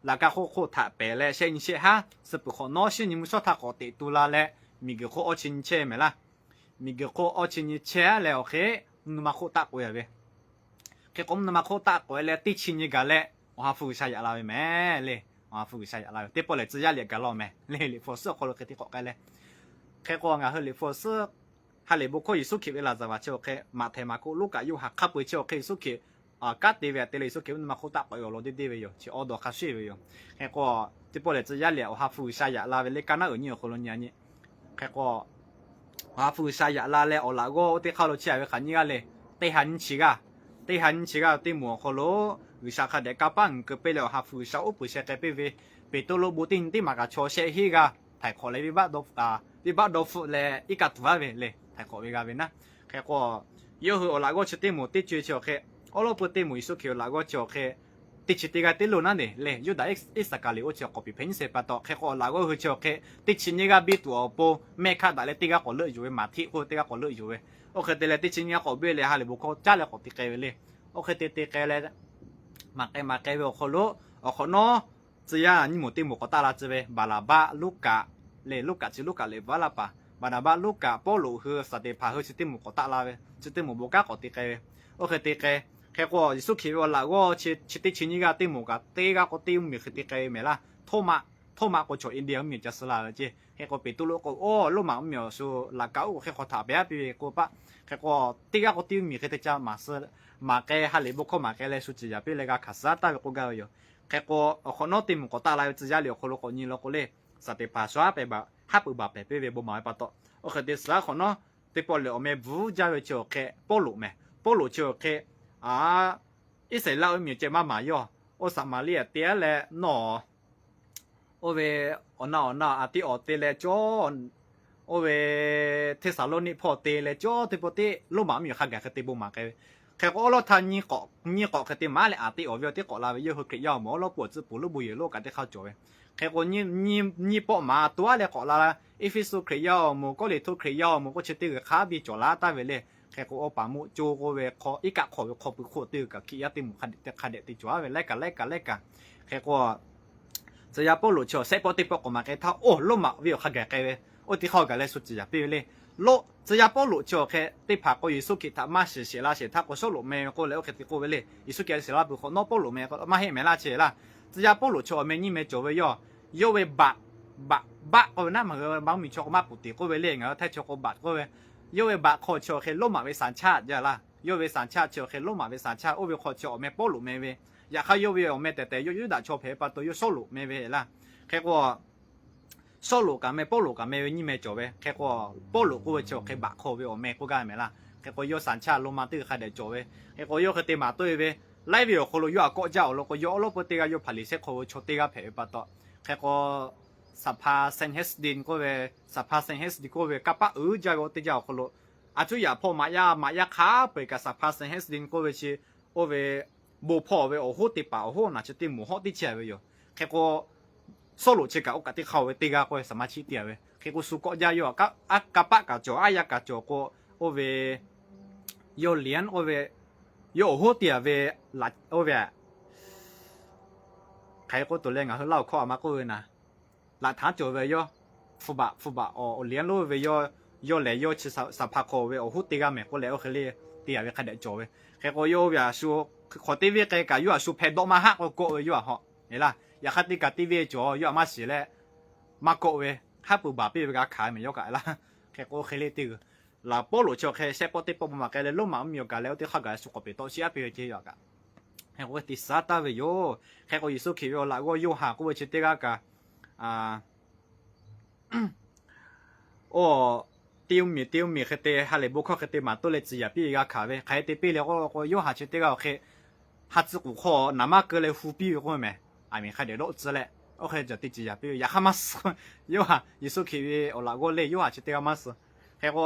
laꞈ ka hk'oˆ hk'oˆ htaꞈ pehˍ leh shehˆ nyi shehˆ haˉ suh peuˬ hk'awꞈ nawˉ shinˉ nyi mvuhˇ shawˉ htaˇ k'awꞈ teꞈ tu la leh miˬ guiˬ hk'oˆ awˇ chi nyi chehˇ mehˍ laˇ. Miˬ guiˬ hk'oˆ awˇ chi nyi chehˇ leh awˬ hk'e mvuhˇ naw ma hk'oˆ taˆ k'oꞈ e ve. Hk'e k'o mvuhˇ naw ma hk'oˆ taˆ k'oꞈ e leh teˇ chi nyi gaˬ leh Awˬ ha hpu G'uiˬsha yaꞈ la ve mehˍ le. Awˬ ha hpu G'uiˬsha yaꞈ la ve teˇ pawˆ lehˬ tcuh yaˇ liꞈ gaˬ law mehˍ le. Liꞈ hpu awˬ suhˉ awˬ hk'aw lo hk'e te k'awꞈ k'ai leh, hk'e k'o ngaˬ hui liꞈ hpu awˬ suhˉ ha lehˬ bon hkawˇ Yeˍsuˆ Hkriꞈ ve laˍzaˍvaˍ chi awˬ hk'e Maꞈhtehˍ, Maˍkuˆ, Luˉkaꞈ, Yoˇhanˬ hk'a peu-eˬ chi awˬ hk'e Yeˍsuˆ Hkriꞈ kanˉ te ve aꞈ te leh Yeˍsuˆ Hkriꞈ mvuhˇ naw ma hk'oˆ taˆ k'oꞈ e awˬ lawn deˇ deˇ ve yoˬ. Chi awˇ dawˬ hk'a shuˍ ve yoˬ. Hk'e k'o teˇ pawˆ lehˬ tcuh yaˇ liꞈ Awˬ ha hpu G'uiˬsha yaꞈ la ve le. Ka naˉ uiˍ nyi awˬ hk'aw lo nyi a nyi. Hk'e k'o Awˬ ha hpu G'uiˬsha yaꞈ la leh awˬ laꞈ g'awˇ oˇ teˇ hk'aˇ lo chehˇ ve hk'aˬ nyiˇ g'aˇ le. Teˇ ha nyiˇ chi g'aˇ, teˇ ha nyiˇ chi g'aˇ teˇ moˍ awˬ hk'aw lo G'uiˬsha hk'a dehꞈ kanˇ paˆ uiˍ keu piˇ leh Awˬ ha hpu G'uiˬsha uˉ peunˍ sheh k'ai piˇ ve, Peˍtruˆ bon teˇ nyi teˇ maˬ kaꞈ chaw shehˆ hinˉ g'aˇ htaiˍ hk'awꞈ leh venˇbaˆ dawˇ hpfuhˆ leh iˉ kaˆ tuˬ vaˇ ve le. Htaiˍ hk'awꞈ ve g'a ve naˉ. Hk'e k'o yawˇ hui awˬ laꞈ g'awˇ chi teˇ moˍ teˇ co-e chi awˬ hk'e, awˉ lawˉ peu teˇ moˍ Yeˍsuˆ Hkriꞈ awˬ laꞈ g'awˇ chi awˬ hk'e teˇ chi teˇ g'aˇ teˇ lo naˉ ne le. Yuˇdaꞈ Iˉsaˍkaˍriˍoˆ chi k'awꞈ piˍ hpehꞈ nyiˇ shehˍ pa taw. Hk'e k'o awˬ laꞈ g'awˇ hui chi awˬ hk'e teˇ chi nyiˇ g'aˇ biˇ tuˬ awˬ pon mehˆ hkaˆ daꞈ leh teˇ g'aˇ k'awꞈ leuˆ yuˬ ve, Maˍhtiˆ k'oˆ ve teˇ g'aˇ k'awꞈ leuˆ yuˬ ve. Oˇ hk'e te leh teˇ chi nyiˇ g'aˇ k'awꞈ biˇ leh ha lehˬ bon hkawˇ caˉ leh k'awꞈ te k'ai ve le. Oˇ hk'e te te k'ai leh maˍ k'ai maˍ k'ai ve awˬ hk'aw lo awˬ hk'awꞈ nawˉ tcuh yaˇ nyiˇ moˍ teˇ moˍ k'awꞈ taˆ la tcuh ve, Baˍnaˍbaˆ, Luˉkaꞈ leh, Luˉkaꞈ chi Luˉkaꞈ leh vaˉ laˇ paˍ, Baˍnaˍbaˆ, Luˉkaꞈ, Pawˇluꞈ hui, Saˍteˍhpanˍ hui chi teˇ moˍ k'awꞈ taˆ la ve, chi teˇ moˍ bon kanˉ k'awꞈ te k'ai ve. Oˇ hk'e te k'ai, hk'e k'o Yeˍsuˆ Hkriꞈ ve awˬ laꞈ g'awˇ chi chi teˇ chi nyiˇ g'aˇ teˇ moˍ kaꞈ teˇ g'aˇ k'o teˇ mvuhˇmiˬ hk'e te k'ai ve mehˍ laˇ. Htawˇ maˆ, htawˇ maˆ k'o chaw India mvuhˇmiˬ ca suh la ve ceˇ. Hk'e k'o Peˍtruˆ k'o, oˇ Roˉmaꞈ mvuhˇmiˬ awˬ shu laꞈ kaꞈ oˉ k'oˍ hk'e hk'aw htaꞈ pehˍ a piˇ ve k'o paˆ. Hk'e k'o teˇ g'aˇ k'o teˇ mvuhˇmiˬ hk'e te ca maˍ suh, maˍ k'ai, ha lehˬ bon hkawˇ maˍ k'ai leh shu ciˍ yaˍ piˇ leh g'a hkanˍ suh taˍ ve k'oˆ gaˇ ve yoˬ. Hk'e k'o awˬ hk'awꞈ nawˉ teˇ moˍ k'awꞈ taˆ la ve tcuh yaˇ liꞈ awˬ hk'aw lo k'awꞈ nyi law k'o le, Saˍteˍhpanˍ shu haˉ pehˍ baˬ, haˉ pui baˬ pehˍ piˇ ve bon maˍ ve pa taw, oˇ hk'e te suh a hk'awꞈ nawˉ teˇ pawˆ lehˬ awˬ meh bvuhˇ jaˇ ve chi awˬ hk'e Pawˇluꞈ mehˍ. Pawˇluꞈ chi awˬ hk'e, a, Iˉsaˍreˍlaˆ mvuhˇmiˬ ceh maˇ maˍ yawˇ, oˇ Saˍmaˍriˆ te a leh nawˬ oˇ ve awˬ na awˬ na aˬ tiˆ awˬ te leh cawˇ, oˇ ve Hteˇsaˍlawˇniˆ hpawˇ te leh cawˇ teˇ pawˆ teˇ Roˉmaꞈ mvuhˇmiˬ hk'a gaˬ hk'e te bon maˍ k'ai ve. Hk'e k'o awˉ lawˉ htaˇ nyi k'awꞈ, nyi k'awꞈ hk'e te maˍ leh aˬ tiˆ awˬ ve awˬ tiˉ k'awꞈ la ve, yawˇ hui Hkriꞈ yaˇ awˬ moˍ awˉ lawˉ pui awˬ tcuhˉ pfuhˍ lo bon yehˬ lo kaꞈ teˇ hk'aˇ cawˬ ve. Hk'e k'o nyi pawˆ maˍ to a leh k'awꞈ la la, Eˇfeˇsuꞈ Hkriꞈ yaˇ awˬ moˍ, Kawˇrenˍhtuˆ Hkriꞈ yaˇ awˬ moˍ k'oˆ chi teˇ g'uiˬ hk'a biˇ cawˬ la taˍ ve le. Hk'e k'o awˬ paˍ moˆ co k'oˆ ve hk'aw iˉ kaˆ hk'awꞈ ve hk'aw pui hk'oˆ teˇ g'uiˬ kaꞈ Hkriꞈ yaˇ teˇ moˍ hk'a dehꞈ te hk'a dehꞈ te cawˬ a ve laiˉ kaꞈ laiˉ kaꞈ laiˉ kaꞈ. Hk'e k'o tcuh yaˇ Pawˇluꞈ chi awˬ shehˆ pawˆ teˇ pawˆ k'awꞈ maˍ k'ai htaˇ, oˇ Roˉmaꞈ ve awˬ hk'a gaˬ k'ai ve, oˇ teˇ hk'aˇ gaˬ leh shu ciˍ yaˍ piˇ ve le. Lo, tcuh yaˇ Pawˇluꞈ chi awˬ hk'e teˇ hpaˍ k'o Yeˍsuˆ Hkriꞈ htaꞈ maˇ shiˍ sheˍ la sheˍ htaˇ k'o Sawˉluꞈ meh ve k'oˆ leh oˇ hk'e te k'oˆ ve le. Yeˍsuˆ Hkriꞈ shiˍ la peuˬ hk'awꞈ nawˉ Pawˇluꞈ meh k'o maˇ heˆ mehˍ laˇ chi laˇ. Tcuh yaˇ Pawˇluꞈ chi awˬ meh nyiˇ meh cawˬ ve yoˬ. Yawˇ ve baꞈ, baꞈ, baˆ k'oˆ ve naˉ maˬ hui maˇ mvuhˇmiˬ chaw k'o maˇ puˍ tiˍ k'oˆ ve le, ngaˬ hui Htaiˇ chaw k'o baꞈ k'oˆ ve. Yawˇ ve baꞈ hk'aw chi awˬ hk'e Roˉmaꞈ ve สัญชาติ jaˇ laˇ. Yawˇ ve สัญชาติ chi awˬ hk'e Roˉmaꞈ ve สัญชาติ oˇ ve hk'aw chi awˬ meh Pawˇluꞈ meh ve. Yaꞈ hk'aˇ yawˇ ve awˬ meh tehˬ tehˬ yawˇ Yuˇdaꞈ chaw hpehꞈ ve pa taw yawˇ Sawˉluꞈ meh ve laˇ. Hk'e k'o Sawˉluꞈ kaꞈ meh Pawˇluꞈ kaꞈ meh ve nyiˇ meh cawˬ ve. Hk'e k'o Pawˇluꞈ k'oˆ ve chi awˬ hk'e baꞈ hk'aw ve awˬ meh k'oˆ gaˇ mehˍ laˇ. Hk'e k'o yawˇ สัญชาติ Roˉmaꞈ teˇ g'uiˬ hk'a dehꞈ cawˬ ve. Hk'e k'o yawˇ hk'e te maˍ toˇ e ve, laiˉ ve awˬ hk'aw lo yawˇ aꞈ kawˆ jaˇ awˬ lawn k'o yawˇ awˉ lawˉ peu teˇ g'aˇ yawˇ Hpaˍriˍsehˇ hk'aw ve chaw teˇ g'aˇ hpehꞈ ve pa taw, hk'e k'o สภา Sanhedrin k'oˆ ve, สภา Sanhedrin k'oˆ ve kanˇ paˆ uiˍ jaˇ ve oˇ teˇ jaˇ awˬ hk'aw lo, a cuˉ yaꞈ hpawˇ maꞈ yaˇ maꞈ yaˇ hk'a peu eˬ kaꞈ สภา Sanhedrin k'oˆ ve chi, oˇ ve bon hpawˇ ve awˬ hoˉ teˇ paˍ awˬ hoˉ naˬ chi teˇ moˍ hawˉ teˇ chehˇ ve yoˬ. Hk'e k'o Sawˉluꞈ chi kaꞈ oˇ kaꞈ teˇ hk'aˇ ve teˇ g'aˇ k'oˆ ve สมาชิก te a ve. Hk'e k'o shu kawˆ jaˇ yawˇ aꞈ kanˇ paˆ kaꞈ cawˬ, aˉ yaˇ kaꞈ cawˬ k'o, oˇ ve yawˇ liꞈ k'oˆ ve, yawˇ awˬ hoˉ te a ve, oˇ ve hk'aˬ hk'e k'oˆ tuˬ leh ngaˬ hui Laˇ huˍ hkawˇ a ma k'oˆ ve naˍ, laꞈ htaˉ cawˬ ve yawˇ hpu baꞈ hpu baꞈ awˬ liꞈ lonˉ ve yawˇ, yawˇ lehˬ yawˇ chi สภา hk'aw ve awˬ hoˉ teˇ g'aˇ mehˍ k'oˆ leh oˇ hk'e le te a ve hk'a dehꞈ cawˬ ve. Hk'e k'o yawˇ ve a shu hk'awꞈ teˇ venˇ k'ai kaꞈ yawˇ a shu hpeh dawˆ maˇ haˆ k'o kawˆ ve yawˇ a haw e laˇ. Yaꞈ hk'aˇ teˇ kaꞈ teˇ venˇ cawˬ yawˇ a maˇ shiˍ leh maˇ kawˆ ve, haˉ pui baˬ piˇ ve g'a hkanˍ mehˍ yawˇ kaꞈ e laˇ. Hk'e k'o oˇ hk'e le te g'uiˬ laˬ Pawˇluꞈ chi awˬ hk'e shehˆ pawˆ teˇ pawˆ bon maˍ k'ai leh Roˉmaꞈ mvuhˇmiˬ awˬ gaˬ leh oˇ teˇ hk'aˇ gaˬ leh shu k'awꞈ peˬ tawˆ shiˉ a piˇ ve ceh yoˬ kaꞈ. Hk'e k'o te suh taˍ ve yoˬ. Hk'e k'o Yeˍsuˆ Hkriꞈ ve awˬ laꞈ g'awˇ Yoˇhanˬ k'oˆ ve chi teˇ g'aˇ kaꞈ, oˇ, teˇ mvuhˇmiˬ teˇ mvuhˇmiˬ hk'e te ha lehˬ bon hkawˇ hk'e te maˍ toˇ leh ciˍ yaˍ piˇ ve g'a hkanˍ ve. Hk'aˬ hk'e te piˇ leh k'o Yoˇhanˬ chi teˇ g'aˇ awˬ hk'e ha tcuh k'oˍ hk'aw naˍ maˇ keu leh hu piˇ ve k'oˆ ve mehˍ. Aˬ miˍ hk'a dehꞈ dawˆ tcuh leh oˇ hk'e cawˬ te ciˍ yaˍ piˇ ve. Yaꞈ hk'aˇ maˇ suh, Yoˇhanˬ Yeˍsuˆ Hkriꞈ ve awˬ laꞈ g'awˇ le Yoˇhanˬ chi teˇ g'aˇ maˇ suh. Hk'e k'o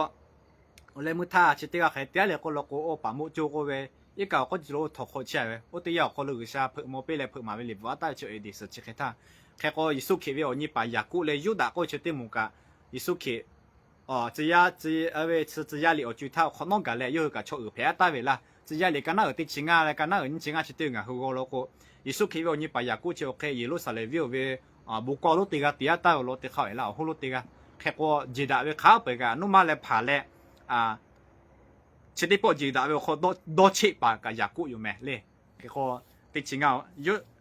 awˬ leh meuˇ htaˇ chi teˇ g'aˇ hk'aˬ hk'e te a leh k'oˆ law k'o, oˇ paˍ moˆ co k'oˆ ve, iˉ kaˆ awˬ k'oˆ ci lo htawꞈ hk'awꞈ chehˇ a ve, oˇ teˇ yanˇ awˬ hk'aw lo G'uiˬsha hpeuꞈ maw piˇ leh hpeuꞈ maˍ ve liꞈ bvuhꞈ a taˍ ve chi Eˍdeˍ suhˍ chi hk'e htaˇ, hk'e k'o Yeˍsuˆ Hkriꞈ ve awˬ nyi paˍ Yaˍkoˆ leh Yuˇdaꞈ k'oˆ ve chi teˇ moˍ kaꞈ, Yeˍsuˆ Hkriꞈ, tcuh yaˇ, tcuh yaˇ liꞈ awˬ co-e htaˇ awˬ hk'awꞈ nawˉ gaˬ leh yawˇ hui kaꞈ chaw uiˍ hpehꞈ a taˍ ve laˇ. Tcuh yaˇ liꞈ ka naˉ uiˍ teˇ chi ngaˇ leh ka naˉ uiˍ nyiˇ chi ngaˇ chi teˇ g'uiˬ ngaˬ hui g'aw law k'o, Yeˍsuˆ Hkriꞈ ve awˬ nyi paˍ Yaˍkoˆ chi awˬ hk'e Yeˍruˆsaˍlehnˍ venˇ oˇ ve bon kawˇ lonˉ teˇ g'aˇ te a taˍ ve law teˇ hk'aˇ e laˇ awˬ hoˉ lonˉ teˇ g'aˇ. Hk'e k'o jeˬ daꞈ ve hk'a peu eˬ kaꞈ nuˇ maˇ leh hpanˍ leh, chi teˇ pawˆ jeˬ daꞈ ve awˬ hk'aw dawˇ cheˆ paˍ kaꞈ Yaˍkoˆ yoˬ mehˍ le. Hk'e k'o teˇ chi ngaˇ,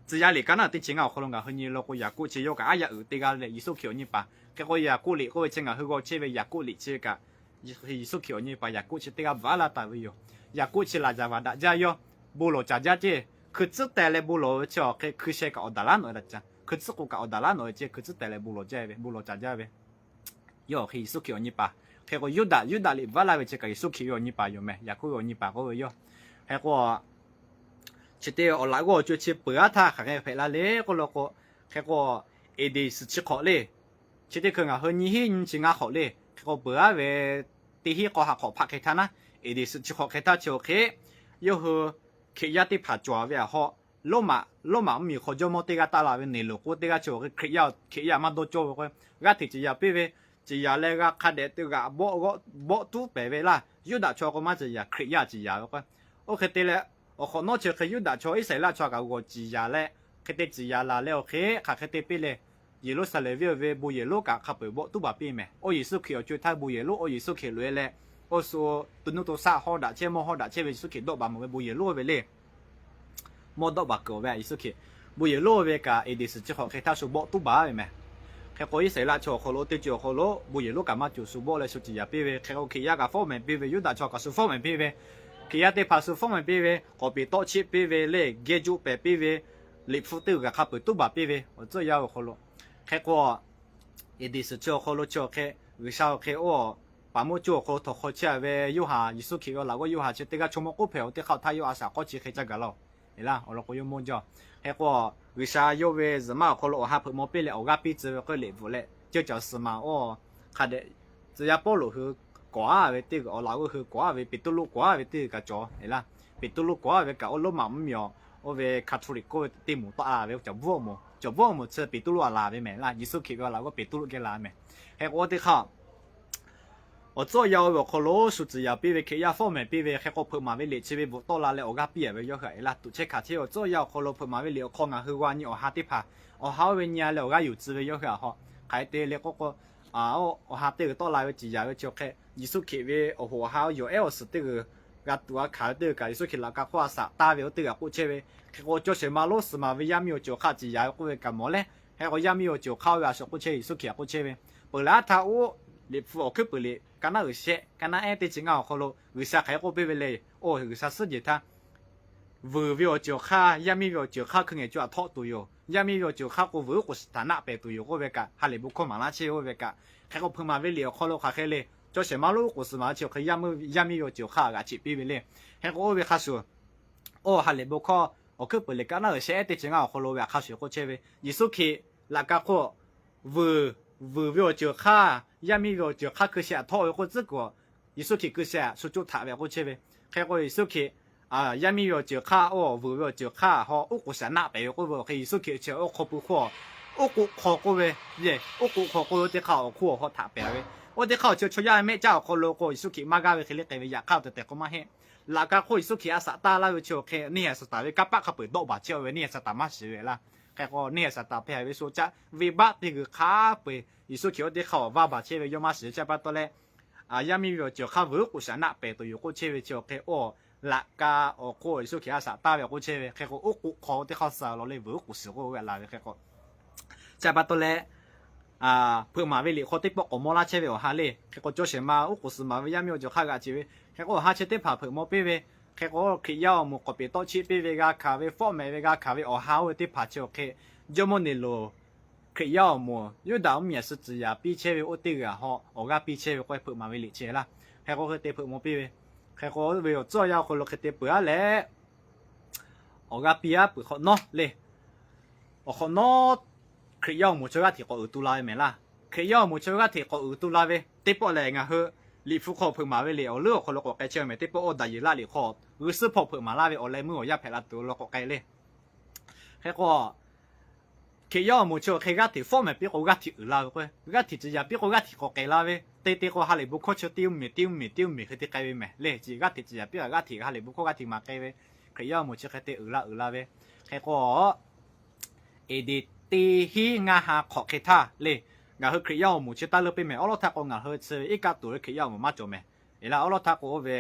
tcuh yaˇ liꞈ ka naˉ teˇ chi ngaˇ awˬ hk'aw lo ngaˬ hui nyi law k'o Yaˍkoˆ chi yawˇ kaꞈ aˉ yaˇ uiˍ teˇ g'aˇ leh Yeˍsuˆ Hkriꞈ awˬ nyi paˍ. Hk'e k'o Yaˍkoˆ liꞈ k'oˆ ve chi ngaˬ hui g'aw chehˇ ve Yaˍkoˆ liꞈ chi kaꞈ, Yeˍsuˆ Hkriꞈ awˬ nyi paˍ Yaˍkoˆ chi teˇ g'aˇ bvuhꞈ a laˇ taˍ ve yoˬ. Yaˍkoˆ chi laˬ yaˍ vaˍ daꞈ jaˇ yawˇ, bon lawˬ caˍ jaˇ ceˇ. Hkui tcuhˉ teh leh bon lawˬ ve chi awˬ hk'e hkui sheh kaꞈ awˬ daꞈ laˉ nawˬ e la caˇ, hkui tcuhˉ k'o kaꞈ awˬ daꞈ laˉ nawˬ e ceˇ, hkui tcuhˉ teh leh bon lawˬ jaˇ ve, bon lawˬ caˍ jaˇ ve. Yawˇ awˬ hk'e Yeˍsuˆ Hkriꞈ awˬ nyi paˍ. Hk'e k'o Yuˇdaꞈ, Yuˇdaꞈ liꞈ bvuhꞈ a laˇ ve chi kaꞈ Yeˍsuˆ Hkriꞈ ve awˬ nyi paˍ yoˬ mehˍ, Yaˍkoˆ ve awˬ nyi paˍ k'oˆ ve yoˬ. Hk'e k'o chi teˇ awˬ laꞈ g'awˇ awˬ co chi peuˬ a htaˇ hk'aˬ hk'e hpehꞈ la le k'oˆ law k'o, hk'e k'o Eˍdeˍ suhˍ chi hk'awꞈ le. Chi teˇ hkui ngaˬ hui nyiˇ hinˉ nyiˇ chi ngaˇ hk'awꞈ le. Hk'e k'o peuˬ a ve teˇ hinˉ k'aw ha hk'awꞈ hpaˆ hk'e htaˇ naˉ, Eˍdeˍ suhˍ chi hk'awꞈ hk'e htaˇ chi awˬ hk'e yawˇ hui Hkriꞈ yaˇ teˇ hpaˍ cawˬ ve aˬ haw, Roˉmaꞈ, Roˉmaꞈ mvuhˇmiˬ hk'aw jawˇmawˇ teˇ g'aˇ taˆ la ve Neˍroˍ k'oˆ teˇ g'aˇ chi awˬ hk'e Hkriꞈ yaˇ, Hkriꞈ yaˇ maˇ dawˇ cawˇ ve k'o, g'aˇ hteꞈ ciˍ yaˍ piˇ ve, ciˍ yaˍ leh g'a hk'a dehꞈ te g'aꞈ bawˆ tuˉ pehˍ ve laˇ. Yuˇdaꞈ chaw k'o maˇ ciˍ yaˍ, Hkriꞈ yaˇ ciˍ yaˍ ve k'o, oˇ hk'e te leh awˬ hk'awꞈ nawˉ chi hk'e Yuˇdaꞈ chaw Iˉsaˍreˍlaˆ chaw kaꞈ g'awˬ ciˍ yaˍ leh hk'e te ciˍ yanˍ laˬ leh awˬ hk'e hk'aˬ hk'e te piˇ leh, Yeˍruˆsaˍlehnˍ venˇ awˬ ve bon yehˬ lonˉ kaꞈ hk'a peuˬ bawˆ tuˉ baˬ piˇ mehˍ. Oˇ Yeˍsuˆ Hkriꞈ awˬ co e htaˇ bon yehˬ lonˉ, oˇ Yeˍsuˆ Hkriꞈ loꞈ e leh, oˇ suh to nuˇ to shaˆ hawˉ daꞈ chehˇ, mawˇ hawˉ daꞈ chehˇ ve Yeˍsuˆ Hkriꞈ dawˆ baˬ mawˬ ve bon yehˬ lonˉ ve le. Mawˇ dawˆ baˬ kuiˬ awˬ ve Yeˍsuˆ Hkriꞈ bon yehˬ lonˉ ve kaꞈ A.D. suhˍ chi hk'awꞈ hk'e htaˇ shu bawˆ tuˉ baˬ ve mehˍ. Hk'e k'o Iˉsaˍreˍlaˆ chaw awˬ hk'aw lo, teˇ co awˬ hk'aw lo bon yehˬ lonˉ kaꞈ maˇ cawˬ, shu bawˆ leh shu ciˍ yanˍ piˇ ve. Hk'e k'o Hkriꞈ yaˇ kaꞈ fawˉ mehˍ piˇ ve, Yuˇdaꞈ chaw kaꞈ shu fawˉ mehˍ piˇ ve, Hkriꞈ yaˇ teˇ hpaˍ shu fawˉ mehˍ piˇ ve, k'awꞈ peˍ tawˆ cheˆ piˇ ve le, geh juˆ pehˍ piˇ ve, Liꞈ hpu teˇ g'uiˬ kaꞈ hk'a peuˬ tuˉ baˬ piˇ ve awˬ tcuhˇ yaˇ awˬ hk'aw lo. Hk'e k'o, A.D. suhˍ chi awˬ hk'aw lo chi awˬ hk'e, G'uiˬsha awˬ hk'e oˇ paˍ moˇ coˇ awˬ hk'aw lo htawnˍ hk'aw chehˇ ve Yoˇhanˬ, Yeˍsuˆ Hkriꞈ ve awˬ laꞈ g'awˇ Yoˇhanˬ chi teˇ g'aˇ chaw mawˇ k'oˆ hpehꞈ-oˬ teˇ hk'aˇ htaˇ yawˇ a shaꞈ k'awˇ chi hk'e caˇ gaˬ laˇ-oˬ. Eˬ laˇ, awˬ lawn k'o yawˇ mawˇ jaˇ. Hk'e k'o, G'uiˬsha yawˇ ve zuhꞈ maˇ awˬ hk'aw lo awˬ ha hpeuꞈ maw piˇ leh awˬ g'aˇ piˇ tcuh ve k'o, Liꞈ bvuhꞈ leh ceuˇ caˬ suhˍ maˍ oˇ hk'a dehꞈ, tcuh yaˇ Pawˇluꞈ hui kawˍ-a ve teˇ g'uiˬ, awˬ laꞈ g'awˇ hui kawˍ-a ve, Peˍtruˆ kawˍ-a ve teˇ g'uiˬ kaꞈ cawˬ. Eˬ laˇ, Peˍtruˆ kawˍ-a ve kaꞈ oˇ Roˉmaꞈ mvuhˇmiˬ awˬ, oˇ ve Catholic k'oˆ ve teˇ moˍ tawˆ-a ve cawˬ bvuhˇ awˬ moˍ, cawˬ bvuhˇ awˬ moˍ chi Peˍtruˆ a laˬ ve mehˍ laˇ. Yeˍsuˆ Hkriꞈ ve awˬ laꞈ g'awˇ Peˍtruˆ geh laˬ mehˍ. Hk'e k'o teˇ hk'aˇ awˬ tcuhˇ yaˇ oˇ ve awˬ hk'aw lo shu ciˍ yanˍ piˇ ve, Hkriꞈ yaˇ fawˉ mehˍ piˇ ve, hk'e k'o hpeuꞈ maˍ ve liꞈ chi ve bvuhꞈ tawˆ la leh awˬ g'aˇ piˇ-a ve yawˇ hui-a. Eˬ laˇ, tuꞈ chehˇ hkanˍ chehˇ awˬ tcuhˇ yaˇ awˬ hk'aw lo hpeuꞈ maˍ ve liꞈ awˬ hk'aw ngaˬ hui g'a nyi awˬ ha teˇ hpaˍ, awˬ ha oˇ ve nyi-a leh awˬ g'aˇ yuˬ tcuh ve yawˇ hui-a haw. Hk'aˬ hk'e te le k'o k'o, awˬ ha teˇ g'uiˬ tawˆ la ve ciˍ yanˍ ve chi awˬ hk'e, Yeˍsuˆ Hkriꞈ ve awˬ hoꞈ awˬ ha yawˬ ehˉ awˬ suhˍ teˇ g'uiˬ g'a tuꞈ g'a hkanˍ ve teˇ g'uiˬ kaꞈ Yeˍsuˆ Hkriꞈ laꞈ ka hk'oˆ a shaꞈ taˇ ve oˇ teˇ g'uiˬ k'oˆ chehˇ ve. Hk'e k'o cawˇ shehˍ ma lonˉ suhˍ maˍ ve yaˇ miˇ awˬ ceuˬ awˬ hk'aˇ ciˍ yanˍ ve k'oˆ ve kaꞈ mawˬ leh, hk'e k'o yaˇ miˇ ve awˬ ceuˬ awˬ hk'aˇ oˇ ve a shaꞈ k'oˆ chehˇ ve, Yeˍsuˆ Hkriꞈ a k'oˆ chehˇ ve, peuˬ laˇ htaˇ oˇ Liꞈ hpu awˬ hkuiˉ puiˍ liꞈ ka naˉ uiˍ shehˆ ka naˉ ehˉ teˇ chi ngaˇ awˬ hk'aw lo G'uiˬsha hk'aˬ hk'e k'oˆ piˇ ve le. Oˇ G'uiˬsha suhˉ jehˬ htaˇ, vuiˬ ve awˬ ceuˬ awˬ hk'aˇ, yaˇ miˇ ve awˬ ceuˬ awˬ hk'aˇ hkui ngehˬ co a htawˆ tuˬ yoˬ. Yaˇ miˇ ve awˬ ceuˬ awˬ hk'aˇ k'o vuiˬ uˉ k'oˍ shiˍ htaꞈ naˆ pehˍ tuˬ yoˬ k'oˆ ve kaꞈ, ha lehˬ bon hkawˇ maˍ laˇ chehˇ oˇ ve kaꞈ, hk'e k'o hpeuꞈ maˍ ve liꞈ awˬ hk'aw lo hk'aˬ hk'e le, cawˇ shehˍ ma lonˉ uˉ k'oˍ shiˍ maˍ chi awˬ hk'e yaˇ miˇ ve awˬ ceuˬ awˬ hk'aˇ g'aꞈ cheꞈ piˇ ve le. Hk'e k'o oˇ ve hk'a shuˍ, oˇ ha lehˬ bon hkawˇ awˬ hkuiˉ puiˍ liꞈ ka naˉ uiˍ shehˆ ehˉ teˇ chi ngaˇ awˬ hk'aw lo ve a hk'a shuˍ k'oˆ chehˇ ve, Yeˍsuˆ Hkriꞈ laꞈ ka hk'oˆ vuiˬ, vuiˬ ve awˬ ceuˬ awˬ hk'aˇ, yaˇ miˇ ve awˬ ceuˬ awˬ hk'aˇ hkui shehˍ htaꞈ htawˆ ve k'oˆ tcuhˉ kuiˬ, Yeˍsuˆ Hkriꞈ hkui shehˍ htaꞈ shu coˇ htaꞈ ve k'oˆ chehˇ ve. Hk'e k'o Yeˍsuˆ Hkriꞈ yaˇ miˇ ve awˬ ceuˬ awˬ hk'aˇ, oˇ vuiˬ ve awˬ ceuˬ awˬ hk'aˇ haw uˉ k'oˍ shiˍ naˆ pehˍ ve k'oˆ ve awˬ hk'e, Yeˍsuˆ Hkriꞈ chi oˇ hk'aw pui hk'oˆ, oˉ k'oˆ hk'aw k'oˆ ve, le, oˉ k'oˆ hk'aw k'oˆ ve teˇ hk'aˇ awˬ hk'oˆ awˬ haw htaꞈ pehˍ ve. Oˇ teˇ hk'aˇ awˬ chi chaw yaˇ mehˆ caˇ awˬ hk'aw lo k'o Yeˍsuˆ Hkriꞈ maˇ g'aˇ ve hk'e le k'ai ve, yaꞈ hk'aˇ awˬ tehˬ tehˬ k'o maˇ heˆ. Laꞈ ka hk'oˆ Yeˍsuˆ Hkriꞈ a shaꞈ taˇ laˇ ve chi awˬ hk'e neˇ haiˬ Saˍtanˍ ve kanˇ paˆ hk'a peuˬ dawˆ baˬ chehˇ ve, neˇ haiˬ Saˍtanˍ maˇ shiˍ ve laˇ. Hk'e k'o neˇ haiˬ Saˍtanˍ hpehꞈ ve sho caˆ venˇbaˆ teˇ g'uiˬ hk'a peu-eˬ Yeˍsuˆ Hkriꞈ oˇ teˇ hk'aˇ awˬ vaˇ baˬ chehˇ ve yawˇ maˇ shiˍ. Chi pa taw leh, yaˇ miˇ ve awˬ ceuˬ awˬ hk'aˇ vuiˬ uˉ k'oˍ shiˍ naˆ pehˍ tuˬ yoˬ k'oˆ chehˇ ve chi awˬ hk'e, oˇ laꞈ ka awˬ hk'oˆ Yeˍsuˆ Hkriꞈ a shaꞈ taˇ ve k'oˆ chehˇ ve. Hk'e k'o oˉ k'oˆ hk'aw teˇ hk'aˇ suh law le vuiˬ uˉ k'oˍ shiˍ k'oˆ ve laˬ ve. Hk'e k'o chi pa taw leh, hpeuꞈ maˍ ve liꞈ hk'aw teˇ pawˆ k'awꞈ maw laˇ chehˇ ve awˬ ha le. Hk'e k'o cawˇ shehˍ ma uˉ k'oˍ suhˍ maˍ ve yaˇ miˇ awˬ ceuˬ awˬ hk'aˇ g'aꞈ cheꞈ ve. Hk'e k'o awˬ ha chi teˇ hpaˍ hpeuꞈ maw piˇ ve. Hk'e k'o Hkriꞈ yaˇ awˬ moˍ k'awꞈ peˍ tawˆ cheˆ piˇ ve g'a hkanˍ ve, fawˉ mehˍ ve g'a hkanˍ ve awˬ ha oˇ ve teˇ hpaˍ chi awˬ hk'e, Jawˇmawˇ Neˍroˍ Hkriꞈ yaˇ awˬ moˍ Yuˇdaꞈ mvuhˇmiˬ suh tcuhˍ yaˍ piˇ chehˇ ve oˇ teˇ g'aˇ haw awˬ g'aˇ piˇ chehˇ ve k'o hpeuꞈ maˍ ve liꞈ chi laˇ. Hk'e k'o hk'e te hpeuꞈ maw piˇ ve. Hk'e k'o oˇ ve awˬ tcuhˉ awˬ yanˇ awˬ hk'aw lo hk'e te peuˬ-a leh, awˬ g'aˇ piˇ-a peuˬ hk'awꞈ nawˉ le. Awˬ hk'awꞈ nawˉ Hkriꞈ yaˇ awˬ moˍ chaw g'aˇ hteꞈ k'awꞈ uiˍ tu la ve mehˍ laˇ. Hkriꞈ yaˇ awˬ moˍ chaw g'aˇ hteꞈ k'awꞈ uiˍ tu la ve teˇ pawˆ lehˬ, ngaˬ hui Liꞈ hpu hk'aw hpeuꞈ maˍ ve liꞈ awˬ leuˉ awˬ hk'aw lo k'awꞈ k'ai chehˇ ve mehˍ. Teˇ pawˆ oˇ Daˍyeˍlaˆ liꞈ hk'aw g'uiˬ suhˉ hpawˇ hpeuꞈ maˍ laˇ ve awˬ leh meuˇ awˬ yaˇ hpehꞈ la tuˬ lo k'awꞈ k'ai le. Hk'e k'o, Hkriꞈ yaˇ awˬ moˍ chi awˬ hk'e g'aˇ hteꞈ fawˉ mehˍ piˇ k'o g'aˇ hteꞈ uiˍ la ve k'o, g'aˇ hteꞈ ciˍ yanˍ piˇ k'o g'aˇ hteꞈ k'awꞈ k'ai la ve, te te k'o ha lehˬ bon hkawˇ chi teˇ mvuhˇmiˬ teˇ mvuhˇmiˬ teˇ mvuhˇmiˬ hk'e te k'ai ve mehˍ le. G'aˇ hteꞈ ciˍ yanˍ piˇ kaꞈ g'aˇ hteꞈ ha lehˬ bon hkawˇ g'aˇ hteꞈ maˍ k'ai ve, Hkriꞈ yaˇ awˬ moˍ chi hk'e te uiˍ la uiˍ la ve. Hk'e k'o, Eˍdeˍ teˇ hinˉ ngaˇ ha hk'awꞈ hk'e htaˇ le, ngaˬ hui Hkriꞈ yaˇ awˬ moˍ chi taˇ leuˇ piˇ mehˍ. Awˉ lawˉ htaˇ k'o ngaˬ hui chi ve iˉ kaˆ tuˬ ve Hkriꞈ yaˇ awˬ moˍ maˇ cawˬ mehˍ. Eˬ laˇ, awˉ lawˉ htaˇ k'o oˇ ve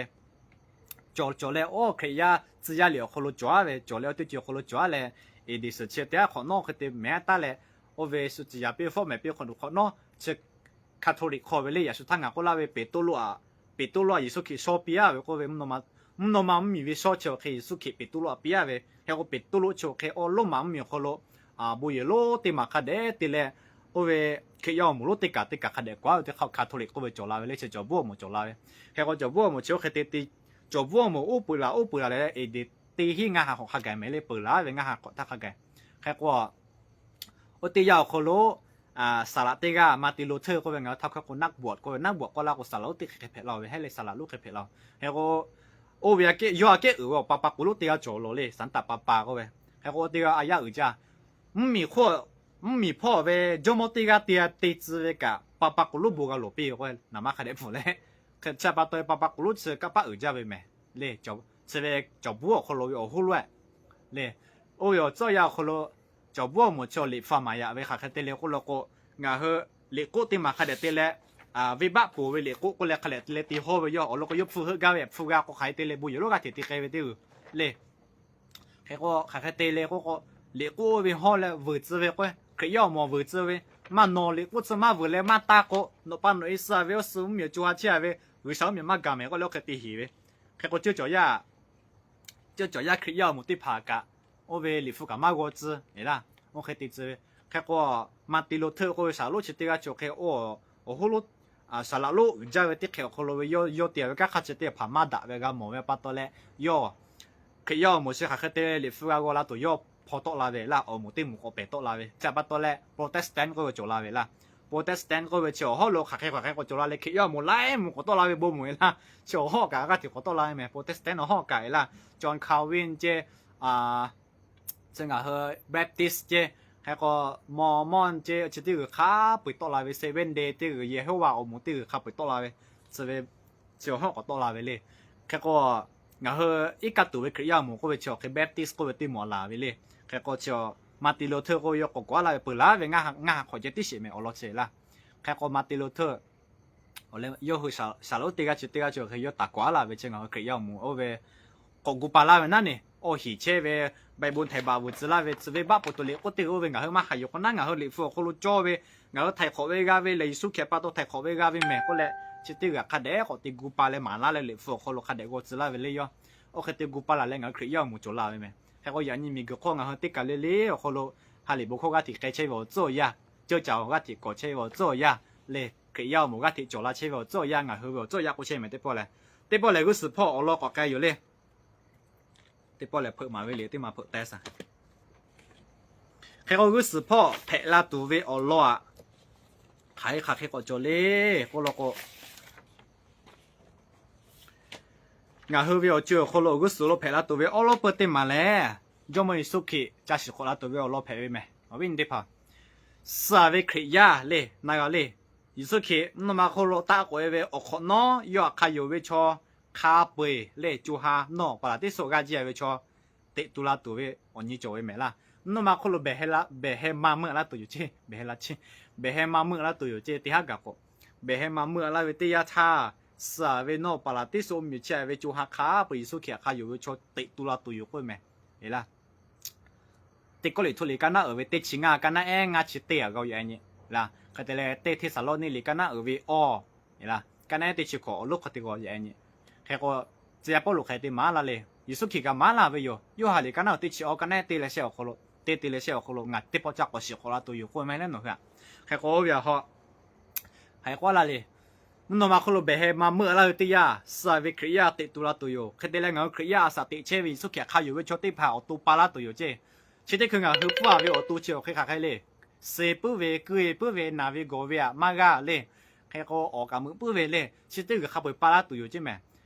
cawˬ cawˬ leh oˇ Hkriꞈ yaˇ tcuh yaˇ liꞈ awˬ hk'aw lo cawˬ-a ve, cawˬ leh oˇ teˇ ceuˬ awˬ hk'aw lo cawˬ-a leh, Eˍdeˍ suhˍ chi teˇ haˉ hk'awꞈ nawˉ hk'e te mehˍ taˉ leh, oˇ ve shu ciˍ yanˍ piˇ fawˉ mehˍ piˇ hk'awꞈ nawˉ chi Catholic hk'aw ve le, yaꞈ shu htaˇ ngaˬ k'oˆ laˇ ve Peˍtruˆ a, Peˍtruˆ a Yeˍsuˆ Hkriꞈ shaw piˇ-a ve k'oˆ ve, mvuhˇ naw ma mvuhˇmiˬ ve shawˉ chi awˬ hk'e Yeˍsuˆ Hkriꞈ Peˍtruˆ a piˇ-a ve. Hk'e k'o Peˍtruˆ chi awˬ hk'e awˬ Roˉmaꞈ mvuhˇmiˬ awˬ hk'aw lo bon yehˬ lonˉ teˇ maˬ hk'a dehꞈ te leh, oˇ ve Hkriꞈ yaˇ awˬ moˍ lonˉ teˇ kaˬ teˇ kaˬ hk'a dehꞈ k'oˆ-a ve teˇ hk'aˇ Catholic k'oˆ ve cawˬ la ve le, chi cawˬ bvuhˇ awˬ moˍ cawˬ la ve. Hk'e k'o cawˬ bvuhˇ awˬ moˍ chi oˇ hk'e te te, cawˬ bvuhˇ awˬ moˍ uˉ peunˍ laˬ uˉ peunˍ laˬ leh, Eˍdeˍ teˇ hinˉ ngaˇ ha hk'awꞈ hk'a gaˬ mehˍ le, peunˍ laˬ ve ngaˇ ha hk'awꞈ htaˇ hk'a gaˬ. Hk'e k'o, oˇ teˇ yanˇ awˬ hk'aw lo saˍ laꞈ teˇ g'aˇ Martin Luther k'oˆ ve, ngaˬ hui htaˇ hkawˇ k'o Naqbawꞈ k'oˆ ve, Naqbawꞈ k'oˆ laˇ k'o saˍ laꞈ lonˉ teˇ hk'e hpehꞈ la ve, heˆ leh saˍ laꞈ lonˉ hk'e hpehꞈ la ve. Hk'e k'o, oˇ ve yawˇ aꞈ kehˉ uiˍ ve awˬ pa pa k'oˍ lonˉ teˇ g'aˇ cawˬ lawˬ le, saˍ taˍ pa pa k'oˆ ve. Hk'e k'o teˇ g'aˇ a yaˇ uiˍ jaˇ. Mvuhˇmiˬ hpawˇ ve Jawˇmawˇ teˇ g'aˇ te te tcuh ve kaꞈ, pa pa k'oˍ lonˉ bon g'a lawˬ piˇ ve k'o, naˍ ma hk'a dehꞈ pfuhˍ leh, chi pa taw pa pa k'oˍ lonˉ chi kanˇ paˆ uiˍ jaˇ ve mehˍ le. Chi ve cawˬ bvuhˇ awˬ hk'aw lo ve awˬ hoˉ lonˉ-e le. Oˇ ve awˬ tcuhˉ awˬ yanˇ awˬ hk'aw lo cawˬ bvuhˇ awˬ moˍ chi awˬ liꞈ hpu maˍ yaꞈ ve hk'aˬ hk'e te le k'oˆ law k'o, ngaˬ hui liꞈ k'oˆ teˇ maˬ hk'a dehꞈ te leh, venˇbaˆ poˬ ve liꞈ k'oˆ k'oˆ leh hk'a dehꞈ te leh te hawˇ ve yawˇ awˬ lawn k'o, yawˇ hpu heuˆ gaˇ ve hpu g'a k'o hk'aˬ hk'e te le bon yehˬ lonˉ g'aˇ hteꞈ te k'ai ve teˇ g'uiˬ le. Hk'e k'o hk'aˬ hk'e te le k'oˆ k'o, liꞈ k'oˆ ve hawˇ leh vuiˬ tcuh ve k'o, Hkriꞈ yaˇ awˬ moˍ vuiˬ tcuh ve, maˇ nawˬ liꞈ k'oˆ tcuh maˇ vuiˬ leh maˇ taˇ k'o, nawˬ pa nawˬ e suh ve oˇ suh mvuhˇ miˬ co ha chehˇ a ve, G'uiˬsha mvuhˇ miˬ maˇ gaˬ mehˍ k'oˆ leh oˇ hk'e te heˍ ve. Hk'e k'o ceuˇ cawˬ yaˇ ceuˇ cawˬ yaˇ Hkriꞈ yaˇ awˬ moˍ teˇ hpaˍ kaꞈ, oˇ ve liꞈ hpu kaꞈ maˇ g'aw tcuh e laˇ, oˇ hk'e te tcuh ve. Hk'e k'o, Maˍtiˍ Loˍhtaˆ k'oˆ ve saˍ laꞈ lonˉ chi teˇ g'aˇ cawˬ hk'e, oˇ awˬ hoˉ lonˉ saˍ laꞈ lonˉ uiˍ jaˇ ve teˇ hk'e awˬ hk'aw lo ve yawˇ te a ve kanˉ hk'a chi teˇ hpaˍ maˇ daꞈ ve g'a mawˬ ve pa taw leh, yawˇ Hkriꞈ yaˇ awˬ moˍ chi hk'aˬ hk'e te liꞈ hpu g'a g'aw la tuˬ yawˇ hpaw tawˆ la ve laˇ, awˬ moˍ teˇ moˍ k'awꞈ pehˬ tawˆ la ve. Chi pa taw leh Protestant k'oˆ ve cawˬ la ve laˇ. Protestant k'oˆ ve chi awˬ hawˉ lo hk'aˬ hk'e hk'aˬ hk'e k'awꞈ cawˬ la leh, Hkriꞈ yaˇ awˬ moˍ laiˉ moˍ k'awꞈ tawˆ la ve bon moˍ e laˇ. Chi awˬ hawˉ kaꞈ g'aˇ hteꞈ k'awꞈ tawˆ la ve mehˍ. Protestant awˬ hawˉ kaꞈ e laˇ, John Calvin ceh, chi ngaˬ hui Baptist ceh, hk'e k'o Mormon ceh chi teˇ g'uiˬ hk'a peu-eˬ tawˆ la ve, Seventh Day teˇ g'uiˬ, Yehˬhoˇvaꞈ awˬ moˍ teˇ g'uiˬ hk'a peu-eˬ tawˆ la ve, chi ve chi awˬ hawˉ k'awꞈ tawˆ la ve le. Hk'e k'o, ngaˬ hui iˉ kaˆ tuˬ ve Hkriꞈ yaˇ awˬ moˍ k'oˆ ve chi awˬ hk'e Baptist k'oˆ ve teˇ moˍ a laˬ ve le. Hk'e k'o chi Maˍtiˍ Loˍhtaˆ k'oˆ ve yawˇ k'awꞈ k'awꞈ laˇ ve peuˬ laˇ ve ngaˇ ha hk'awꞈ ceh tiˉ sheˍ mehˍ awˬ lawn chi laˇ. Hk'e k'o Maˍtiˍ Loˍhtaˆ yawˇ hui saˍ laꞈ lonˉ teˇ g'aˇ chi teˇ g'aˇ chi hk'e yawˇ taˍ k'awꞈ laˇ ve chi ngaˬ hui Hkriꞈ yaˇ awˬ moˍ oˇ ve k'awꞈ gu pa laˇ ve naˉ ne, awˬ hiˍ chehˇ ve Baiˍbuˍ htaiˍ baꞈ vuiˬ tcuh laˇ ve, tcuh venˇbaˆ poˬ tuˬ liꞈ k'oˆ teˇ g'uiˬ oˇ ve ngaˬ hui maˇ haꞈ yuˬ k'o naˉ, ngaˬ hui liꞈ hpu awˬ hk'aw lo cawˇ ve, ngaˬ hui htaiˍ hk'awꞈ ve g'a ve lehˬ, Yeˍsuˆ Hkriꞈ pa taw htaiˍ hk'awꞈ ve g'a ve mehˍ k'oˆ leh, chi teˇ g'uiˬ hk'a dehꞈ k'awꞈ te gu pa leh maˍ laˇ leh liꞈ hpu awˬ hk'aw lo hk'a dehꞈ g'aw tcuh laˇ ve le yawˇ. Oˇ hk'e te gu pa laˬ leh ngaˬ hui Hkriꞈ yaˇ awˬ moˍ cawˬ la ve mehˍ. Hk'e k'o yaꞈ nyi miˬguiˬ hk'oˆ ngaˬ hui teˇ kaˬ le le awˬ hk'aw lo ha lehˬ bon hkawˇ g'aˇ hteꞈ k'ai chehˇ ve awˬ tcuhˇ awˬ yaˇ, ceuˇ caˬ g'aˇ hteꞈ kawˬ chehˇ ve awˬ tcuhˇ awˬ yaˇ le, Hkriꞈ yaˇ awˬ moˍ g'aˇ hteꞈ cawˬ la chehˇ ve awˬ tcuhˇ awˬ yaˇ ngaˬ hui ve awˬ tcuhˇ awˬ yaˇ k'oˆ chehˇ mehˍ teˇ pawˆ lehˬ. Teˇ pawˆ lehˬ g'uˇ suhˍ hpawˇ awˬ lawn k'awꞈ k'ai yoˬ le. Teˇ pawˆ lehˬ hpeuꞈ maˍ ve liꞈ teˇ maˬ hpeuꞈ teh shaˍ. Hk'e k'o g'uˇ suhˍ hpawˇ hpehꞈ la tuˬ ve awˬ lawn aꞈ, hk'aˬ hk'e hk'aˬ hk'e k'awꞈ cawˬ le k'oˆ law k'o, ngaˬ hui ve awˬ co awˬ hk'aw lo g'uˇ suhˍ lo hpehꞈ la tuˬ ve awˉ lawˉ peuˇ teˇ maˬ lehˬ, Jawˇmawˇ Yeˍsuˆ Hkriꞈ ca shiˍ hk'awꞈ la tuˬ ve awˬ lawn hpehꞈ ve mehˍ. Awˬ viˉ nyi teˇ hpaˍ, suh ve Hkriꞈ yaˇ le na g'a le, Yeˍsuˆ Hkriꞈ mvuhˇ naw ma hk'oˆ lo taˆ k'oꞈ e ve awˬ hk'awꞈ nawˉ yawˇ htaꞈ hk'a yonˍ ve chaw hk'a peu-eˬ leh co ha nawˇ paˍ laˬ teˇ suhˍ g'aˇ jiˇ a ve chaw teꞈ tu la tuˬ ve awˬ nyi cawˬ ve mehˍ laˇ. Mvuhˇ naw ma hk'oˆ lo behˬ heh ma meuˆ a laˇ tuˬ yoˬ ceˇ, behˬ heh la ceˇ, behˬ heh ma meuˆ a laˇ tuˬ yoˬ ceˇ, teˇ haˉ gaˬ k'o, behˬ heh ma meuˆ a laˇ ve teˇ yanˇ htaˇ, suh ve nawˇ paˍ laˬ teˇ suhˍ oˇ miˬ chi a ve co ha hk'a peu-eˬ Yeˍsuˆ Hkriꞈ htaꞈ hk'a yonˍ ve chaw teꞈ tu la tuˬ yoˬ k'oˆ ve mehˍ. Eˬ laˇ, Teˇ Kawˇrenˍhtuˆ liꞈ kaˇ naˉ uiˍ ve teˇ chi ngaˇ, kaˇ naˉ ehˉ ngaˇ chi teˇ a g'a yaꞈ nyi laˇ. Hk'e te leh teˇ Hteˇsaˍlawˇniˆ liꞈ kaˇ naˉ uiˍ ve awˇ, kaˇ naˉ ehˉ teˇ chi hkawꞈ awˬ lonˉ hk'aw te g'a yaꞈ nyi. Hk'e k'o, tcuh yaˇ Pawˇluꞈ hk'e te maˍ laˇ le, Yeˍsuˆ Hkriꞈ kaꞈ maˍ laˇ ve yoˬ. Yoˇhanˬ liꞈ kaˇ naˉ uiˍ teˇ chi awˇ, kaˇ naˉ ehˉ teˇ leh shehˆ awˬ hk'aw lo, teˇ te leh shehˆ awˬ hk'aw lo ngaˬ teˇ pawˆ ca k'awꞈ shiˍ hk'awꞈ la tuˬ yoˬ k'oˆ ve maˇ heˆ leh nawˬ hui a. Hk'e k'o oˇ ve a haw hk'aˬ hk'e k'oˆ laˇ le, mvuhˇ naw ma hk'oˆ lo behˬ heh ma meuˆ a laˇ ve teˇ yanˇ, suh ve Hkriꞈ yaˇ teꞈ tu la tuˬ yoˬ. Hk'e te leh ngaˬ hui Hkriꞈ yaˇ a shaꞈ teꞈ chehˇ ve Yeˍsuˆ Hkriꞈ hk'a yonˍ ve chaw teˇ hpaˍ awˬ to pa laˇ tuˬ yoˬ ceˇ. Chi teˇ hkui ngaˬ hui pfuhˇ a ve awˬ to chi awˬ hk'e hk'aˬ hk'e le, suh puiˉ ve, keu e puiˉ ve, naˬ ve gawˬ ve aꞈ maˇ g'aˇ le. Hk'e k'o awˬ kaꞈ meuꞈ puiˉ ve le, chi teˇ g'uiˬ hk'a peu-eˬ pa laˇ tuˬ yoˬ ceˇ mehˍ.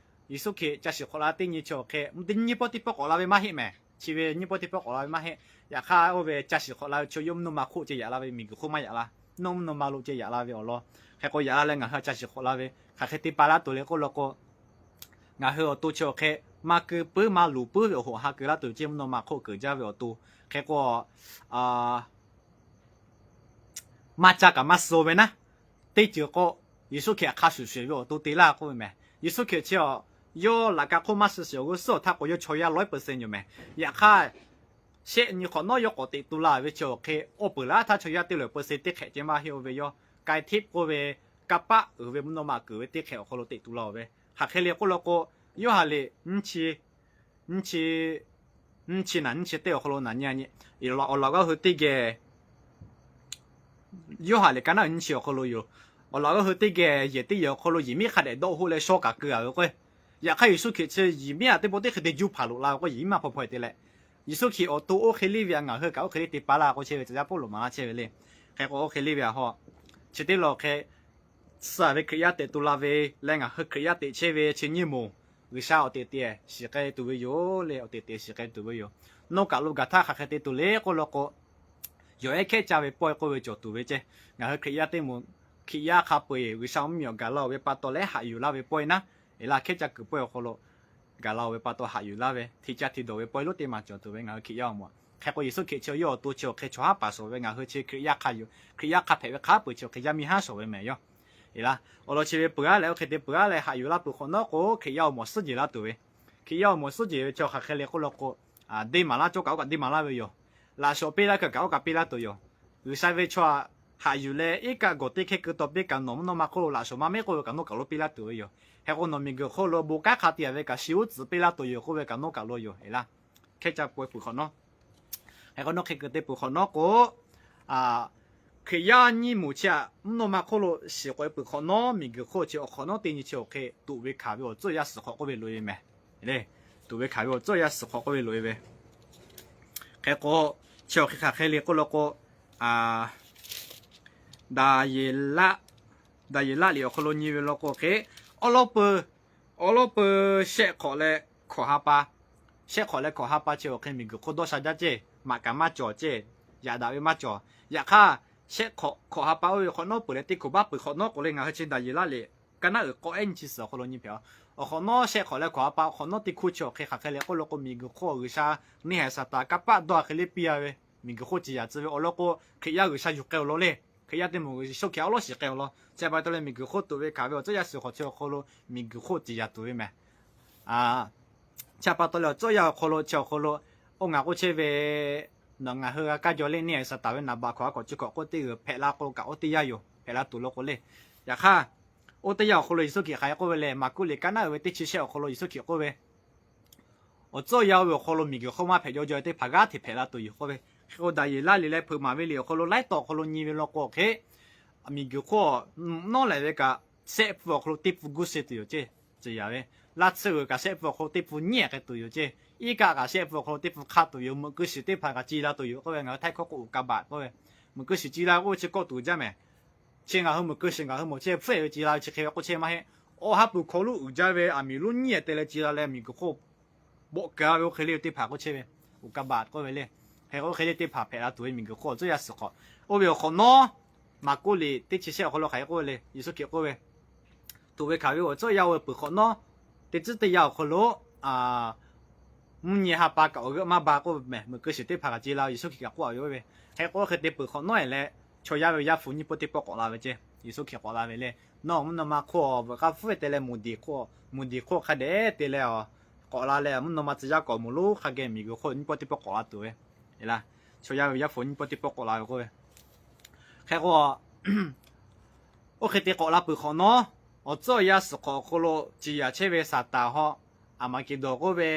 Yeˍsuˆ Hkriꞈ ca shiˍ hk'awꞈ la teˇ nyi chi awˬ hk'e, nyiˇ pawˆ teˇ pawˆ k'awꞈ la ve maˇ heˆ mehˍ. Chi ve nyiˇ pawˆ teˇ pawˆ k'awꞈ la ve maˇ heˆ. Yaꞈ hk'aˇ oˇ ve ca shiˍ hk'awꞈ la ve chaw yawˇ mvuhˇ naw ma hk'oˆ ceh yaꞈ la ve, miˬguiˬ hk'oˆ maˇ yaꞈ la, nawˇ mvuhˇ naw ma lo ceh yaꞈ la ve awˬ lawn. Hk'e k'o yaꞈ la leh ngaˬ hui ca shiˍ hk'awꞈ la ve hk'aˬ hk'e te pa laˇ tuˬ le k'oˆ law k'o, ngaˬ hui awˬ to chi awˬ hk'e maˇ keu puiˉ maˇ luˬ puiˉ ve awˬ hoꞈ ha keu laˇ tuˬ yoˬ ceˇ, mvuhˇ naw ma hk'oˆ keunˍ jaˇ ve awˬ to. Hk'e k'o maˇ ca kaꞈ maˇ suh ve naˉ, teˇ ceuˬ k'o Yeˍsuˆ Hkriꞈ hk'a shuˍ shuˍ ve awˬ to te laˇ k'oˆ ve mehˍ. Yeˍsuˆ Hkriꞈ chi a, yawˇ laꞈ ka hk'oˆ maˇ suh shiˍ awˬ g'uˇ suhˉ awˬ htaˇ k'o yawˇ chaw yaˇ lawˉ percent yoˬ mehˍ. Yaꞈ hk'aˇ shehˆ nyi hk'awꞈ nawˉ yawˇ k'awꞈ teꞈ tu la ve chi awˬ hk'e, awˬ peuˬ laˇ htaˇ chaw yaˇ teˇ lawˬ percent teˇ hk'ehꞈ ceh maˇ heˆ oˇ ve yawˇ, k'ai hteˆ k'oˆ ve kanˇ paˆ uiˍ ve mvuhˇ naw ma kuiˬ ve teˇ hk'ehꞈ awˬ hk'aw lo teꞈ tu la-oˬ ve. Hk'aˬ hk'e le k'oˆ law k'o, Yoˇhanˬ liꞈ nyiˇ chi, nyiˇ chi naˍ nyiˇ chi teˇ awˬ hk'aw lo naˍ nyi a nyi, awˬ laꞈ g'awˇ hui teˇ geh Yoˇhanˬ liꞈ kaˇ naˉ uiˍ nyiˇ chi awˬ hk'aw lo yoˬ. Awˬ laꞈ g'awˇ hui teˇ geh yehˬ teˇ yehˬ awˬ hk'aw lo yehˬ miˉ hk'a dehꞈ dawˆ hoˆ leh shaw kaꞈ keu a ve k'o, yaꞈ hk'aˇ Yeˍsuˆ Hkriꞈ chi yehˬ miˉ aꞈ teˇ pawˆ teˇ hk'e te juˇ hpanˍ loꞈ la ve k'o, yehˬ miˉ maˇ hpaw hpaw e te leh, Yeˍsuˆ Hkriꞈ awˬ to oˇ hk'e liˇ ve aꞈ ngaˬ hui kaꞈ oˇ hk'e liˇ te pa laˇ k'oˆ chehˇ ve tcuh yaˇ Pawˇluꞈ maˍ laˇ chehˇ ve le. Hk'e k'o oˇ hk'e liˇ ve aꞈ haw, chi teˇ lawˬ hk'e suh ve Hkriꞈ yaˇ teꞈ tu la ve leh ngaˬ hui Hkriꞈ yaˇ teꞈ chehˇ ve chi nyiˇ moˍ, G'uiˬsha awˬ teꞈ te shiˍ k'ai tuˬ ve yoˬ le, awˬ teꞈ te shiˍ k'ai tuˬ ve yoˬ. Nawˬ kaˬ lo gaˬ htaˇ hk'aˬ hk'e te tuˬ le k'oˆ law k'o, yawˬ ehˉ hkehˉ caˇ ve pawehˇ k'oˆ ve cawˬ tuˬ ve ceˇ. Ngaˬ hui Hkriꞈ yaˇ teˇ moˍ, Hkriꞈ yaˇ hk'a peu-eˬ G'uiˬsha mvuhˇmiˬ awˬ gaˬ la-oˬ ve pa taw leh haꞈ yuˬ laˇ ve pawehˇ naˉ, eˬ laˇ hkehˉ caˇ kuiˬ pawehˇ awˬ hk'aw lo gaˬ la-oˬ ve pa taw haꞈ yuˬ laˇ ve, hti caˇ hti dawˬ ve pawehˇ lonˉ teˇ maˬ cawˬ tuˬ ve ngaˬ hui Hkriꞈ yaˇ awˬ moˍ aꞈ. Hk'e k'o, Yeˍsuˆ Hkriꞈ chi yawˇ awˬ to chi awˬ hk'e chaw haˉ paˍ shawˍ ve, ngaˬ hui chi Hkriꞈ yaˇ hk'a yuˬ, Hkriꞈ yaˇ hk'a hpehꞈ ve hk'a peu-eˬ chi awˬ hk'e yaˇ miˇ haˉ shawˍ ve mehˍ yoˬ. Eˬ laˇ, awˬ lawn chi ve peuˬ-aˉ leh oˇ hk'e te peuˬ-aˉ leh haꞈ yuˬ laˇ peuˬ hk'awꞈ nawˉ k'o, Hkriꞈ yaˇ awˬ mawˬ suhˉ jehˬ laˇ tuˬ ve, Hkriꞈ yaˇ awˬ mawˬ suhˉ jehˬ ve chi hk'aˬ hk'e le k'oˆ law k'o, deˇ maˍ laˇ cawˇ kaꞈ oˇ kaꞈ deˇ maˍ laˇ ve yoˬ. Laꞈ shawnˍ piˇ laˇ kaꞈ oˇ kaꞈ piˇ laˇ tuˬ yoˬ. G'uiˬsha ve chaw haꞈ yuˬ leh iˉ kaˆ gawˬ teˇ hkehˇ keu taw piˇ kaꞈ nawˬ mvuhˇ naw ma hk'oˆ lo laꞈ shawnˍ maˇ mehˉ k'oˆ ve kaꞈ nawˬ kaꞈ lo piˇ laˇ tuˬ ve yoˬ. Hk'e k'o, nawˬ miˬguiˬ hk'oˆ lo bon kanˉ hk'a te-a ve kaꞈ shi uˉ tcuhˍ piˇ laˇ tuˬ yoˬ k'oˆ ve kaꞈ nawˬ kaꞈ lo yoˬ. Eˬ laˇ, hkehˇ ca pawehˇ peuˬ hk'awꞈ nawˉ Hk'e k'o, nawˬ hk'e keu te peuˬ hk'awꞈ nawˉ k'o, Hkriꞈ yaˇ nyiˇ moˍ chi htaꞈ mvuhˇ naw ma hk'oˆ lo shiˍ k'awꞈ e peuˬ hk'awꞈ nawˉ, miˬguiˬ hk'oˆ chi awˬ hk'awꞈ nawˉ teˇ nyi chi awˬ hk'e tuꞈ ve hkanˍ ve awˬ tcuhˇ yaˇ suhˍ hk'awꞈ k'oˆ ve loꞈ-e ve mehˍ. Tuꞈ ve hkanˍ ve awˬ tcuhˇ yaˇ suhˍ hk'awꞈ k'oˆ ve loꞈ-e ve. Hk'e k'o, chi awˬ hk'e hk'aˬ hk'e le k'oˆ law k'o, Daˍyeˍlaˆ, Daˍyeˍlaˆ liꞈ awˬ hk'aw lo nyi ve law k'o hk'e, awˉ lawˉ peuˬ, awˉ lawˉ peuˬ shehˆ hk'awꞈ leh hkawꞈ ha pa, shehˆ hk'awꞈ leh hkawꞈ ha pa chi awˬ hk'e miˬguiˬ hk'oˆ dawˇ sha jaˇ ceˇ, maꞈ kaˍ maˇ cawˬ ceˇ, yaꞈ daꞈ ve maˇ cawˬ. Yaꞈ hk'aˇ, shehˆ hk'awꞈ hkawꞈ ha pa oˇ ve hk'awꞈ nawˉ peuˬ leh teˇ hkoꞈ baˆ peuˬ hk'awꞈ nawˉ k'oˆ leh ngaˬ hui chi Daˍyeˍlaˆ liꞈ kaˉ naˉ uiˍ k'awꞈ ehˉ nyi chi suhˍ awˬ hk'aw lo nyi hpehꞈ-a. Awˬ hk'awꞈ nawˉ shehˆ hk'awꞈ leh hkawꞈ ha pa awˬ hk'awꞈ nawˉ teˇ hkuˇ chi awˬ hk'e hk'aˬ hk'e le k'oˆ law k'o, miˬguiˬ hk'oˆ G'uiˬsha neˇ haiˬ Saˍtanˍ kanˇ paˆ dawˇ hk'e le piˇ-a ve, miˬguiˬ hk'oˆ ciˍ yaˍ tcuh ve awˬ lawn k'o, Hkriꞈ yaˇ G'uiˬsha yuˬ k'ai-o law le. Hkriꞈ yaˇ teˇ moˍ Yeˍsuˆ Hkriꞈ awˉ lawˉ shiˍ k'ai-o law. Chi pa taw leh miˬguiˬ hk'oˆ tuꞈ ve hkanˍ ve awˬ tcuhˇ yaˇ suhˍ hk'awꞈ chi awˬ hk'aw lo miˬguiˬ hk'oˆ ciˍ yaˍ tuˬ ve mehˍ. Chi pa taw leh awˬ tcuhˇ yaˇ awˬ hk'aw lo chi awˬ hk'aw lo, oˇ ngaˬ k'oˆ chehˇ ve, nawˬ ngaˬ hui g'a kaˇ jaw le neˇ haiˬ Saˍtanˍ ve naˍ baꞈ hkawꞈ ha hkawꞈ chi hkawꞈ k'oˆ teˇ g'uiˬ hpehꞈ la k'o kaꞈ oˇ teˇ yanˇ yoˬ, hpehꞈ la tuˬ law k'o le. Yaꞈ hk'aˇ, oˇ teˇ yanˇ awˬ hk'aw lo Yeˍsuˆ Hkriꞈ hk'aˬ hk'e k'oˆ ve lehˬ, Maˍkuˆ liꞈ kaˉ naˉ uiˍ ve teˇ chi shehˆ awˬ hk'aw lo Yeˍsuˆ Hkriꞈ k'oˆ ve, awˬ tcuhˇ yaˇ oˇ ve awˬ hk'aw lo miˬguiˬ hk'oˆ maˇ hpehꞈ jaw jaw teˇ hpaˍ g'aˇ hteꞈ hpehꞈ la tuˬ yoˬ k'oˆ ve. Hk'e k'o, Daˍyeˍlaˆ liꞈ leh Hpeuꞈ maˍ ve liꞈ awˬ hk'aw lo laiˉ taw awˬ hk'aw lo nyi ve law k'o hk'e, miˬguiˬ hk'oˆ nawˉ lehˬ ve kaꞈ, shehˆ pfuhˇ awˬ hk'aw lo teˇ pfuhˇ guˇ suh tuˬ yoˬ ceˇ, ciˍ yaˍ ve. Laˇ tsuhˇ g'uiˬ kaꞈ shehˆ pfuhˇ awˬ hk'aw lo teˇ pfuhˇ nyiˉ hk'e tuˬ yoˬ ceˇ. Iˉ kaˆ kaꞈ shehˆ pfuhˇ awˬ hk'aw lo teˇ pfuhˇ hk'a tuˬ yoˬ. Meuꞈ keu shiˍ teˇ hpaˍ kaꞈ ci la tuˬ yoˬ k'oˆ ve, ngaˬ hui Htaiˇ hkawˇ k'o อุกกาบาต k'oˆ ve, meuꞈ keu shiˍ ci la k'oˆ ve chi kawˆ tuˬ jaˇ mehˍ. Chi ngaˬ hui meuꞈ keu shiˍ ngaˬ hui mawˬ chehˇ hpfuhˆ ve ci la ve chi hk'e ve k'oˆ chehˇ maˇ heˆ. Awˬ ha pui hk'aw lo uiˍ jaˇ ve aˬ miˍ lonˉ nyiˉ te leh ci la leh miˬguiˬ hk'oˆ bawˆ keu ve oˇ hk'e le teˇ hpaˍ k'oˆ chehˇ ve, อุกกาบาต k'oˆ ve le. Hk'e k'o, oˇ hk'e le teˇ hpaˍ hpehꞈ la tuˬ ve miˬguiˬ hk'oˆ awˬ tcuhˇ yaˇ suhˍ hk'awꞈ. Oˇ ve awˬ hk'awꞈ nawˉ, Maˍkuˆ liꞈ teˇ chi shehˆ awˬ hk'aw lo hk'aˬ hk'e k'oˆ ve le, Yeˍsuˆ Hkriꞈ k'oˆ ve, tuꞈ ve hkanˍ ve awˬ tcuhˇ yaˇ oˇ ve peuˬ hk'awꞈ nawˉ, teˇ tcuhˉ teˇ yanˇ awˬ hk'aw lo mvuhˇ nyi ha pa kaꞈ awˬ g'euˆ maˇ ba k'oˆ ve mehˍ. Meuꞈ keu shiˍ teˇ hpaˍ kaꞈ ci la ve Yeˍsuˆ Hkriꞈ kaꞈ k'oˆ ve yoˬ ve. Hk'e k'o, oˇ hk'e te peuˬ hk'awꞈ nawˉ-e leh, chaw yaˇ ve Yaˇ hpu nyiˇ pawˆ teˇ pawˆ k'awꞈ la ve ceˇ. Yeˍsuˆ Hkriꞈ k'awꞈ la ve le. Nawˬ mvuhˇ naw ma hk'oˆ veuꞈ k'aˇ hpfuhˆ ve te leh, mvuhˇ diˬ hk'oˆ, mvuhˇ diˬ hk'oˆ hk'a dehꞈ te leh, k'awꞈ la leh mvuhˇ naw ma tcuh yaˇ k'awꞈ mawˬ lonˉ hk'a geh miˬguiˬ hk'oˆ nyiˇ pawˆ teˇ pawˆ k'awꞈ la tuˬ ve, eˬ laˇ, chaw yaˇ ve Yaˇ hpu nyiˇ pawˆ teˇ pawˆ k'awꞈ la ve k'oˆ ve. Hk'e k'o, oˇ hk'e te k'awꞈ la peuˬ hk'awꞈ nawˉ, awˬ tcuhˇ awˬ yaˇ suhˍ hk'awꞈ awˬ hk'aw lo ciˍ yaˍ chehˇ ve Saˍtanˍ hawˉ, Aˍmaˍkeˍdawnˍ k'oˆ ve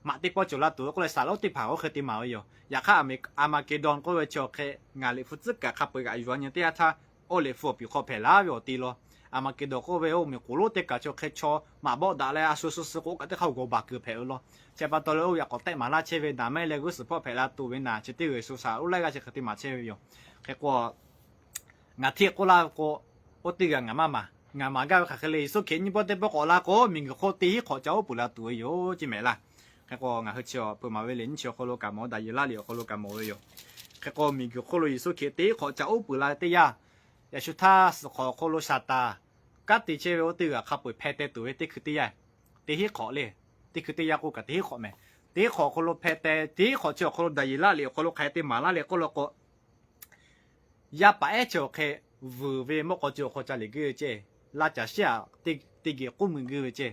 maꞈ teˇ pawˆ cawˬ la tuˬ ve k'oˆ leh, saˍ laꞈ lonˉ teˇ hpaˍ oˇ hk'e te maˍ ve yoˬ. Yaꞈ hk'aˇ, Aˍmaˍkeˍdawnˍ k'oˆ ve chi awˬ hk'e ngaˬ liꞈ hpu tcuhˉ kaꞈ hk'a peu-eˬ g'aꞈ yuˬ-a nyi teˇ yanˇ htaˇ, oˇ liꞈ hpu awˬ piˍ hk'aw hpehꞈ laˇ ve awˬ ti law. Aˍmaˍkeˍdawnˍ k'oˆ ve oˇ miˬ k'oˍ lonˉ teˇ kaˬ chi awˬ hk'e chaw maꞈ bawˆ daꞈ leh a shu shu suh k'o kaꞈ teˇ hk'aˇ g'awˬ baˬ kuiˬ hpehꞈ ve law. Chi pa taw leh oˇ ve yaꞈ k'awꞈ tehˆ maˍ laˇ chehˇ ve naˍ mehˆ leh g'uˇ suhˍ hpawˇ hpehꞈ la tuˬ ve naˍ chi teˇ g'uiˬ sho shaˍ oˇ laiˉ g'aˇ chi hk'e te maˍ chehˇ ve yoˬ. Hk'e k'o, ngaˬ hteˇ k'oˆ laˇ ve k'o, oˇ teˇ g'aˇ ngaˬ maˇ maˍ. Ngaˬ maˍ gaˇ ve hk'aˬ hk'e le, Yeˍsuˆ Hkriꞈ nyiˇ pawˆ teˇ pawˆ k'awꞈ la k'o, miˬguiˬ hk'oˆ teˇ hinˉ hk'awꞈ ca uˉ peunˍ la tuˬ ve yoˬ ceˇ mehˍ laˇ. Hk'e k'o, ngaˬ hui chi awˬ hpeuꞈ maˍ ve liꞈ nyiˇ chi awˬ hk'aw lo kaꞈ mawˬ, Daˍyeˍlaˆ liꞈ awˬ hk'aw lo kaꞈ mawˬ ve yoˬ. Hk'e k'o, miˬguiˬ hk'oˆ lo Yeˍsuˆ Hkriꞈ teˇ hinˉ hk'awꞈ ca uˉ peunˍ la ve teˇ yanˇ, yaꞈ shu htaˇ suhˍ hk'awꞈ awˬ hk'aw lo Saˍtanˍ kanˉ te chehˇ ve oˇ teˇ g'aˇ hk'a peu-eˬ hpeh teh tuˬ ve teˇ hkui teˇ yanˇ, teˇ hinˉ hk'awꞈ le. Teˇ hkui teˇ yanˇ k'oˆ kaꞈ teˇ hinˉ hk'awꞈ mehˍ. Teˇ hinˉ hk'awꞈ awˬ hk'aw lo hpeh teh, teˇ hinˉ hk'awꞈ chi awˬ hk'aw lo Daˍyeˍlaˆ liꞈ awˬ hk'aw lo hk'aˬ hk'e te maˍ laˇ le k'oˆ law k'o, yaˇ paˍ ehˉ chi awˬ hk'e vuiˬ ve mawˇ k'aw ceuˬ awˬ hk'aw ca liꞈ guiˇ ve ceˇ. Laˇ caˬ shiˉ-a teˇ geh k'oˆ mui guiˇ ve ceˇ.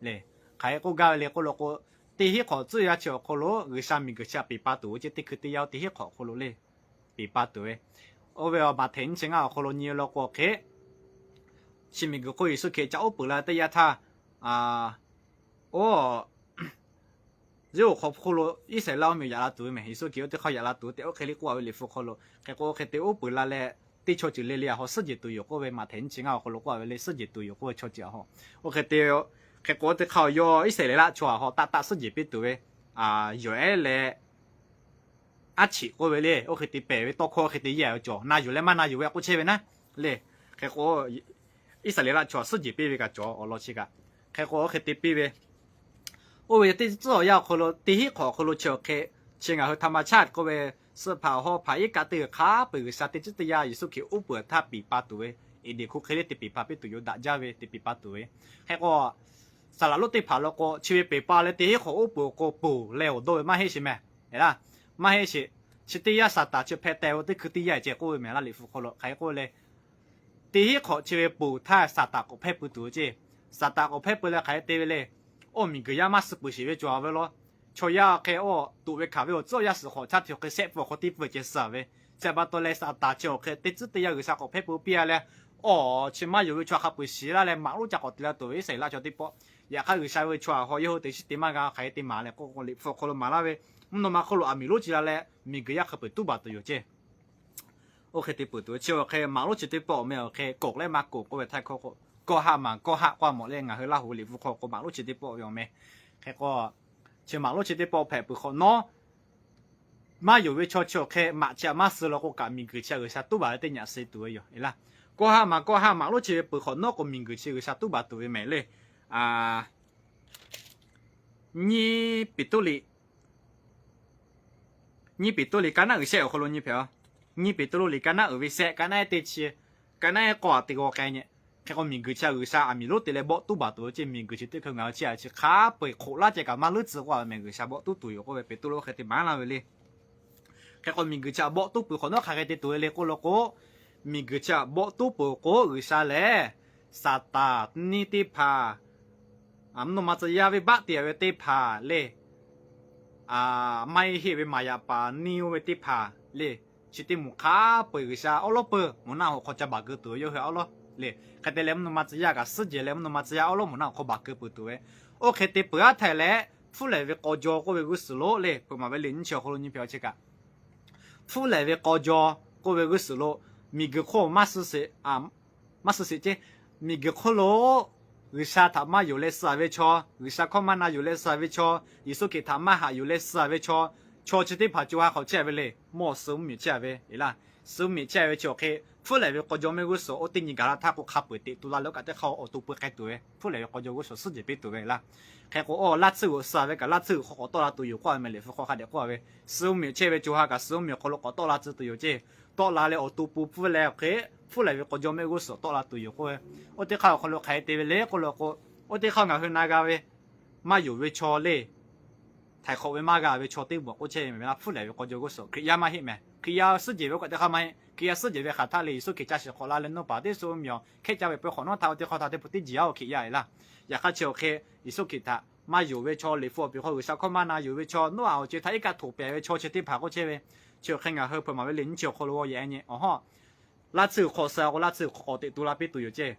Hk'aˬ hk'e k'oˆ gaˇ ve le k'oˆ law k'o, teˇ hinˉ hk'awꞈ tcuhˇ yaˇ chi awˬ hk'aw lo G'uiˬsha miˬguiˬ chi htaꞈ peˍ pa tuˬ ve ceˇ. Teˇ hkui teˇ yanˇ oˇ teˇ hinˉ hk'awꞈ awˬ hk'aw lo le, peˍ pa tuˬ ve. Oˇ ve Maꞈhtehˍ nyiˇ chi ngaˇ awˬ hk'aw lo nyi law k'o hk'e, chi miˬguiˬ hk'oˆ Yeˍsuˆ Hkriꞈ ca uˉ peunˍ la teˇ yanˇ htaˇ, oˇ Ziˉ oˬ hk'aw hk'oˆ lo Iˉsaˍreˍlaˆ mvuhˇmiˬ yaꞈ la tuˬ ve mehˍ. Yeˍsuˆ Hkriꞈ oˇ teˇ hk'aˇ yaꞈ la tuˬ tehꞈ oˇ hk'e le k'oˆ-a ve liꞈ hpu hk'aw lo. Hk'e k'o, oˇ hk'e te uˉ peunˍ la leh, teˇ chaw ceuˬ le le a haw suhˉ jehˬ tuˬ yoˬ k'oˆ ve, Maꞈhtehˍ nyiˇ chi ngaˇ awˬ hk'aw lo k'oˆ-a ve le, suhˉ jehˬ tuˬ yoˬ k'oˆ ve chaw ceuˬ a haw. Oˇ hk'e te, hk'e k'o, oˇ teˇ hk'aˇ yawˇ Iˉsaˍreˍlaˆ chaw a haw taˆ taˆ suhˉ jehˬ piˇ tuˬ ve, yawˬ ehˉ leh aˉ cheꞈ k'oˆ ve le, oˇ hk'e te pehˬ ve tawˇ hkawˇ hk'e te yehˇ ve cawˬ, na yuˬ leh maˇ na yuˬ ve k'oˆ chehˇ ve naˉ le. Hk'e k'o, Iˉsaˍreˍlaˆ chaw a suhˉ jehˬ piˇ ve kaꞈ cawˬ awˬ lawn chi kaꞈ. Hk'e k'o, oˇ hk'e te piˇ ve, oˇ ve teˇ tcuhˉ awˬ yanˇ awˬ hk'aw lo teˇ hinˉ hk'awꞈ awˬ hk'aw lo chi awˬ hk'e, chi ngaˬ hui ธรรมชาติ k'oˆ ve, suhˆ hpaˍ awˬ hawˉ hpaˍ iˉ kaˆ teˇ g'uiˬ hk'a peu-eˬ G'uiˬsha teˇ tcuhˉ teˇ yanˇ Yeˍsuˆ Hkriꞈ uˉ peunˍ htaˇ peˍ pa tuˬ ve, Eˍdenˍ hkuˇ hk'e le te peˍ pa piˇ tuˬ yoˬ, daꞈ jaˇ ve te peˍ pa tuˬ ve. Hk'e k'o, saˍ laꞈ lonˉ teˇ hpaˍ law k'o, chi ve peˍ pa leh teˇ hinˉ hk'awꞈ uˉ peunˍ awˬ k'o ponˬ leh awˬ dawˇ ve maˇ heˆ sheˍ mehˍ. Eˬ laˇ, Maˇ heˆ sheˍ. Chi teˇ yanˇ Saˍtanˍ chi hpeh teh ve teˇ hkui teˇ yanˇ ceh k'oˆ ve mehˍ laˇ Liꞈ hpu hk'aw lo hk'aˬ hk'e k'oˆ ve le. Teˇ hinˉ hk'awꞈ chi ve ponˬ htaˇ Saˍtanˍ k'awꞈ hpehˇ pui tuˬ ve ceˇ. Saˍtanˍ k'awꞈ hpehˇ pui leh hk'aˬ hk'e te ve le. Awˬ miˬguiˬ yaˇ maˇ suh peuˬ sheˍ ve cawˬ ve law. Chaw yaˇ hk'e awˬ toꞈ ve hkanˍ ve awˬ tcuhˉ awˬ yaˇ suhˍ hk'awꞈ caˇ hti awˬ hk'e shehˆ pfuhˇ awˬ hk'aw teˇ pfuhˇ ceh suh ve. Chi pa taw leh Saˍtanˍ chi awˬ hk'e teˇ tcuhˉ teˇ yanˇ G'uiˬsha k'awꞈ hpehˇ pui piˇ a leh, awˬ chi maˇ yonˍ ve chaw hk'a peu-eˬ shiˍ laˇ leh maꞈ lonˉ ca k'awꞈ te la tuˬ ve Iˉsaˍreˍlaˆ chaw teˇ pawˆ. Yaꞈ hk'aˇ G'uiˬsha ve chaw a haw yawˇ hui teꞈ chiˉ te maˇ g'a hk'aˬ hk'e te maˍ leh k'o, Liꞈ hpu awˬ hk'aw lo maˍ laˇ ve, mvuhˇ naw ma hk'oˆ lo aˬ miˍ lonˉ ci la leh miˬguiˬ yaˇ hk'a peu-eˬ tuˉ baˬ tuˬ yoˬ ceˇ. Oˇ hk'e te peuˬ tuˬ ve chi awˬ hk'e maꞈ lonˉ chi teˇ pawˆ awˬ meh awˬ hk'e kawˬ leh maˇ kawˬ k'oˆ ve htaiˇ hkawˇ k'o, kawˇ haˆ maˬ kawˇ haˆ k'oˆ a mawˬ leh ngaˬ hui Laˇ huˍ Liꞈ hpu hk'aw k'o maꞈ lonˉ chi teˇ pawˆ ve awˬ meh. Hk'e k'o, chi maꞈ lonˉ chi teˇ pawˆ hpehꞈ peuˬ hk'awꞈ nawˉ, maˇ yonˍ ve chaw chi awˬ hk'e maꞈ chi a maˇ suh law k'o kaꞈ miˬguiˬ chi a G'uiˬsha tuˉ baˬ leh teˇ nyi a suh tuˬ ve yoˬ laˇ. Kawˇ haˆ maˬ kawˇ haˆ maꞈ lonˉ chi ve peuˬ hk'awꞈ nawˉ k'o miˬguiˬ chi G'uiˬsha tuˉ baˬ tuˬ ve mehˍ le. Nyiˇ Peˍtruˆ liꞈ, Nyiˇ Peˍtruˆ liꞈ ka naˉ uiˍ shehˆ awˬ hk'aw lo nyi hpehꞈ a. Nyiˇ Peˍtruˆ liꞈ ka naˉ uiˍ ve shehˆ ka naˉ ehˉ teˇ chi, ka naˉ ehˉ k'awˇ a teˇ g'aw k'ai nyi. Hk'e k'o miˬguiˬ chi a G'uiˬsha aˬ miˍ lonˉ te leh bawˆ tuˉ baˬ tuˬ ve ceˇ. Miˬguiˬ chi teˇ hkui ngaˬ hui chi a chi hk'a peu-eˬ hk'oꞈ laˇ ceh kaꞈ maˇ leuˉ tcuh k'oˆ a ve mehˍ G'uiˬsha bawˆ tuˉ tuˬ yoˬ k'oˆ ve Peˍtruˆ hk'e te maˍ laˇ ve le. Hk'e k'o miˬguiˬ chi a bawˆ tuˉ peuˬ hk'awꞈ nawˉ hk'aˬ hk'e te tuˬ ve le k'oˆ law k'o, miˬguiˬ chi a bawˆ tuˉ peuˬ k'o G'uiˬsha lehˬ Saˍtanˍ neˇ teˇ hpaˍ, mvuhˇ naw ma tcuh yaˇ venˇbaˆ te a ve teˇ hpaˍ le, maˇ heˆ ve maˍ yaꞈ paˍ neˇ oˇ ve teˇ hpaˍ le, chi teˇ moˍ hk'a peu-eˬ G'uiˬsha awˉ lawˉ peuˬ moˍ naˆ hoꞈ hk'aw ca baˬ keu tuˬ ve yawˇ hui awˉ lawˉ le. Hk'e te leh mvuhˇ naw ma tcuh yaˇ kaꞈ suhˉ jehˬ leh mvuhˇ naw ma tcuh yaˇ awˉ lawˉ moˍ naˆ hoꞈ hk'aw baˬ keu peuˬ tuˬ ve. Oˇ hk'e te peuˬ aˉ htaiˍ leh, hpfuhˇ lehˍ ve k'aw jaw k'oˆ ve g'uˇ suhˍ lo le, hpeuꞈ maˍ ve liꞈ nyiˇ chi awˬ hk'aw lo nyi hpehꞈ a chi kaꞈ, hpfuhˇ lehˍ ve k'aw jaw k'oˆ ve g'uˇ suhˍ lo miˬguiˬ hk'oˆ maˇ suh sheˍ, maˇ suh sheˍ ceˇ. Miˬguiˬ hk'oˆ lo G'uiˬsha htaꞈ maˇ yonˍ leh suh a ve chaw, G'uiˬsha hkawˇ maˇ na yonˍ leh suh a ve chaw, Yeˍsuˆ Hkriꞈ htaꞈ maˇ haꞈ yuˬ leh suh a ve chaw, chaw chi teˇ hpaˍ co ha hk'awꞈ chehˇ a ve le, mawˇ suh mvuhˇmiˬ chehˇ a ve eˬ laˇ. Suh mvuhˇmiˬ chehˇ a ve chi awˬ hk'e, hpfuhˇ lehˍ ve k'aw jaw mehˆ g'uˇ suhˍ oˇ teˇ nyi gaˬ la htaˇ k'o hk'a peu-eˬ teꞈ tu la leh oˇ kaꞈ teˇ hk'aˇ awˬ to peu k'ai tuˬ ve, hpfuhˇ lehˍ ve k'aw jaw g'uˇ suhˍ suhˉ jehˬ piˇ tuˬ ve laˇ. Hk'e k'o, awˬ laˇ tsuhˇ g'uiˬ suh a ve kaꞈ laˇ tsuhˇ g'uiˬ hk'aw k'awꞈ tawˆ la tuˬ yoˬ k'oˆ a ve mehˍ Liꞈ hpu hk'aw hk'a dehꞈ k'oˆ a ve, suh mvuhˇmiˬ chehˇ ve co ha kaꞈ suh mvuhˇmiˬ awˬ hk'aw lo k'awꞈ tawˆ la tcuh tuˬ yoˬ ceˇ. Tawˆ la leh awˬ to pui hpfuhˇ lehˍ ve awˬ hk'e, hpfuhˇ lehˍ ve k'aw jaw mehˆ g'uˇ suhˍ tawˆ la tuˬ yoˬ k'oˆ ve, oˇ teˇ hk'aˇ awˬ hk'aw lo hk'aˬ hk'e te ve le k'oˆ law k'o, oˇ teˇ hk'aˇ ngaˬ hui na g'a ve maˇ yonˍ ve chaw le, htaiˍ hk'awꞈ ve maˇ g'a ve chaw teˇ moˍ k'oˆ chehˇ ve mehˍ laˇ. Hpfuhˇ lehˍ ve k'aw jaw g'uˇ suhˍ Hkriꞈ yaˇ maˇ heˆ mehˍ. Hkriꞈ yaˇ suhˉ jehˬ ve k'o teˇ hk'aˇ maˇ heˆ. Hkriꞈ yaˇ suhˉ jehˬ ve hk'aˬ htaˇ le Yeˍsuˆ Hkriꞈ ca shiˍ hk'awꞈ la leh nawˇ paˍ teˇ suh mvuhˇmiˬ awˬ hkehˇ caˇ ve peuˬ hk'awꞈ nawˉ htaˇ oˇ teˇ hk'aˇ htaꞈ teˇ pawˆ teˇ jeˬ a oˇ Hkriꞈ yaˇ eˬ laˇ. Yaꞈ hk'aˇ chi awˬ hk'e Yeˍsuˆ Hkriꞈ htaꞈ maˇ yonˍ ve chaw, Liꞈ hpu awˬ piˍ hk'aw G'uiˬsha hkawˇ maˇ na yonˍ ve chaw, Noˉaꞈ awˬ co htaꞈ iˉ kaˆ htoꞈ pehˍ ve chaw chi teˇ hpaˍ k'oˆ chehˇ ve, chi awˬ hk'e ngaˬ hui hpeuꞈ maˍ ve liꞈ nyiˇ chi awˬ hk'aw lo yaꞈ nyi awˬ hawˉ laˇ tsuhˇ g'uiˬ hk'aw suh a k'o laˇ tsuhˇ g'uiˬ hk'aw k'awꞈ teꞈ tu la piˇ tuˬ yoˬ ceˇ.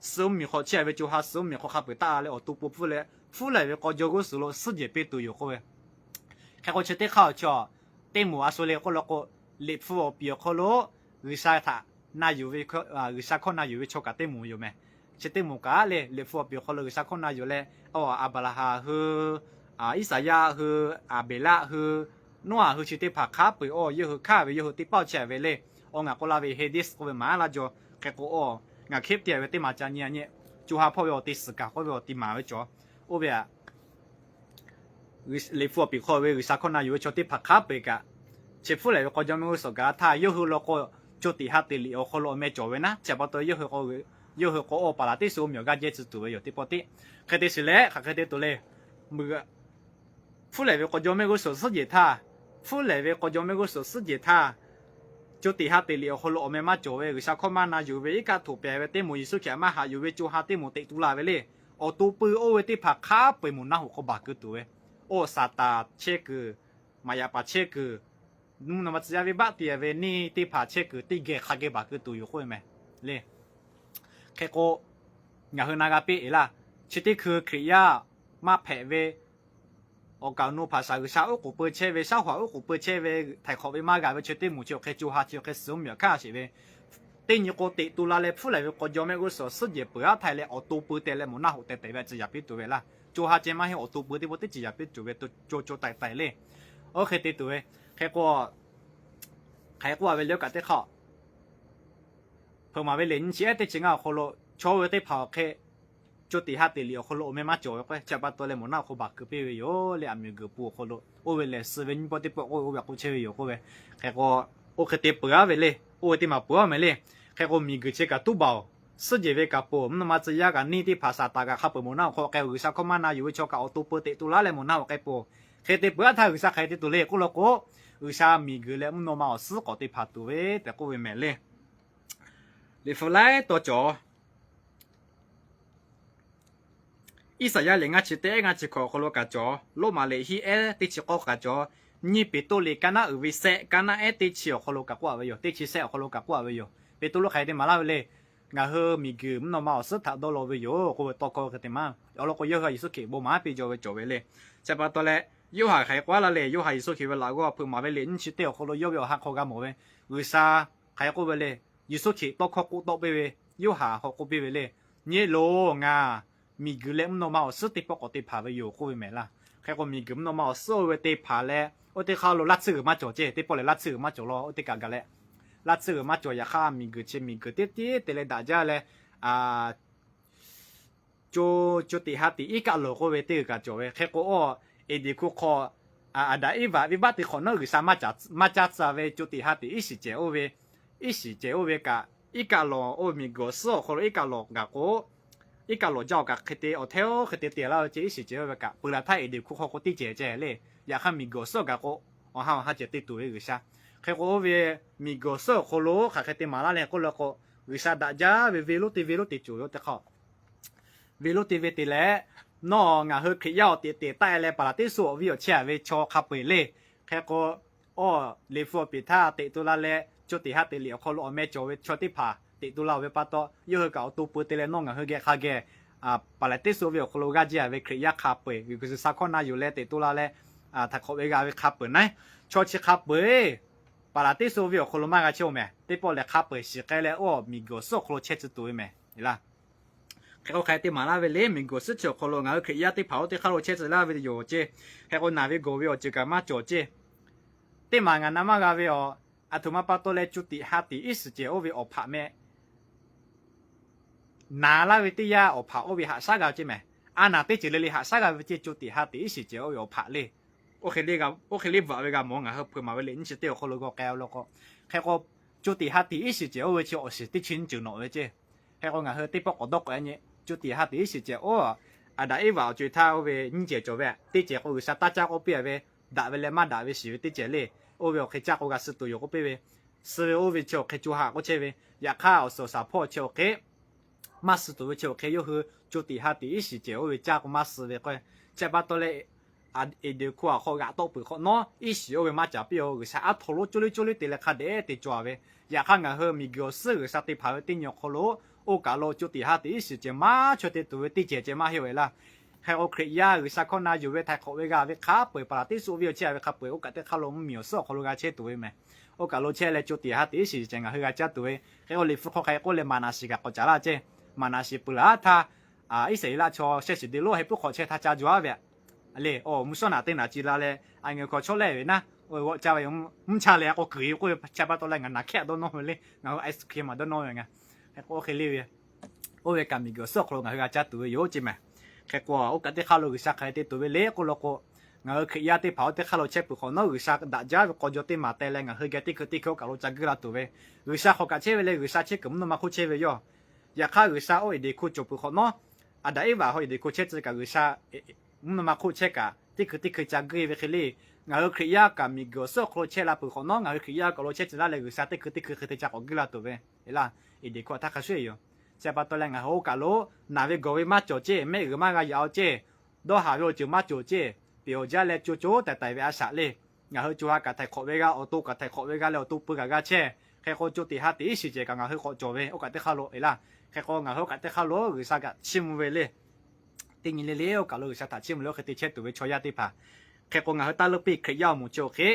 Suh mvuhˇmiˬ hk'aw chehˇ ve co ha suh mvuhˇmiˬ hk'aw hk'a peu-eˬ taˆ la leh awˬ to pui hpfuhˇ leh, hpfuhˇ lehˍ ve k'aw jaw g'uˇ suhˍ lo suhˉ jehˬ piˇ tuˬ yoˬ k'oˆ ve. Hk'e k'o chi teˇ hk'aˇ awˬ chaw teˇ moˍ a shu le k'oˆ law k'o, Liꞈ hpu awˬ piˍ awˬ hk'aw lo G'uiˬsha htaꞈ na yuˬ ve, G'uiˬsha hkawˇ na yuˬ ve chaw kaꞈ teˇ moˍ yoˬ mehˍ. Chi teˇ moˍ kaꞈ le Liꞈ hpu awˬ piˍ awˬ hk'aw lo G'uiˬsha hkawˇ na yuˬ leh, Aˍbraˍhanˍ hui, Iˉsaˍyaˆ hui, Aˍbeˍlaˆ hui, Noˉaꞈ hui chi teˇ hpaˍ hk'a peu-eˬ awˬ yawˇ hui hkaˇ ve yawˇ hui teˇ pawˆ chehˇ ve le. Awˬ ngaˬ k'oˆ laˇ ve Hades k'oˆ ve maˍ laˇ jaw. Hk'e k'o, awˬ ngaˬ hk'eˆ te ve teˇ maˬ ca nyi a nyi, co ha hpawˇ ve awˬ te suhˍ kaˍ k'oˆ ve awˬ ti maˍ ve cawˬ. Oˇ ve a Liꞈ hpu awˬ piˍ hk'aw ve G'uiˬsha hkawˇ na yuˬ ve chaw teˇ hpaˍ hk'a peu-eˬ kaꞈ, chi hpfuhˇ lehˍ ve k'aw jaw mehˆ g'uˇ suhˍ gaˬ htaˇ yawˇ hui law k'o, co tiꞈ ha teꞈ liꞈ awˬ hk'aw lo awˬ meh cawˬ ve naˉ, chi pa taw yawˇ hui k'o, awˬ paˍ laˬ teˇ suh mvuhˇmiˬ awˬ gaˇ jehˇ tcuh tuˬ ve yoˬ teˇ pawˆ teˇ. Hk'e te shiˍ leh hk'aˬ hk'e te tuˬ le. Mvuhˇ hpfuhˇ lehˍ ve k'aw jaw mehˆ g'uˇ suhˍ suhˉ jehˬ htaˇ, hpfuhˇ lehˍ ve k'aw jaw mehˆ g'uˇ suhˍ suhˉ jehˬ htaˇ, co tiꞈ ha teꞈ liꞈ awˬ hk'aw lo awˬ meh maˇ cawˬ ve G'uiˬsha hkawˇ maˇ na yuˬ ve iˉ kaˆ htoꞈ pehˍ ve teˇ moˍ, Yeˍsuˆ Hkriꞈ maˇ haꞈ yuˬ ve co ha teˇ moˍ teꞈ tu la ve le. Awˬ to pui oˇ ve teˇ hpaˍ hk'a peu-eˬ moˍ naˆ hoꞈ hk'aw baˬ keu tuˬ ve, oˇ Saˍtanˍ chehˇ kuiˬ, maꞈ yaꞈ paˍ chehˇ kuiˬ, mvuhˇ naw ma tcuh yaˇ venˇbaˆ te ve neˇ teˇ hpaˍ chehˇ kuiˬ teˇ geh hk'a geh baˬ keu tuˬ yoˬ k'oˆ ve mehˍ le. Hk'e k'o, ngaˬ hui na g'a piˇ eˬ laˇ. Chi teˇ hkui Hkriꞈ yaˇ maˇ hpehꞈ ve, awˬ kaˍ awˬ nu hpaˍ shaˍ G'uiˬsha uˉ k'oˍ pui chehˇ ve, shaˉ hoꞈ uˉ k'oˍ pui chehˇ ve, htaiˍ hk'awꞈ ve maˇ g'a ve chi teˇ moˍ chi awˬ hk'e co ha chi awˬ hk'e suh mvuhˇmiˬ awˬ hkanˇ sheˍ ve, teˇ nyi k'o teꞈ tu la leh hpfuhˇ lehˍ ve k'aw jaw mehˆ g'uˇ suhˍ suhˉ jehˬ peuˬ aˉ htaiˇ leh awˬ to pui te leh moˍ naˆ hoꞈ teh tehˬ ve a ciˉ yaꞈ piˇ tuˬ ve laˇ. Co ha ceh maˇ heˆ, awˬ to pui teˇ pawˆ teˇ ceuˬ yaꞈ piˇ tuˬ ve, co co taiˍ taiˍ le. Oˇ hk'e te tuˬ ve, hk'e k'o, hk'e k'oˆ a ve le oˇ kaꞈ teˇ hk'aˇ hpeuꞈ maˍ ve liꞈ nyi chi ehˉ teˇ chi ngaˇ awˬ hk'aw lo chaw oˇ ve teˇ hpaˍ awˬ hk'e co tiꞈ ha teꞈ liꞈ awˬ hk'aw lo awˬ meh maˇ cawˬ ve k'o, chi pa taw leh moˍ naˆ hoꞈ hk'aw baˬ keu piˇ ve yoˬ le. Aˬ miˍ guiˬ pui awˬ hk'aw lo oˇ ve lehˬ suh ve nyiˇ pawˆ teˇ pawˆ k'oˆ ve oˇ ve k'oˆ chehˇ ve yoˬ k'oˆ ve. Hk'e k'o, oˇ hk'e te peuˬ aˉ ve le. Oˇ ve teˇ maˬ peuˬ aˉ meh le. Hk'e k'o, miˬ guiˬ chi kaꞈ tuˉ baˬ oˬ. Suhˉ jehˬ ve kaꞈ peuˬ, mvuhˇ naw ma tcuh yaˇ kaꞈ neˇ teˇ hpaˍ Saˍtanˍ kaꞈ hk'a peu-eˬ moˍ naˆ hoꞈ hk'aw k'ai oˬ, G'uiˬsha hkawˇ maˇ na yuˬ ve chaw kaꞈ awˬ to pui teꞈ tu laˇ leh moˍ naˆ hoꞈ k'ai peuˬ. Hk'e te peuˬ aˉ htaˇ G'uiˬsha hk'aˬ hk'e te tuˬ le k'oˆ law k'o, G'uiˬsha miˬguiˬ leh mvuhˇ naw ma awˬ suhˉ k'awꞈ te hpanˍ tuˬ ve tehꞈ k'oˆ ve mehˍ le. Liꞈ hpu laiˉ taw cawˬ Iˉsaˍyaˆ liꞈ ngaˇ chi teˇ ehˉ ngaˇ chi hkawꞈ awˬ hk'aw lo kaꞈ cawˬ, Roˉmaꞈ liꞈ hiˉ ehˉ teˇ chi k'awˇ kaꞈ cawˬ, nyiˇ Peˍtruˆ liꞈ kaˉ naˉ uiˍ ve sehˆ kaˉ naˉ ehˉ teˇ chi awˬ hk'aw lo kaꞈ k'oˆ a ve yoˬ. Teˇ chi sehˆ awˬ hk'aw lo kaꞈ k'oˆ a ve yoˬ. Peˍtruˆ hk'aˬ hk'e te maˍ laˇ ve le. Ngaˬ hui miˬguiˬ mvuhˇ naw ma awˬ suhˉ htaꞈ dawˇ law ve yoˬ k'oˆ ve tawˇ hkawˇ hk'e te maˍ. Awˬ lawn k'o, yawˇ hui a Yeˍsuˆ Hkriꞈ bon maˍ piˇ jaw ve cawˬ ve le. Chi pa taw leh, Yoˇhanˬ hk'aˬ hk'e k'oˆ laˇ le. Yoˇhanˬ Yeˍsuˆ Hkriꞈ ve laꞈ g'awˇ hpeuꞈ maˍ ve liꞈ nyiˇ chi teˇ awˬ hk'aw lo yawˇ ve awˬ ha hk'aw g'a mawˬ ve, G'uiˬsha hk'aˬ hk'e k'oˆ ve le. Yeˍsuˆ Hkriꞈ tawˇ hkawˇ k'oˆ tawˆ piˇ ve, Yoˇhanˬ hk'aw k'oˆ piˇ ve le. Nyi loˬ, ngaˬ miˬguiˬ leh mvuhˇ naw ma awˬ suhˉ teˇ pawˆ k'awꞈ te hpanˍ ve yoˬ k'oˆ ve mehˍ laˇ. Hk'e k'o, miˬguiˬ mvuhˇ naw ma awˬ suhˉ oˇ ve te hpanˍ leh, oˇ teˇ hk'aˇ lo laˇ tsuhˇ g'uiˬ maˇ cawˬ ceˇ. Teˇ pawˆ lehˬ laˇ tsuhˇ g'uiˬ maˇ cawˬ law. Oˇ teˇ kaꞈ gaˬ leh, laˇ tsuhˇ g'uiˬ maˇ cawˬ. Yaꞈ hk'aˇ, miˬguiˬ chi miˬguiˬ teˇ tiˉ te leh daꞈ jaˇ leh, co, co tiꞈ ha tiꞈ iˉ kaˆ lawˬ k'oˆ ve teˇ g'uiˬ kaꞈ cawˬ ve. Hk'e k'o, awˬ, Eˍdenˍ hkuˇ hk'aw, Aˍdanˍ Eˇvaꞈ venˇbaˆ te hk'awꞈ nawˉ G'uiˬsha maˇ caˇ tcuh ve co tiꞈ ha tiꞈ iˉ shiˍ cehˬ oˇ ve, iˉ shiˍ cehˬ oˇ ve kaꞈ, iˉ kaˆ lawˬ oˇ ve miˬguiˬ awˬ suhˉ awˬ hk'aw lo iˉ kaˆ lawˬ gaˬ k'o, iˉ kaˆ lawˬ jaˇ awˬ kaꞈ hk'e te awˬ hteˇ oˇ hk'e te te laˇ ve ceˇ. Iˉ shiˍ cehˬ oˇ ve kaꞈ peuˬ laˬ htaˇ Eˍdenˍ hkuˇ hk'aw k'o teˇ cehˬ ceh le. Yaꞈ hk'aˇ, miˬguiˬ awˬ suhˉ gaˬ k'o, awˬ ha awˬ ha cehˬ te tuˬ ve G'uiˬsha. Hk'e k'o, oˇ ve miˬguiˬ awˬ suhˉ awˬ hk'aw lo hk'aˬ hk'e te maˍ laˇ le k'oˆ law k'o, G'uiˬsha daꞈ jaˇ ve venˇ lonˉ teˇ venˇ lonˉ te cawˬ ve oˇ teˇ hk'aˇ, venˇ lonˉ teˇ venˇ te leh, nawˬ ngaˬ hui Hkriꞈ yaˇ awˬ teꞈ teꞈ taˆ e leh paˍ laˍ teˇ suh awˬ viˉ awˬ chehˇ a ve chaw hk'a peu eˬ le. Hk'e k'o, awˬ, Liꞈ hpu awˬ piˍ htaˇ teꞈ tu la leh, co tiꞈ ha tiꞈ liꞈ awˬ hk'aw lo awˬ meh cawˬ ve chaw teˇ hpaˍ teꞈ tu la ve pa taw, yawˇ hui kaꞈ awˬ to peu te leh nawˬ ngaˬ hui geh hk'a geh paˍ laˍ teˇ suh ve awˬ hk'aw lo g'aˇ jiˇ a ve Hkriꞈ yaˇ hk'a peu eˬ, G'uiˬsha hkawˇ na yuˬ leh teꞈ tu la leh, htaꞈ hk'awꞈ ve g'a ve hk'a peu eˬ naˉ, chaw chi hk'a peu eˬ paˍ laˍ teˇ suh ve awˬ hk'aw lo maˇ g'a chehˇ oˬ mehˍ. Teˇ pawˆ lehˬ hk'a peu eˬ shiˍ k'ai leh, oˇ, miˬguiˬ awˬ suhˉ awˬ hk'aw lo chehˇ tcuh tuˬ ve mehˍ laˇ. Hk'e k'o, hk'aˬ hk'e te maˍ laˇ ve le, miˬguiˬ awˬ suhˉ chi awˬ hk'aw lo ngaˬ hui Hkriꞈ yaˇ teˇ hpaˍ oˇ teˇ hk'aˇ lo chehˇ tcuh laˇ ve yoˬ ceˇ. Hk'e k'o, naˬ ve gawˬ ve awˬ ceuˬ kaꞈ maˇ cawˬ ceˇ. Teˇ maˬ ngaˬ na maˇ g'a ve awˬ, aˬ htoꞈ ma pa taw leh co tiꞈ ha tiꞈ iˉ shiˍ cehˬ oˇ ve awˬ hpaꞈ meh naˍ laˇ ve teˇ yanˇ awˬ hpaꞈ oˇ ve haꞈ shaˉ g'a ceˇ mehˍ. A naˍ teˇ ceuˬ le le haꞈ shaˉ g'a ve ceˇ, co tiꞈ ha tiꞈ iˉ shiˍ cehˬ oˇ ve awˬ hpaꞈ le. Oˇ hk'e le bvuhꞈ ve g'a mawˬ, ngaˬ hui hpeuꞈ maˍ ve liꞈ nyiˇ chi teˇ awˬ hk'aw lo g'aw k'ai a law k'o, hk'e k'o, co tiꞈ ha tiꞈ iˉ shiˍ cehˬ oˇ ve chi awˬ shiˍ teˇ chi nyiˇ ceuˬ nawꞈ ve ceˇ. Hk'e k'o, ngaˬ hui teˇ pawˆ k'awꞈ dawˇ k'awꞈ e nyi, co tiꞈ ha tiꞈ iˉ shiˍ cehˬ oˇ, Aˍdanˍ Eˇvaꞈ awˬ co e htaˇ oˇ ve nyiˇ cehˬ cawˬ ve, teˇ cehˬ k'o G'uiˬsha taˇ caˇ k'oˆ piˇ a ve, daꞈ ve leh maˇ daꞈ ve shiˍ ve teˇ cehˬ le. Oˇ ve awˬ hk'e caˇ k'o g'a suh tuˬ yoˬ k'oˆ piˇ ve, suh ve oˇ ve chi awˬ hk'e co ha k'oˆ chehˇ ve, yaꞈ hk'aˇ awˬ suhˍ awˬ shaˍ hpawˇ chi awˬ hk'e maˇ suh tuˬ ve chi awˬ hk'e yawˇ hui co tiꞈ ha tiꞈ iˉ shiˍ cehˬ oˇ ve caˇ k'o maˇ suh ve k'o, chi pa taw leh, Eˍdenˍ hkuˇ awˬ hk'aw g'aꞈ tawˆ peuˬ hk'awꞈ nawˉ iˉ shiˍ oˇ ve maˇ caˍ piˇ a. G'uiˬsha aˉ htaw lonˉ coˇ le coˇ le te leh hk'a dehꞈ te cawˬ a ve. Yaꞈ hk'aˇ, ngaˬ hui miˬguiˬ awˬ suhˉ G'uiˬsha te hpanˍ ve teˇ nyi awˬ hk'aw lo, oˇ kaˬ lo co tiꞈ ha tiꞈ iˉ shiˍ cehˬ maˇ chaweh te tuˬ ve teˇ cehˬ ceh maˇ heˆ ve laˇ. Hk'e k'o, Hkriꞈ yaˇ G'uiˬsha hkawˇ na yuˬ ve htaiˍ hk'awꞈ ve g'a ve hk'a peu eˬ, paˍ laˍ teˇ suh oˇ ve awˬ chehˇ a ve hk'a peu eˬ, oˇ kaˬ teˇ hk'aˇ lo mvuhˇmiˬ awˬ suhˉ awˬ hk'aw lo g'a chehˇ tuˬ ve mehˍ. Oˇ kaˬ lo chehˇ leh co tiꞈ ha tiꞈ iˉ shiˍ cehˬ ngaˬ hui g'a caˇ tuˬ ve. Hk'e k'o, Liꞈ hpu hk'aw hk'aˬ hk'e k'oˆ leh, maˍ naˍ shiˍ kaꞈ k'awꞈ caˍ laˇ ceˇ. Maˍ naˍ shiˍ peuˬ laˬ htaˇ, Iˉsaˍreˍlaˆ chaw shehˆ shiˍ de lonˉ heh puiˉ hk'awꞈ chehˇ htaˇ ca jaw aˉ ve le. Awˬ, mvuhˇ shawˉ naꞈ teˇ naꞈ ci la leh, a nyi hk'aw chawˇ lehˇ ve naˉ, oˇ ve g'awˆ caˇ ve, mvuhˇ cha leh a k'o kuiˬ e k'oˆ ve, chi pa taw leh ngaˬ naˍ hkehˇ dawˇ nawˇ ve le. Ngaˬ hui ice cream maˬ dawˇ nawˇ ve ngaˬ, hk'e k'o oˇ hk'e le ve, oˇ ve kaꞈ miˬguiˬ awˬ suhˉ awˬ hk'aw lo ngaˬ hui g'a caˇ tuˬ ve yoˬ ceˇ mehˍ. Hk'e k'o, oˇ kaˬ teˇ hk'aˇ lo G'uiˬsha hk'aˬ hk'e te tuˬ ve le k'oˆ law k'o, ngaˬ hui Hkriꞈ yaˇ teˇ hpaˍ oˇ teˇ hk'aˇ lo chehˇ peuˬ hk'awꞈ nawˉ, G'uiˬsha daꞈ jaˇ ve k'aw jaw teˇ maˬ teh leh ngaˬ hui geh teˇ hkui teˇ hkui oˇ kaˬ lo ca guiˇ la tuˬ ve, G'uiˬsha hk'awꞈ kaꞈ chehˇ ve le. G'uiˬsha chehˇ kuiˬ mvuhˇ naw ma hk'oˆ chehˇ ve yoˬ. Yaꞈ hk'aˇ, G'uiˬsha oˇ Eˍdenˍ hkuˇ cawˬ peuˬ hk'awꞈ nawˉ, Aˍdanˍ Eˇvaꞈ haw Eˍdenˍ hkuˇ chehˇ tcuh kaꞈ G'uiˬsha mvuhˇ naw ma hk'oˆ chehˇ kaꞈ teˇ hkui teˇ hkui ca guiˇ ve hk'e le. Ngaˬ hui Hkriꞈ yaˇ kaꞈ miˬguiˬ awˬ suhˉ awˬ hk'aw lo chehˇ la peuˬ hk'awꞈ nawˉ, ngaˬ hui Hkriꞈ yaˇ kaꞈ lo chehˇ tcuh laˇ leh G'uiˬsha teˇ hkui teˇ hkui hk'e te ca k'awꞈ guiˇ la tuˬ ve, e laˇ, Eˍdenˍ hkuˇ a htaˇ hk'a shuˍ e yoˬ. Chi pa taw leh ngaˬ hui oˇ kaˬ lo naˬ ve gawˬ ve maˇ cawˬ ceˇ, mehˆ g'uiˬ maˇ g'a yaꞈ a ceˇ, dawˇ haˍ ve awˬ ceuˬ maˇ cawˬ ceˇ, peˬ awˬ jaˇ leh co co taiˍ taiˍ ve a shaꞈ le. Ngaˬ hui co ha kaꞈ htaiˍ hk'awꞈ ve g'a, awˬ to kaꞈ htaiˍ hk'awꞈ ve g'a leh awˬ to peu kaꞈ g'a chehˇ. Hk'e k'o, co tiꞈ ha tiꞈ iˉ shiˍ cehˬ kaꞈ ngaˬ hui k'awꞈ cawˬ ve oˇ kaˬ teˇ hk'aˇ lo e laˇ. Hk'e k'o, ngaˬ hui oˇ kaˬ teˇ hk'aˇ lo G'uiˬsha kaꞈ chiˇ mvuh ve le. Teˇ nyi le le oˇ kaˬ lo G'uiˬsha htaꞈ chiˇ mvuh leh oˇ hk'e te chehˇ tuˬ ve chaw yaˇ teˇ hpaˍ. Hk'e k'o, ngaˬ hui taˇ leuˉ piˇ Hkriꞈ yaˇ awˬ moˍ chi awˬ hk'e,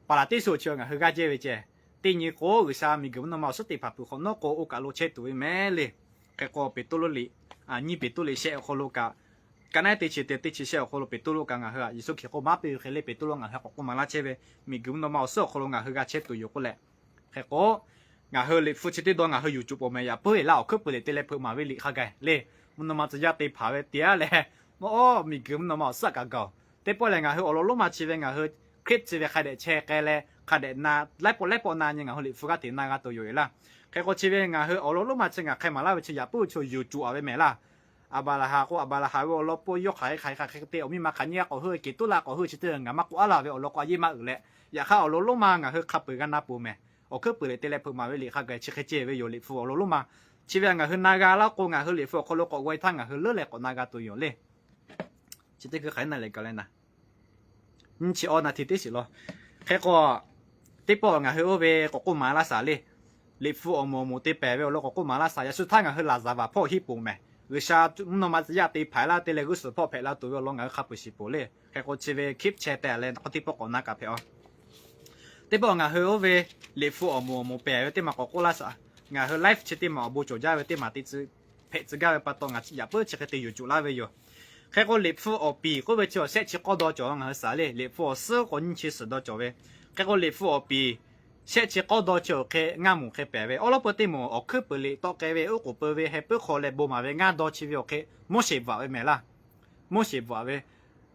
paˍ laˍ teˇ suh chi ngaˬ hui g'aˇ jehˇ ve ceh. Teˇ nyi k'o, G'uiˬsha miˬguiˬ mvuhˇ naw ma awˬ suhˉ teˇ hpaˍ peuˬ hk'awꞈ nawˉ k'o, oˇ kaˬ lo chehˇ tuˬ ve mehˍ le. Hk'e k'o, Peˍtruˆ liꞈ, nyiˇ Peˍtruˆ liꞈ shehˆ awˬ hk'aw lo kaꞈ, ka naˉ teˇ chi te teˇ chi shehˆ awˬ hk'aw lo Peˍtruˆ kaꞈ ngaˬ hui a Yeˍsuˆ Hkriꞈ k'oˆ maˇ piˇ ve hk'e le, Peˍtruˆ ngaˬ hui k'awꞈ k'oˆ maˍ laˇ chehˇ ve, miˬguiˬ mvuhˇ naw ma awˬ suhˉ awˬ hk'aw lo ngaˬ hui g'a chehˇ tuˬ yoˬ k'oˆ leh, hk'e k'o, ngaˬ hui liꞈ hpu chi teˇ dawˇ ngaˬ hui yuˬ cuˬ pawˍ mehˍ. Yaꞈ puiˉ e laˇ, awˬ hkuiˉ puiˍ liꞈ te leh hpeuꞈ maˍ ve liꞈ hk'a gaˬ le. Mvuhˇ naw ma tcuh yaˇ te hpanˍ ve te aˉ leh, mvuhˇ miˬguiˬ mvuhˇ naw ma awˬ suhˉ kaꞈ gaˬ oˬ. Teˇ pawˆ lehˬ, ngaˬ hui awˬ lawn lonˉ ma chi ve ngaˬ hui Hkriꞈ chi ve hk'a dehꞈ chehˇ k'ai leh, hk'a dehꞈ na, laiˉ pawˆ laiˉ pawˆ na nyi ngaˬ hui liꞈ hpu g'aˇ hteꞈ na g'a tuˬ yoˬ e laˇ. Hk'e k'o, chi ve ngaˬ hui awˬ lawn lonˉ ma chi ngaˬ hk'e maˍ laˇ ve chi yaꞈ puiˉ chi yuˬ cuˬ a ve mehˍ laˇ. Aˍbaˍlaˍhanˍ k'o, Aˍbaˍlaˍhanˍ ve awˬ lawn pawˆ yawˇ hk'aˬ hk'e hk'aˬ hk'e te awˬ miˇ ma hk'aˬ nyi g'a k'awꞈ heuˆ, kehˬ tuˉ la k'awꞈ heuˆ chi teˇ g'aˇ ngaˬ maˇ k'oˆ laˇ ve awˬ lawn k'o, a yeˇ maˇ uiˍ leh, yaꞈ hk'aˇ awˬ lawn lonˉ ma ngaˬ hui hk'a peuˬ g'a na peuˬ mehˬ. Awˬ hkuiˉ puiˍ liꞈ te leh hpeuꞈ maˍ ve liꞈ hk'a gaˬ chi hk'e ceh ve yoˬ. Liꞈ hpu awˬ lawn lonˉ ma chi ve ngaˬ hui na g'a laˇ k'o, ngaˬ hui liꞈ hpu awˬ hk'aw lo k'awꞈ g'aw e htaˇ ngaˬ hui leuˉ leh k'awꞈ na g'a tuˬ yoˬ le. Chi teˇ hkui hk'aˬ hk'e na leh gaˬ leh naˍ nyi chi awˬ naˍ tiˍ teˇ shiˍ law. Hk'e k'o, teˇ pawˆ ngaˬ hui oˇ ve k'awꞈ k'oˆ maˍ laˇ shaˍ le. Liꞈ hpu awˬ moˍ awˬ moˍ te pehˍ ve awˬ lawn k'awꞈ k'oˆ maˍ laˇ shaˍ. Yaꞈ shu htaˇ ngaˬ hui laˍzaˍvaˍ hpawˇ hiˉ poˍ mehˬ. G'uiˬsha mvuhˇ naw ma tcuh yaˇ te hpehꞈ laˇ te leh g'uˇ suhˍ hpawˇ hpehꞈ la tuˬ ve awˬ lawn ngaˬ hui hk'a peuˬ shiˍ poˬ le. Hk'e k'o chi ve clip chehˇ teh leh k'o teˇ pawˆ k'awꞈ na kaꞈ hpehꞈ a. Teˇ pawˆ ngaˬ hui oˇ ve liꞈ hpu awˬ moˍ awˬ moˍ pehˍ ve teˇ maˬ k'awꞈ k'oˆ laˇ shaˍ. Ngaˬ hui live chi teˇ maˬ awˬ bon cawˬ jaˇ ve teˇ maˬ te tcuh hpehꞈ tcuh gaˇ ve pa taw ngaˬ yaꞈ puiˉ chi hk'e te yuˬ cuˬ laˇ ve yoˬ. Hk'e k'o liꞈ hpu awˬ piˍ k'oˆ ve chi awˬ shehˆ chi k'awˇ daw cawˬ ngaˬ hui shaˍ le. Liꞈ hpu awˬ suhˉ k'o nyiˇ chi suhˍ daw cawˬ ve. Hk'e k'o liꞈ hpu awˬ piˍ shehˆ chi k'awˇ daw chi awˬ hk'e ngaˇ moˍ hk'e pehˍ ve awˬ lawn peu teˇ moˍ awˬ hkuiˉ puiˍ liꞈ tawˆ k'ai ve uˉ k'oˍ pui ve heh puiˉ hk'aw leh bon maˍ ve ngaˇ daw chi ve awˬ hk'e Moˉseˍ bvuhꞈ ve mehˬ laˇ. Moˉseˍ bvuhꞈ ve,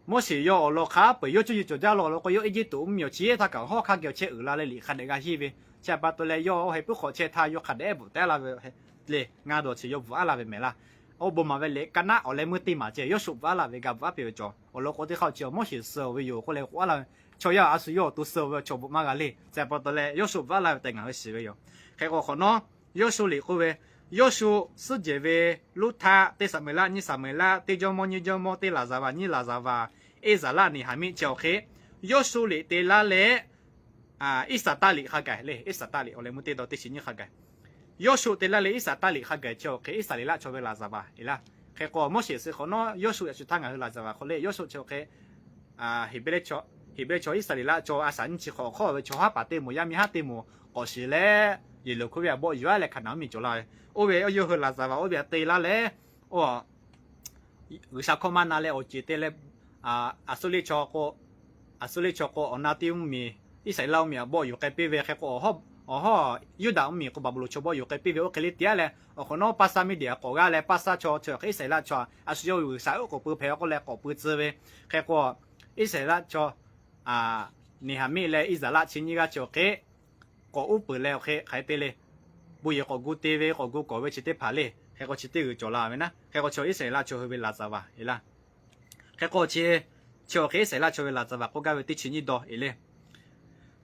Moˉseˍ yawˇ awˬ lawn hk'a peu eˬ yawˇ cuˇ yiˍ cawˬ jaˇ law law k'o, yawˇ Eˇjiˇtuꞈ mvuhˇmiˬ awˬ chi htaˇ kaꞈ hawˉ hk'aˇ geh awˬ chehˇ uiˍ la leh liꞈ hk'a dehꞈ g'a henˇ ve. Chi pa taw leh yawˇ heh puiˉ hk'aw chehˇ htaˇ yawˇ hk'a dehꞈ bvuhꞈ teh laˇ ve le. Ngaˇ daw chi yawˇ bvuhꞈ aˉ laˇ ve mehˬ laˇ. Oˇ bon maˍ ve liꞈ kaˇ naˆ awˬ leh meuˇ teˇ maˬ ceh Yoˇshuˆ bvuhꞈ aˉ laˇ ve g'a bvuhꞈ aˉ piˇ ve cawˬ. Awˬ lawn k'o teˇ hk'aˇ chi Moˉseˍ suh ve yoˬ k'oˆ leh k'oˆ aˉ laˇ ve. Chaw yaˇ a shu yawˇ awˬ to suh ve chaw bvuhꞈ maˇ g'a le. Chi pa taw leh Yoˇshuˆ bvuhꞈ aˉ laˇ ve tehꞈ ngaˬ hui shiˍ ve yoˬ. Hk'e k'o hk'awꞈ nawˉ Yoˇshuˆ liꞈ k'oˆ ve, Yoˇshuˆ suhˉ jehˬ ve Luˇhtaˆ, teˇ Saˍmeˍlaˆ, nyiˇ Saˍmeˍlaˆ, teˇ Jawˇmawˇ, nyiˇ Jawˇmawˇ, teˇ Laˍzaˍvaˍ, nyiˇ Laˍzaˍvaˍ, Iˉsaˍlaˆ, Neˍhaˍmiˆ chi awˬ hk'e Yoˇshuˆ liꞈ te laˇ leh, Iˉsaˍtaˆ liꞈ hk'a gaˬ le. Iˉsaˍtaˆ liꞈ awˬ leh meuˇ teˇ daw teˇ chi nyiˇ hk'a gaˬ, Yoˇshuˆ te laˇ leh Iˉsaˍtaˆ liꞈ hk'a gaˬ chi awˬ hk'e Iˉsaˍreˍlaˆ chaw ve laˍzaˍvaˍ e laˇ. Hk'e k'o Moˉseˍ suh hk'awꞈ nawˉ Yoˇshuˆ yaꞈ shu htaˇ ngaˬ hui laˍzaˍvaˍ hk'aw le. Yoˇshuˆ chi awˬ hk'e Heˍbrehˇ chaw, Iˉsaˍreˍlaˆ chaw a shaꞈ nyiˇ chi hk'awꞈ awˬ hk'aw ve chaw haˉ paˍ teˇ moˍ yaˇ miˇ haˉ teˇ moˍ k'awꞈ shiˍ leh, Yeˍriˆhkoˇ ve a bawˆ yuˬ aˉ leh Hkaˍnanˍ mvuhˇmiˬ cawˬ laˇ ve. Oˇ ve yawˇ hui laˍzaˍvaˍ oˇ ve htaꞈ te laˇ leh, oˇ G'uiˬsha hkawˇ maˇ na leh awˬ ceˬ te leh, Aˍsuˇriˆ chaw k'o, Aˍsuˇriˆ chaw k'o awˬ na teˇ mvuhˇmiˬ, Iˉsaˍreˍlaˆ mvuhˇmiˬ a bawˆ yuˬ k'ai piˇ ve. Hk'e k'o awˬ hawˉ Yuˇdaꞈ mvuhˇmiˬ k'o Baˍbuˍlonˍ chaw bawˆ yuˬ k'ai piˇ ve oˇ hk'e le te aˉ leh, awˬ hk'awꞈ nawˉ Paˇsaˇ Miˇdiꞈ k'awꞈ g'aˇ leh Paˇsaˇ chaw chi awˬ hk'e Iˉsaˍreˍlaˆ chaw a shu yawˇ ve G'uiˬsha oˉ k'oˍ pui hpehꞈ k'oˆ leh k'awꞈ pui tcuh ve. Hk'e k'o Iˉsaˍreˍlaˆ chaw Neˍhaˍmiˆ leh Iˉsaˍreˍlaˆ chi nyiˇ g'aˇ chi awˬ hk'e k'awꞈ uˉ peunˍ leh awˬ hk'e hk'aˬ hk'e te le, bon yehˬ k'awꞈ gu te ve k'awꞈ gu kawˬ ve chi teˇ hpaˍ le. Hk'e k'o chi teˇ g'uiˬ cawˬ la ve naˉ. Hk'e k'o chi Iˉsaˍreˍlaˆ chaw hui ve laˍzaˍvaˍ e laˇ. Hk'e k'o chi, chi awˬ hk'e Iˉsaˍreˍlaˆ chaw ve laˍzaˍvaˍ k'oˆ gaˇ ve teˇ chi nyiˇ daw e le.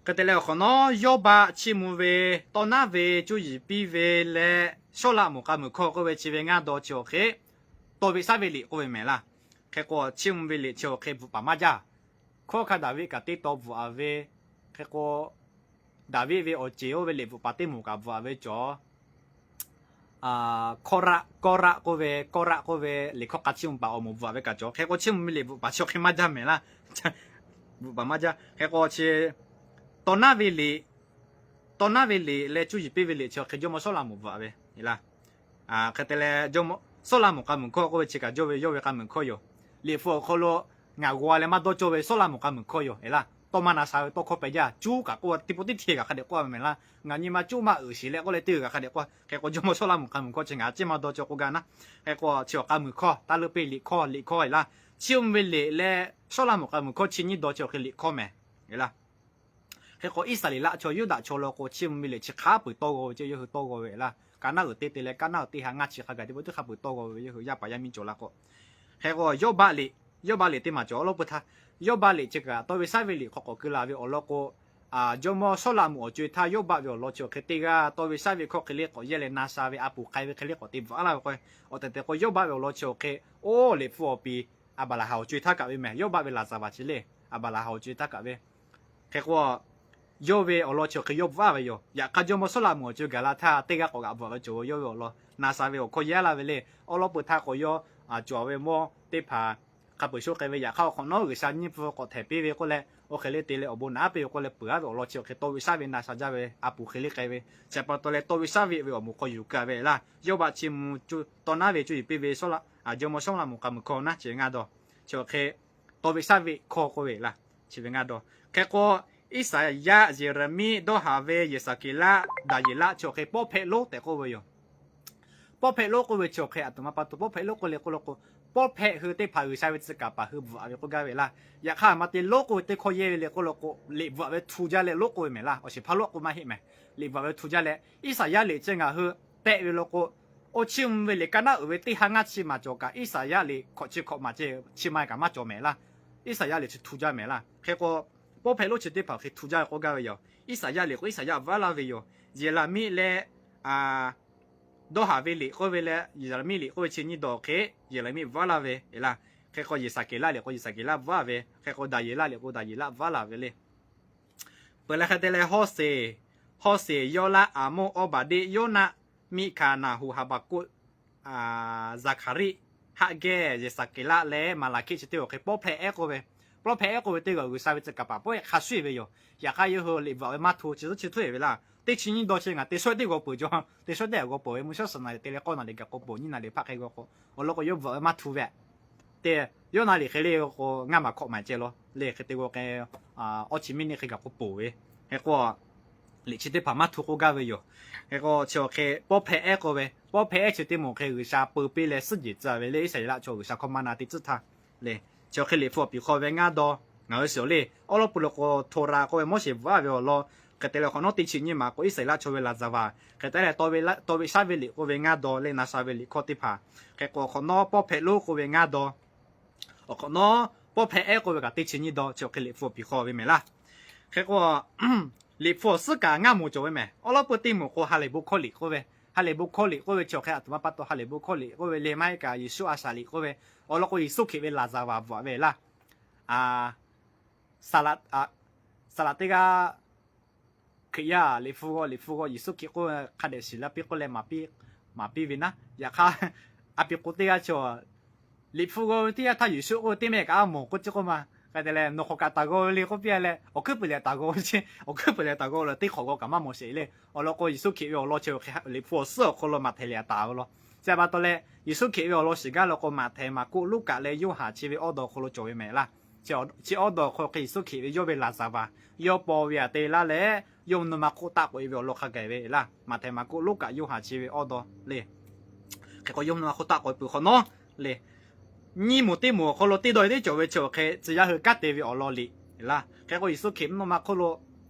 Hk'e te leh awˬ hk'awꞈ nawˉ Yawˇbaˆ chiˇ mvuh ve tawˇ naˉ ve cuˇ yiˍ piˇ ve leh Sawˉlaꞈmonˍ k'a muiˬ hkawˇ k'oˆ ve chi ve ngaˇ daw chi awˬ hk'e taw ve shaˉ ve liꞈ k'oˆ ve mehˬ laˇ. Hk'e k'o chiˇ mvuh ve liꞈ chi awˬ hk'e bvuhꞈ paˍ maˇ jaˇ. Hkawˉ hkanˇ Daˍviˆ kaꞈ teˇ taw bvuhꞈ a ve, hk'e k'o Daˍviˆ ve awˬ ceˬ oˇ ve liꞈ bvuhꞈ paˍ teˇ moˍ kaꞈ bvuhꞈ a ve cawˬ. Kawˇraˆ, Kawˇraˆ k'oˆ ve, Kawˇraˆ k'oˆ ve liꞈ hkawˇ k'a chiˇ mvuh paˍ awˬ moˍ bvuhꞈ a ve kaꞈ cawˬ. Hk'e k'o chiˇ mvuh ve liꞈ bvuhꞈ paˍ chi awˬ hk'e maˇ jaˇ mehˬ laˇ. Bvuhꞈ paˍ maˇ jaˇ. Hk'e k'o chi tawˇ naˉ ve liꞈ, tawˇ naˉ ve liꞈ leh cuˇ yiˍ piˇ ve liꞈ chi awˬ hk'e jawˇmawˇ Sawˉlaꞈmonˍ bvuhꞈ a ve laˇ. Hk'e te leh Sawˉlaꞈmonˍ k'a muiˬ hkawˇ k'oˆ ve chi kaꞈ jawˇ ve yawˇ ve k'a muiˬ hkawˇ yoˬ. Liꞈ hpu awˬ hk'aw lo ngaˬ g'aw leh maˇ dawˇ cawˇ ve Sawˉlaꞈmonˍ k'a muiˬ hkawˇ yoˬ e laˇ. Tawˇ maˇ na sha ve tawˇ hkawˇ peh jaˇ. Cuˉ kaꞈ k'oˆ, teˇ pawˆ teˇ hteˇ kaꞈ hk'a dehꞈ k'oˆ ve mehˬ laˇ. Ngaˬ nyi ma cuˉ maˇ uiˍ shiˍ leh k'oˆ leh teˇ g'uiˬ kaꞈ hk'a dehꞈ k'oˆ. Hk'e k'o jawˇmawˇ Sawˉlaꞈmonˍ k'a muiˬ hkawˇ chi ngaˬ ceˇ maˇ dawˇ cawˇ k'oˆ gaˇ naˉ. Hk'e k'o chi awˬ k'a muiˬ hkawˇ, taˇ leuˆ piˇ liꞈ hkawˇ, liꞈ hkawˇ e laˇ. Chiˇ mvuh ve liꞈ leh Sawˉlaꞈmonˍ k'a muiˬ hkawˇ chi nyiˇ daw chi awˬ hk'e liꞈ hkawˇ mehˬ e laˇ. Hk'e k'o Iˉsaˍreˍlaˆ chaw Yuˇdaꞈ chaw law k'o chiˇ mvuh ve liꞈ chi hk'a peuˬ tawˇ g'aw ve ceˇ yawˇ hui tawˇ g'aw ve laˇ. Kaˍnaˆ uiˍ teˇ te leh Kaˍnaˆ uiˍ teˇ ha ngaˇ chi hk'a gaˬ teˇ pawˆ teˇ hk'a peuˬ tawˇ g'aw ve yawˇ hui yaˇ paˍ yaˇ miˇ cawˬ la k'o. Hk'e k'o Yawˇbaˆ liꞈ, Yawˇbaˆ liꞈ teˇ maˬ cawˬ awˬ lawn peu htaˇ, Yawˇbaˆ liꞈ chi kaꞈ taw ve shaˉ ve liꞈ hk'aw k'awꞈ keu la ve awˬ lawn k'o, jawˇmawˇ Sawˉlaꞈmonˍ awˬ co e htaˇ Yawˇbaˆ ve awˬ lawn chi awˬ hk'e teˇ g'aˇ taw ve shaˉ ve hkawˇ hk'e le k'awꞈ yehˇ leh na sha ve a puˍ k'ai ve hk'e le k'awꞈ te bvuhꞈ aˉ laˇ ve k'o, awˬ tehˬ tehˬ k'o Yawˇbaˆ ve awˬ lawn chi awˬ hk'e, oˇ liꞈ hpu awˬ piˍ Aˍbaˍlaˍhanˍ awˬ co e htaˇ kaꞈ ve mehˬ, Yawˇbaˆ ve laˍzaˍvaˍ chi le, Aˍbaˍlaˍhanˍ awˬ co e htaˇ kaꞈ ve. Hk'e k'o, yawˇ ve awˬ lawn chi awˬ hk'e yawˇ bvuhꞈ aˉ ve yoˬ. Yaꞈ hk'aˇ jawˇmawˇ Sawˉlaꞈmonˍ awˬ co e gaˬ la htaˇ teˇ g'aˇ k'awꞈ g'aꞈ bvuhꞈ ve cawˬ ve yawˇ ve awˬ lawn na sha ve awˬ hkawˇ yehˇ laˇ ve le. Awˬ lawn peu htaˇ k'o yawˇ cawˬ ve mawˇ teˇ hpaˍ hk'a peuˬ shoˆ k'ai ve yaꞈ hk'aˇ awˬ hk'awꞈ nawˉ G'uiˬsha nyiˇ pfuhˇ k'awꞈ htehˍ piˇ ve k'oˆ leh, oˇ hk'e le te leh awˬ bon naꞈ aˉ piˇ ve k'oˆ leh peuˬ aˉ ve awˬ lawn chi awˬ hk'e taw ve shaˉ ve na sha jaˇ ve a puˍ hk'e le k'ai ve. Chi pa taw leh taw ve shaˉ ve ve awˬ moˍ hk'aw yuˬ keu a ve laˇ. Yawˇbaˆ chiˇ mvuh taw naˉ ve cuˇ yiˍ piˇ ve Sawˉlaꞈ, jawˇmawˇ Sawˉlaꞈmonˍ k'a muiˬ hkawˇ naˉ chi ngaˇ daw. Chi awˬ hk'e taw ve shaˉ ve hkawˇ k'oˆ ve laˇ. Chi ve ngaˇ daw. Hk'e k'o Iˉsaˍyaˆ, Yeˍraˍmiˆ, Dawˇhaˍ ve, Yeˍsaˍkeˍlaˆ, Daˍyeˍlaˆ chi awˬ hk'e pawˇ hpehꞈ lonˉ tehꞈ k'oˆ ve yoˬ. Pawˇ hpehꞈ lonˉ k'oˆ ve chi awˬ hk'e aˬ htoꞈ ma pa taw pawˇ hpehꞈ lonˉ k'oˆ le k'oˆ lo k'o, pawˇ hpehꞈ hui teˇ hpaˍ G'uiˬsha ve tcuh kaˍ paˍ hui bvuhꞈ a ve k'oˆ gaˇ ve laˇ. Yaꞈ hk'aˇ aˬ ma te lonˉ k'oˆ ve teˇ hkawˇ yehˇ ve le k'oˆ lo k'o, liꞈ bvuhꞈ a ve htu jaˇ leh lonˉ k'oˆ ve mehˬ laˇ. Awˬ shiˍ hpaˇ lonˉ k'oˆ maˇ heˆ mehˬ. Liꞈ bvuhꞈ a ve htu jaˇ leh Iˉsaˍyaˆ liꞈ chi ngaˬ hui tehꞈ ve lo k'o, Awˇ chiˇ mvuh ve liꞈ kaˇ naˉ uiˍ ve teˇ ha ngaˇ chi maˬ cawˬ kaꞈ, Iˉsaˍyaˆ liꞈ hkawꞈ chi hkawꞈ maˬ ceh chi ma kaꞈ maˇ cawˬ mehˍ laˇ. Iˉsaˍyaˆ liꞈ chi htu jaˇ mehˍ laˇ. Hk'e k'o, pawˇ hpehꞈ lonˉ chi teˇ hpaˍ hk'e htu jaˇ ve k'oˆ gaˇ ve yoˬ. Iˉsaˍyaˆ liꞈ k'o Iˉsaˍyaˆ bvuhˉ laˇ ve yoˬ. Yeˍraˍmiˆ leh, dawˇ haˍ ve liꞈ k'oˆ ve leh Yeˍraˍmiˆ liꞈ k'oˆ ve chi nyiˇ dawˬ hk'e Yeˍraˍmiˆ bvuhˉ laˇ ve laˇ. Hk'e k'o, Yeˍsaˍkeˍlaˆ liꞈ k'o Yeˍsaˍkeˍlaˆ bvuhˉ ve, hk'e k'o, Daˍyeˍlaˆ liꞈ k'o Daˍyeˍlaˆ bvuhˉ laˇ ve le. Peuˬ leh hk'e te leh, Hawˇseˍ, Hawˇseˍ, Yawˇlaˆ, Aˍmonˇ, Awˇbaˍdeˆ, Yoˇnaˆ, Miˆhkaˍ, Naˍhuˍ, Haˍbaˍkoˆ, Zaˍhkaˍriˆ, Haˆgehˇ, Yeˍsaˍkeˍlaˆ leh Maˍlaˍhkiˆ chi teˇ g'aˇ hk'e pawˇ hpehꞈ ehˉ k'oˆ ve, pawˇ hpehꞈ ehˉ k'oˆ ve teˇ g'aˇ G'uiˬsha ve tcuh kaˍ paˍ pawehˇ hk'a shuˍ ve yoˬ. Yaꞈ hk'aˇ yawˇ hui liꞈ bvuhꞈ ve maˇ htu chi zuhˆ chi htuˉ ve laˇ. Teˇ chi nyiˇ dawˇ chi ngaˬ te shawehˇ teˇ g'aw peuˬ jaw, te shawehˇ teˇ g'aw peuˬ ve mvuhˇ shawˉ suhˍ naˍ liꞈ te leh k'awˇ naˍ liꞈ gaˬ k'o peuˬ, nyiˇ naˍ liꞈ hpaˆ hk'e g'a k'o, awˬ lawn k'o yawˇ bvuhꞈ ve maˇ htu ve. Te, Yoˇnaˆ liꞈ hk'e le k'o ngaˇ maˬ hkawꞈ maˬ ceh law le, hk'e te g'aw k'o, awˇ chi miˇ neˇ hk'e gaˬ k'o peuˬ ve. Hk'e k'o, liꞈ chi teˇ hpaˍ maˇ htu k'oˆ gaˇ ve yoˬ. Hk'e k'o chi awˬ hk'e pawˇ hpehꞈ ehˉ k'oˆ ve, pawˇ hpehꞈ ehˉ chi teˇ moˍ hk'e G'uiˬsha peu piˇ leh suhˉ jehˬ tcuh ve le, Iˉsaˍreˍlaˆ chaw G'uiˬsha hkawˇ maˇ na teˇ tcuhˉ htaˇ le. Chi awˬ hk'e liꞈ hpu awˬ piˍ hk'aw ve ngaˇ dawˇ ngaˬ hui shiˍ le. Awˉ lawˉ pui lo k'o Htoˍraˍ k'oˆ ve Moˉseˍ bvuhꞈ ve awˬ lawn, hk'e te leh awˬ hk'awꞈ nawˉ teˇ chi nyiˇ maˬ k'o Iˉsaˍreˍlaˆ chaw ve laˍzaˍvaˍ, hk'e te leh taw ve sha ve liꞈ k'oˆ ve ngaˇ dawˇ leh na sha ve liꞈ hkawˇ teˇ hpaˍ, hk'e k'o awˬ hk'awꞈ nawˉ pawˇ hpehꞈ lonˉ k'oˆ ve ngaˇ dawˇ, awˬ hk'awꞈ nawˉ pawˇ hpehꞈ ehˉ k'oˆ ve kaꞈ teˇ chi nyiˇ dawˇ chi awˬ hk'e liꞈ hpu awˬ piˍ hk'aw ve mehˍ laˇ. Hk'e k'o, liꞈ hpu awˬ suhˉ kaꞈ ngaˇ moˍ cawˬ ve mehˍ. Awˉ lawˉ pui teˇ moˍ k'o ha lehˬ bon hkawˇ liꞈ k'oˆ ve, ha lehˬ bon hkawˇ liꞈ k'oˆ ve chi awˬ hk'e aˬ htoꞈ ma pa taw ha lehˬ bon hkawˇ liꞈ k'oˆ ve le, maˇ heˆ kaꞈ Yeˍsuˆ a shaꞈ liꞈ k'oˆ ve, awˬ lawn k'o Yeˍsuˆ Hkriꞈ ve laˍzaˍvaˍ bvuhꞈ ve laˇ. Saˍlaꞈ teˇ g'aˇ Hkriꞈ yaˇ liꞈ hpu g'aw, liꞈ hpu g'aw Yeˍsuˆ Hkriꞈ k'oˆ hk'a dehꞈ shiˍ la piˇ k'oˆ leh maˍ piˇ ve naˉ. Yaꞈ hk'aˇ, a pi k'o teˇ g'aˇ chi liꞈ hpu g'aw ve teˇ yanˇ htaˇ Yeˍsuˆ k'oˆ ve teˇ mehˆ kaꞈ a moˍ k'oˆ chi k'oˆ ma. Hk'e te leh nawˬ hk'awꞈ kaꞈ taˍ g'aw ve le k'oˆ piˇ leh, awˬ hkuiˉ puiˍ lehˬ taˍ g'aw ve chi, awˬ hkuiˉ puiˍ lehˬ taˍ g'aw leh teˇ hk'awꞈ g'aw kaꞈ maˇ mawˬ sheˍ le. Awˬ lawn k'o Yeˍsuˆ Hkriꞈ ve awˬ lawn chi liꞈ hpu awˬ suhˉ awˬ hk'aw lo maˍ htehꞈ leh taˍ ve law. Chi pa taw leh Yeˍsuˆ Hkriꞈ ve awˬ lawn shiˍ gaˇ law k'o Maꞈhtehˍ, Maˍkuˆ, Luˉkaꞈ leh Yoˇhanˬ chi ve awˇ dawˇ awˬ hk'aw lo cawˬ ve mehˍ laˇ. Chi awˇ dawˇ awˬ hk'aw hk'e Yeˍsuˆ Hkriꞈ ve yawˇ ve laˍzaˍvaˍ, yawˇ paw ve aꞈ te laˇ leh, yawˇ mvuhˇ naw ma hk'oˆ taˆ k'oꞈ e ve awˬ lawn hk'a gaˬ ve laˇ. Maꞈhtehˍ, Maˍkuˆ, Luˉkaꞈ, Yoˇhanˬ chi ve awˇ dawˇ le. Hk'e k'o yawˇ mvuhˇ naw ma hk'oˆ taˆ k'oꞈ e peuˬ hk'awꞈ nawˉ le, nyiˇ moˍ teˇ moˍ awˬ hk'aw lo teˇ dawˇ teˇ cawˬ ve chi awˬ hk'e tcuh yaˇ hui kanˉ te ve awˬ lawn liꞈ laˇ. Hk'e k'o Yeˍsuˆ Hkriꞈ mvuhˇ naw ma hk'oˆ lo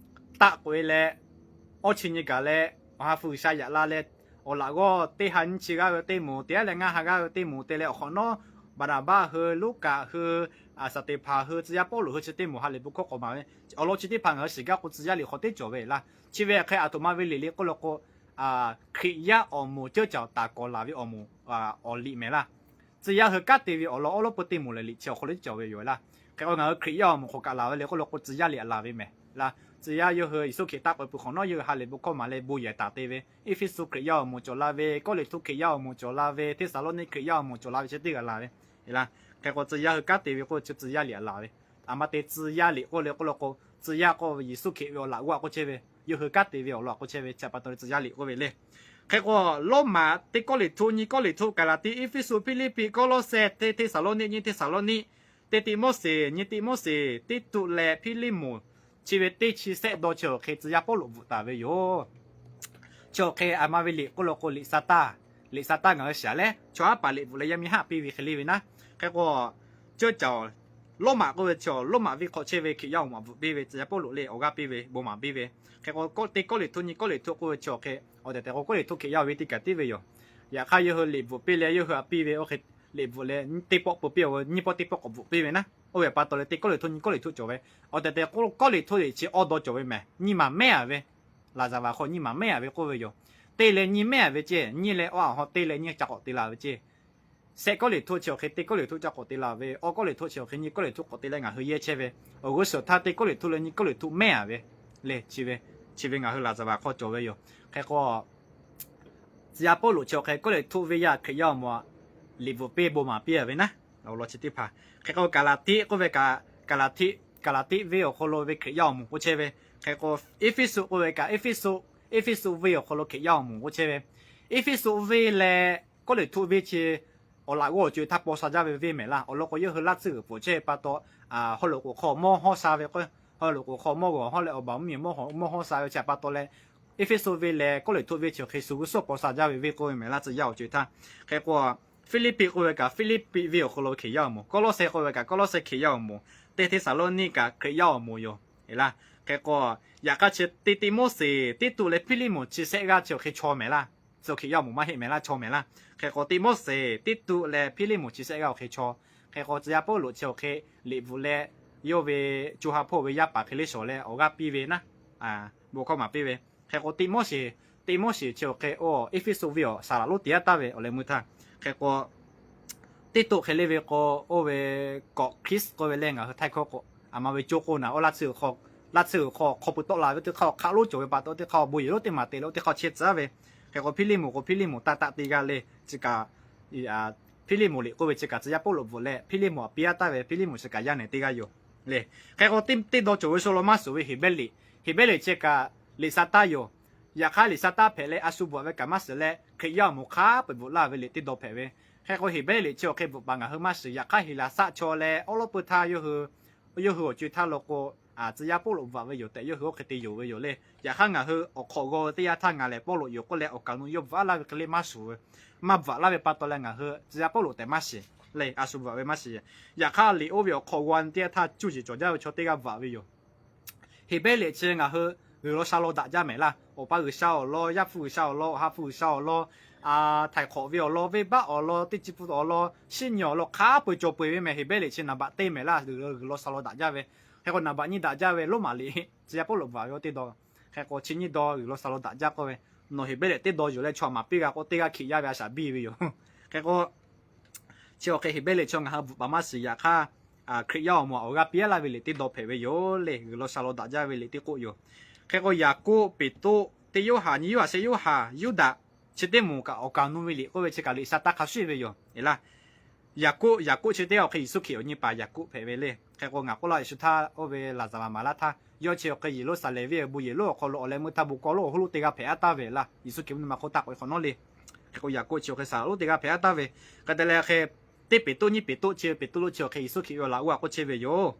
taˆ k'oꞈ e leh, awˇ chi nyi gaˬ leh, Awˬ ha hpu G'uiˬsha yaꞈ la leh, awˬ laꞈ g'awˇ teˇ ha nyiˇ chi g'aˇ ve teˇ moˍ te aˉ leh ngaˇ ha g'aˇ ve teˇ moˍ te leh awˬ hk'awꞈ nawˉ, Baˍnaˍbaˆ hui, Luˉkaꞈ hui, Saˍteˍhpanˍ hui, tcuh yaˇ Pawˇluꞈ hui chi teˇ moˍ ha lehˬ bon hkawˇ k'awꞈ maˍ ve awˬ lawn chi teˇ hpaˍ ngaˬ hui shiˍ gaˇ k'o tcuh yaˇ liꞈ hk'aw teˇ cawˬ ve laˇ. Chi ve hk'e aˬ htoꞈ ma ve liꞈ le k'oˆ law k'o, Hkriꞈ yaˇ awˬ moˍ ceuˇ caoˬ taˍ kawꞈ laˬ ve awˬ moˍ, awˬ liꞈ mehˍ laˇ. Tcuh yaˇ hui kanˉ te ve awˬ lawn awˉ lawˉ pui teˇ moˍ lehˬ liꞈ chi awˬ hk'aw lo teˇ cawˬ ve yoˬ laˇ. Hk'e k'o ngaˬ hui Hkriꞈ yaˇ awˬ moˍ k'awꞈ kaꞈ laˬ ve le k'oˆ law k'o tcuh yaˇ liꞈ aꞈ laˬ ve mehˍ laˇ. Tcuh yaˇ yawˇ hui Yeˍsuˆ Hkriꞈ taˆ k'oꞈ e peuˬ hk'awꞈ nawˉ yawˇ hui ha lehˬ bon hkawˇ maˍ leh bon yehˬ taˍ te ve, Eˇfeˇsuꞈ Hkriꞈ yaˇ awˬ moˍ cawˬ la ve, Kawˇleˍhtuˆ Hkriꞈ yaˇ awˬ moˍ cawˬ la ve, Hteˇsaˍlawˇniˆ Hkriꞈ yaˇ awˬ moˍ cawˬ la ve chi teˇ g'aˇ laˬ ve laˇ. Hk'e k'o tcuh yaˇ hui kanˉ te ve k'oˆ chi tcuh yaˇ liꞈ aꞈ laˬ ve. Aˬ ma te tcuh yaˇ liꞈ k'oˆ le k'oˆ law k'o, tcuh yaˇ k'oˆ ve Yeˍsuˆ Hkriꞈ ve awˬ laꞈ g'awˇ k'oˆ chehˇ ve, yawˇ hui kanˉ te ve awˬ lawn k'oˆ chehˇ ve chi pa taw leh tcuh yaˇ liꞈ k'oˆ ve le. Hk'e k'o Roˉmaꞈ teˇ Kawˇleˍhtuˆ, nyiˇ Kawˇleˍhtuˆ, Gaˍlaˍtiˆ, Eˇfeˇsuꞈ, Hpiˇliˇpiˆ, Kawˇlawˇsehˇ, teˇ Hteˇsaˍlawˇniˆ, nyiˇ Hteˇsaˍlawˇniˆ, teˇ Tiˆmoˉseˍ, nyiˇ Tiˆmoˉseˍ, Tiˇtuˆ leh Hpiˇliˇmonˍ, chi ve teˇ chi sehˆ dawˇ chi awˬ hk'e tcuh yaˇ Pawˇluꞈ bvuhꞈ taˍ ve yoˬ. Chi awˬ hk'e aˬ ma ve liꞈ k'oˆ law k'o liꞈ sa taˇ, liꞈ sa taˇ ngaˬ hui shiˍ leh chaw haˉ paˍ liꞈ bvuhꞈ leh yaˇ miˇ haˆ piˇ ve hk'e le ve naˉ. Hk'e k'o, ceuˇ caoˬ Roˉmaꞈ k'oˆ ve chaw Roˉmaꞈ venˇ hk'aw chehˇ ve Hkriꞈ yaˇ awˬ moˍ bvuhꞈ piˇ ve tcuh yaˇ Pawˇluꞈ le awˬ g'aˇ piˇ ve bon maˍ piˇ ve. Hk'e k'o teˇ Kawˇleˍhtuˆ, nyiˇ Kawˇleˍhtuˆ k'oˆ ve chi awˬ hk'e awˬ tehˬ tehˬ k'o Kawˇleˍhtuˆ Hkriꞈ yaˇ awˬ ve teˇ kaꞈ tiˉ ve yoˬ. Yaꞈ hk'aˇ yawˇ hui liꞈ bvuhꞈ piˇ leh yawˇ hui aꞈ piˇ ve oˇ hk'e liꞈ bvuhꞈ leh teˇ pawˆ peu piˇ, nyiˇ pawˆ teˇ pawˆ k'awꞈ bvuhꞈ piˇ ve naˉ. Oˇ ve pa taw leh teˇ Kawˇleˍhtuˆ, nyiˇ Kawˇleˍhtuˆ cawˬ ve, awˬ tehˬ tehˬ k'o Kawˇleˍhtuˆ liꞈ chi awˇ dawˇ cawˬ ve mehˍ. Nyiˇ maˬ mehˉ a ve, laˍzaˍvaˍ hk'aw nyiˇ maˬ mehˉ a ve k'oˆ ve yoˬ. Teˇ leh nyiˇ mehˉ a ve ceh, nyiˇ leh awˇ a hawˇ teˇ leh nyiˇ ca k'awꞈ te la ve ceh. Sehˆ Kawˇleˍhtuˆ chi awˬ hk'e teˇ Kawˇleˍhtuˆ ca k'awꞈ te la ve, awˇ Kawˇleˍhtuˆ chi awˬ hk'e nyiˇ Kawˇleˍhtuˆ k'awꞈ te leh ngaˬ hui yehˇ chehˇ ve, awˬ g'uˇ suhˍ htaˇ teˇ Kawˇleˍhtuˆ leh nyiˇ Kawˇleˍhtuˆ mehˉ a ve le. Chi ve, chi ve ngaˬ hui laˍzaˍvaˍ hk'aw cawˬ ve yoˬ. Hk'e k'o, tcuh yaˇ Pawˇluꞈ chi awˬ hk'e Kawˇleˍhtuˆ venˇ yaˇ Hkriꞈ yaˇ awˬ moˍ liꞈ bvuhꞈ piˇ bon maˍ piˇ a ve naˉ, awˬ lawn chi teˇ hpaˍ. Hk'e k'o Gaˍlaˍtiˆ k'oˆ ve kaꞈ, Gaˍlaˍtiˆ, Gaˍlaˍtiˆ venˇ awˬ hk'aw lo ve Hkriꞈ yaˇ awˬ moˍ k'oˆ chehˇ ve. Hk'e k'o Eˇfeˇsuꞈ k'oˆ ve kaꞈ Eˇfeˇsuꞈ, Eˇfeˇsuꞈ venˇ awˬ hk'aw lo Hkriꞈ yaˇ awˬ moˍ k'oˆ chehˇ ve. Eˇfeˇsuꞈ venˇ leh Kawˇleˍhtuˆ venˇ chi awˬ laꞈ g'awˇ awˬ co-e htaˇ paw sha jaˇ ve venˇ mehˍ laˇ. Awˬ lawn k'o yawˇ hui laˇ tcuhˉ g'uiˬ pfuhˍ chehˇ ve pa taw, haw loꞈ k'oˍ hk'aw mawˇ hawˇ sha ve k'o, haw loꞈ k'oˍ hk'aw mawˇ g'awˬ hawˇ leh awˬ baˬ mvuhˇmiˬ mawˇ hawˇ sha ve chi pa taw leh, Eˇfeˇsuꞈ venˇ leh Kawˇleˍhtuˆ venˇ chi awˬ hk'e shu g'uˇ suhˍ paw sha jaˇ ve venˇ k'oˆ ve mehˍ laˇ tcuh yaˇ awˬ co-e htaˇ. Hk'e k'o, Hpiˇliˇpiˆ k'oˆ ve kaꞈ Hpiˇliˇpiˆ venˇ awˬ hk'aw lo Hkriꞈ yaˇ awˬ moˍ, Kawˇlawˇsehˇ k'oˆ ve kaꞈ Kawˇlawˇsehˇ Hkriꞈ yaˇ awˬ moˍ, teˇ Hteˇsaˍlawˇniˆ kaꞈ Hkriꞈ yaˇ awˬ moˍ yoˬ laˇ. Hk'e k'o, yaꞈ hk'aˇ chi teˇ Tiˆmoˉseˍ, Tiˇtuˆ leh Hpiˇliˇmonˍ chi sehˆ g'aˇ chi awˬ hk'e chaw mehˍ laˇ. Tcuh Hkriꞈ yaˇ awˬ moˍ maˇ heˆ mehˍ laˇ, chaw mehˍ laˇ. Hk'e k'o, Tiˆmoˉseˍ, Tiˇtuˆ leh Hpiˇliˇmonˍ chi shehˆ g'aˇ awˬ hk'e chaw. Hk'e k'o, tcuh yaˇ Pawˇluꞈ chi awˬ hk'e liꞈ bvuhꞈ leh, yawˇ ve co ha hpawˇ ve yaˇ paˍ hk'e le shawˍ leh awˬ g'aˇ piˇ ve naˉ, bon hkawˇ maˍ piˇ ve. Hk'e k'o, Tiˆmoˉseˍ, Tiˆmoˉseˍ chi awˬ hk'e oˇ Eˇfeˇsuꞈ venˇ awˬ saˍ laꞈ lonˉ te yaˇ taˍ ve awˬ leh meuˇ htaˇ. Hk'e k'o, Tiˇtuˆ hk'e le ve k'o, oˇ ve kawꞈ Hkriꞈ k'oˆ ve leh ngaˬ hui htaiˇ hkawˇ k'o, aˬ ma ve co k'o naˍ oˇ laˇ tsuhˇ hk'aw, laˇ tsuhˇ hk'aw hk'aw pui tawˆ la ve teˇ hk'aˇ hk'aˆ lonˉ cawˬ ve pa taw teˇ hk'aˇ bon yehˬ lonˉ teˇ maˬ te leh oˇ teˇ hk'aˇ chehˇ tcuhˉ ve. Hk'e k'o, Hpiˇliˇmonˍ k'o Hpiˇliˇmonˍ taˇ taˆ teˇ g'aˇ le, chi kaꞈ Hpiˇliˇmonˍ liꞈ k'oˆ ve chi kaꞈ tcuh yaˇ Pawˇluꞈ bvuhꞈ leh Hpiˇliˇmonˍ aꞈ piˇ yaˇ taˍ ve, Hpiˇliˇmonˍ chi kaꞈ yaˇ nehˬ teˇ g'aˇ yoˬ le. Hk'e k'o, teˇ dawˇ cawˬ ve sho lo maˇ suhˍ ve Heˍbrehˇ liꞈ, Heˍbrehˇ liꞈ chi kaꞈ liꞈ sa taˇ yoˬ. Yaꞈ hk'aˇ liꞈ sa taˇ hpehꞈ leh a shu bvuhꞈ ve kaꞈ maˇ shiˍ leh Hkriꞈ yaˇ awˬ moˍ hk'a peu-eˬ bvuhꞈ laˇ ve liꞈ teˇ dawˇ hpehꞈ ve. Hk'e k'o, Heˍbrehˇ liꞈ chi awˬ hk'e bvuhꞈ paˍ ngaˬ hui maˇ shiˍ. Yaꞈ hk'aˇ Heˍlaˍsaˆ chaw leh awˉ lawˉ peuˇ htaˇ yawˇ hui, yawˇ hui awˬ co-e htaˇ lo k'o, tcuh yaˇ Pawˇluꞈ bvuhꞈ ve yoˬ tehꞈ yawˇ hui oˇ hk'e te yonˍ ve yoˬ le. Yaꞈ hk'aˇ ngaˬ hui awˬ hk'awꞈ g'aw ve teˇ yanˇ htaˇ ngaˬ lehˬ Pawˇluꞈ yoˬ k'oˆ leh awˬ kaˍ awˬ nu yawˇ bvuhꞈ laˇ ve hk'e le maˇ suhˍ ve, maˇ bvuhꞈ laˇ ve pa taw leh ngaˬ hui tcuh yaˇ Pawˇluꞈ tehꞈ maˇ shiˍ le, a shu bvuhꞈ ve maˇ shiˍ. Yaꞈ hk'aˇ liꞈ oˇ ve awˬ hk'awꞈ g'aw teˇ yanˇ htaˇ cuˇ yiˍ cawˬ jaˇ ve chaw teˇ g'aˇ bvuhꞈ ve yoˬ. Heˍbrehˇ liꞈ chi ngaˬ hui G'uiˬ law sha law daꞈ jaˇ mehˍ laˇ. Awˬ pa G'uiˬ sha awˬ lawn, Yaˇ hpu G'uiˬ sha awˬ lawn, Awˬ ha hpu G'uiˬ sha awˬ lawn, htaiˍ hk'awꞈ ve awˬ lawn, venˇ baˆ awˬ lawn, teˇ chi pun awˬ lawn, shiˉ nyi awˬ lawn hk'a peu-eˬ cawˬ peu-eˬ ve mehˍ. Heˍbrehˇ liꞈ chi naˍ baꞈ teˇ mehˍ laˇ, G'uiˬ law sha law daꞈ jaˇ ve. Hk'e k'o, naˍ baꞈ nyiˇ daꞈ jaˇ ve Roˉmaꞈ liꞈ tcuh yaˇ Pawˇluꞈ bvuhꞈ ve teˇ dawˇ. Hk'e k'o, chi nyiˇ dawˇ G'uiˬ law sha law daꞈ jaˇ k'oˆ ve, nawˬ Heˍbrehˇ liꞈ teˇ dawˇ yoˬ leh chaw maˍ piˇ g'a k'o, teˇ g'aˇ Hkriꞈ yaˇ ve a shaꞈ biˇ ve yoˬ. Hk'e k'o, chi awˬ hk'e Heˍbrehˇ liꞈ chi ngaˬ hui bvuhꞈ paˍ maˇ shiˍ. Yaꞈ hk'aˇ, Hkriꞈ yaˇ awˬ moˍ awˬ g'aˇ piˇ laˇ ve liꞈ teˇ dawˇ hpehꞈ ve yoˬ le. G'uiˬ law sha law daꞈ jaˇ ve liꞈ teˇ k'oˆ yoˬ. Hk'e k'o, Yaˍkoˆ, Peˍtruˆ, teˇ Yoˇhanˬ, nyiˇ Yoˇhanˬ, shehˆ Yoˇhanˬ, Yuˇdaꞈ, chi teˇ moˍ kaꞈ awˬ kaˍ awˬ nu ve liꞈ k'oˆ ve chi kaꞈ liꞈ sa taˇ hk'a shuˍ ve yoˬ. Eˬ laˇ, Yaˍkoˆ, Yaˍkoˆ chi teˇ g'aˇ awˬ hk'e Yeˍsuˆ Hkriꞈ awˬ nyi paˍ Yaˍkoˆ hpehꞈ ve le. Hk'e k'o, ngaˬ k'oˆ laˇ, Yeˍsuˆ htaˇ oˇ ve laˍzaˍvaˍ maˍ laˇ htaˇ, yawˇ chi awˬ hk'e Yeˍruˆsaˍlehnˍ venˇ awˬ bon yehˬ lonˉ awˬ hk'aw lo awˬ leh meuˇ htaˇ bon kawˇ lonˉ awˬ hoˉ lonˉ teˇ g'aˇ hpehꞈ a taˍ ve laˇ. Yeˍsuˆ Hkriꞈ mvuhˇ naw ma hk'oˆ taˆ k'oꞈ e hk'awꞈ nawˉ le. Hk'e k'o, Yaˍkoˆ chi awˬ hk'e saˍ laꞈ lonˉ teˇ g'aˇ hpehꞈ a taˍ ve. Hk'e te leh hk'e, teˇ Peˍtruˆ, nyiˇ Peˍtruˆ chi, Peˍtruˆ chi awˬ hk'e Yeˍsuˆ Hkriꞈ ve awˬ laꞈ g'awˇ a k'oˆ chehˇ ve yoˬ.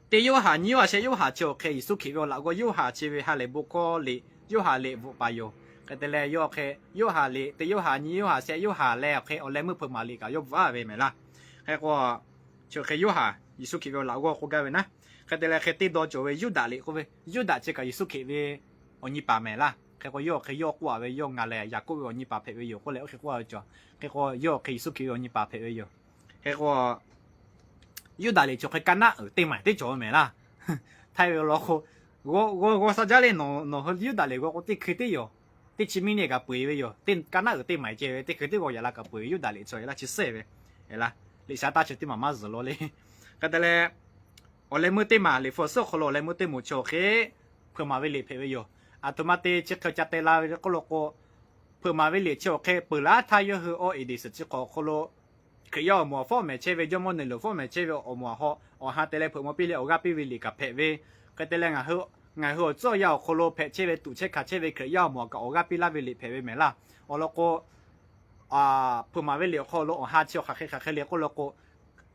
Teˇ Yoˇhanˬ, nyiˇ Yoˇhanˬ, shehˆ Yoˇhanˬ chi awˬ hk'e Yeˍsuˆ Hkriꞈ ve awˬ laꞈ g'awˇ Yoˇhanˬ chi ve ha lehˬ bon hkawˇ liꞈ, Yoˇhanˬ liꞈ bvuhꞈ paˍ yoˬ. Hk'e te leh yawˇ hk'e Yoˇhanˬ liꞈ, teˇ Yoˇhanˬ, nyiˇ Yoˇhanˬ, shehˆ Yoˇhanˬ leh awˬ hk'e awˬ leh meuˇ hpeuꞈ maˍ liꞈ kaꞈ yawˇ bvuhꞈ a ve mehˍ laˇ. Hk'e k'o, chi awˬ hk'e Yoˇhanˬ Yeˍsuˆ Hkriꞈ ve awˬ laꞈ g'awˇ k'oˆ gaˇ ve naˉ. Hk'e te leh hk'e teˇ dawˇ cawˬ ve Yuˇdaꞈ liꞈ k'oˆ ve, Yuˇdaꞈ chi kaꞈ Yeˍsuˆ Hkriꞈ ve awˬ nyi paˍ mehˍ laˇ. Hk'e k'o, yawˇ awˬ hk'e yawˇ k'oˆ a ve, yawˇ ngaˬ lehˬ Yaˍkoˆ ve awˬ nyi paˍ hpehꞈ ve yoˬ k'oˆ leh oˇ hk'e k'oˆ a ve cawˬ. Hk'e k'o, yawˇ awˬ hk'e Yeˍsuˆ Hkriꞈ ve awˬ nyi paˍ hpehꞈ ve yoˬ. Hk'e k'o, Yuˇdaꞈ liꞈ chi awˬ hk'e ka naˆ uiˍ teˇ maˬ teˇ cawˬ ve mehˍ laˇ. Htaiˇ ve law k'o, g'awˇ g'awˇ sha jaˇ le, nawˬ hui Yuˇdaꞈ liꞈ g'awˇ k'o teˇ hkui teˇ yoˬ. Teˇ chi miˇ neˇ kaꞈ peu eˬ ve yoˬ. Teˇ ka naˆ uiˍ teˇ maˬ ceh ve teˇ hkui teˇ g'awˇ yaꞈ la kaꞈ peu eˬ ve Yuˇdaꞈ liꞈ chi laˇ chi suhˉ ve. Eˬ laˇ, liꞈ sha taˇ chi teˇ maˬ maˇ zuhˬ law le. Hk'e te leh, awˬ leh meuˇ teˇ maˬ liꞈ hpu awˬ suhˉ awˬ hk'aw lo awˬ leh meuˇ teˇ moˍ chi awˬ hk'e hpeuꞈ maˍ ve liꞈ hpehꞈ ve yoˬ. Aˬ htoꞈ ma te chi hk'e ca te la ve k'oˆ lo k'o, hpeuꞈ maˍ ve liꞈ chi awˬ hk'e peuˬ laˉ htaˇ yawˇ hui awˬ eˍ deˍ suhˍ chi hk'awꞈ awˬ hk'aw lo Hkriꞈ yaˇ awˬ moˍ awˬ fawˉ mehˍ chehˇ ve, Jawˇmawˇ Neˍ loˍ fawˉ mehˍ chehˇ ve awˬ moˍ awˬ ha, awˬ ha te leh hpeuꞈ maˍ piˇ leh awˬ g'aˇ piˇ ve liꞈ kaꞈ hpehꞈ ve. Hk'e te leh, ngaˬ hui awˬ tcuhˉ awˬ yanˇ awˬ hk'aw lo hpehꞈ chehˇ ve tuꞈ chehˇ hkanˍ chehˇ ve Hkriꞈ yaˇ awˬ moˍ kaꞈ awˬ g'aˇ piˇ laˇ ve liꞈ hpehꞈ ve mehˍ laˇ. Awˬ lawn k'o, hpeuꞈ maˍ ve liꞈ awˬ hk'aw lo awˬ ha chi awˬ hk'aˬ hk'e hk'aˬ hk'e le k'oˆ lo k'o,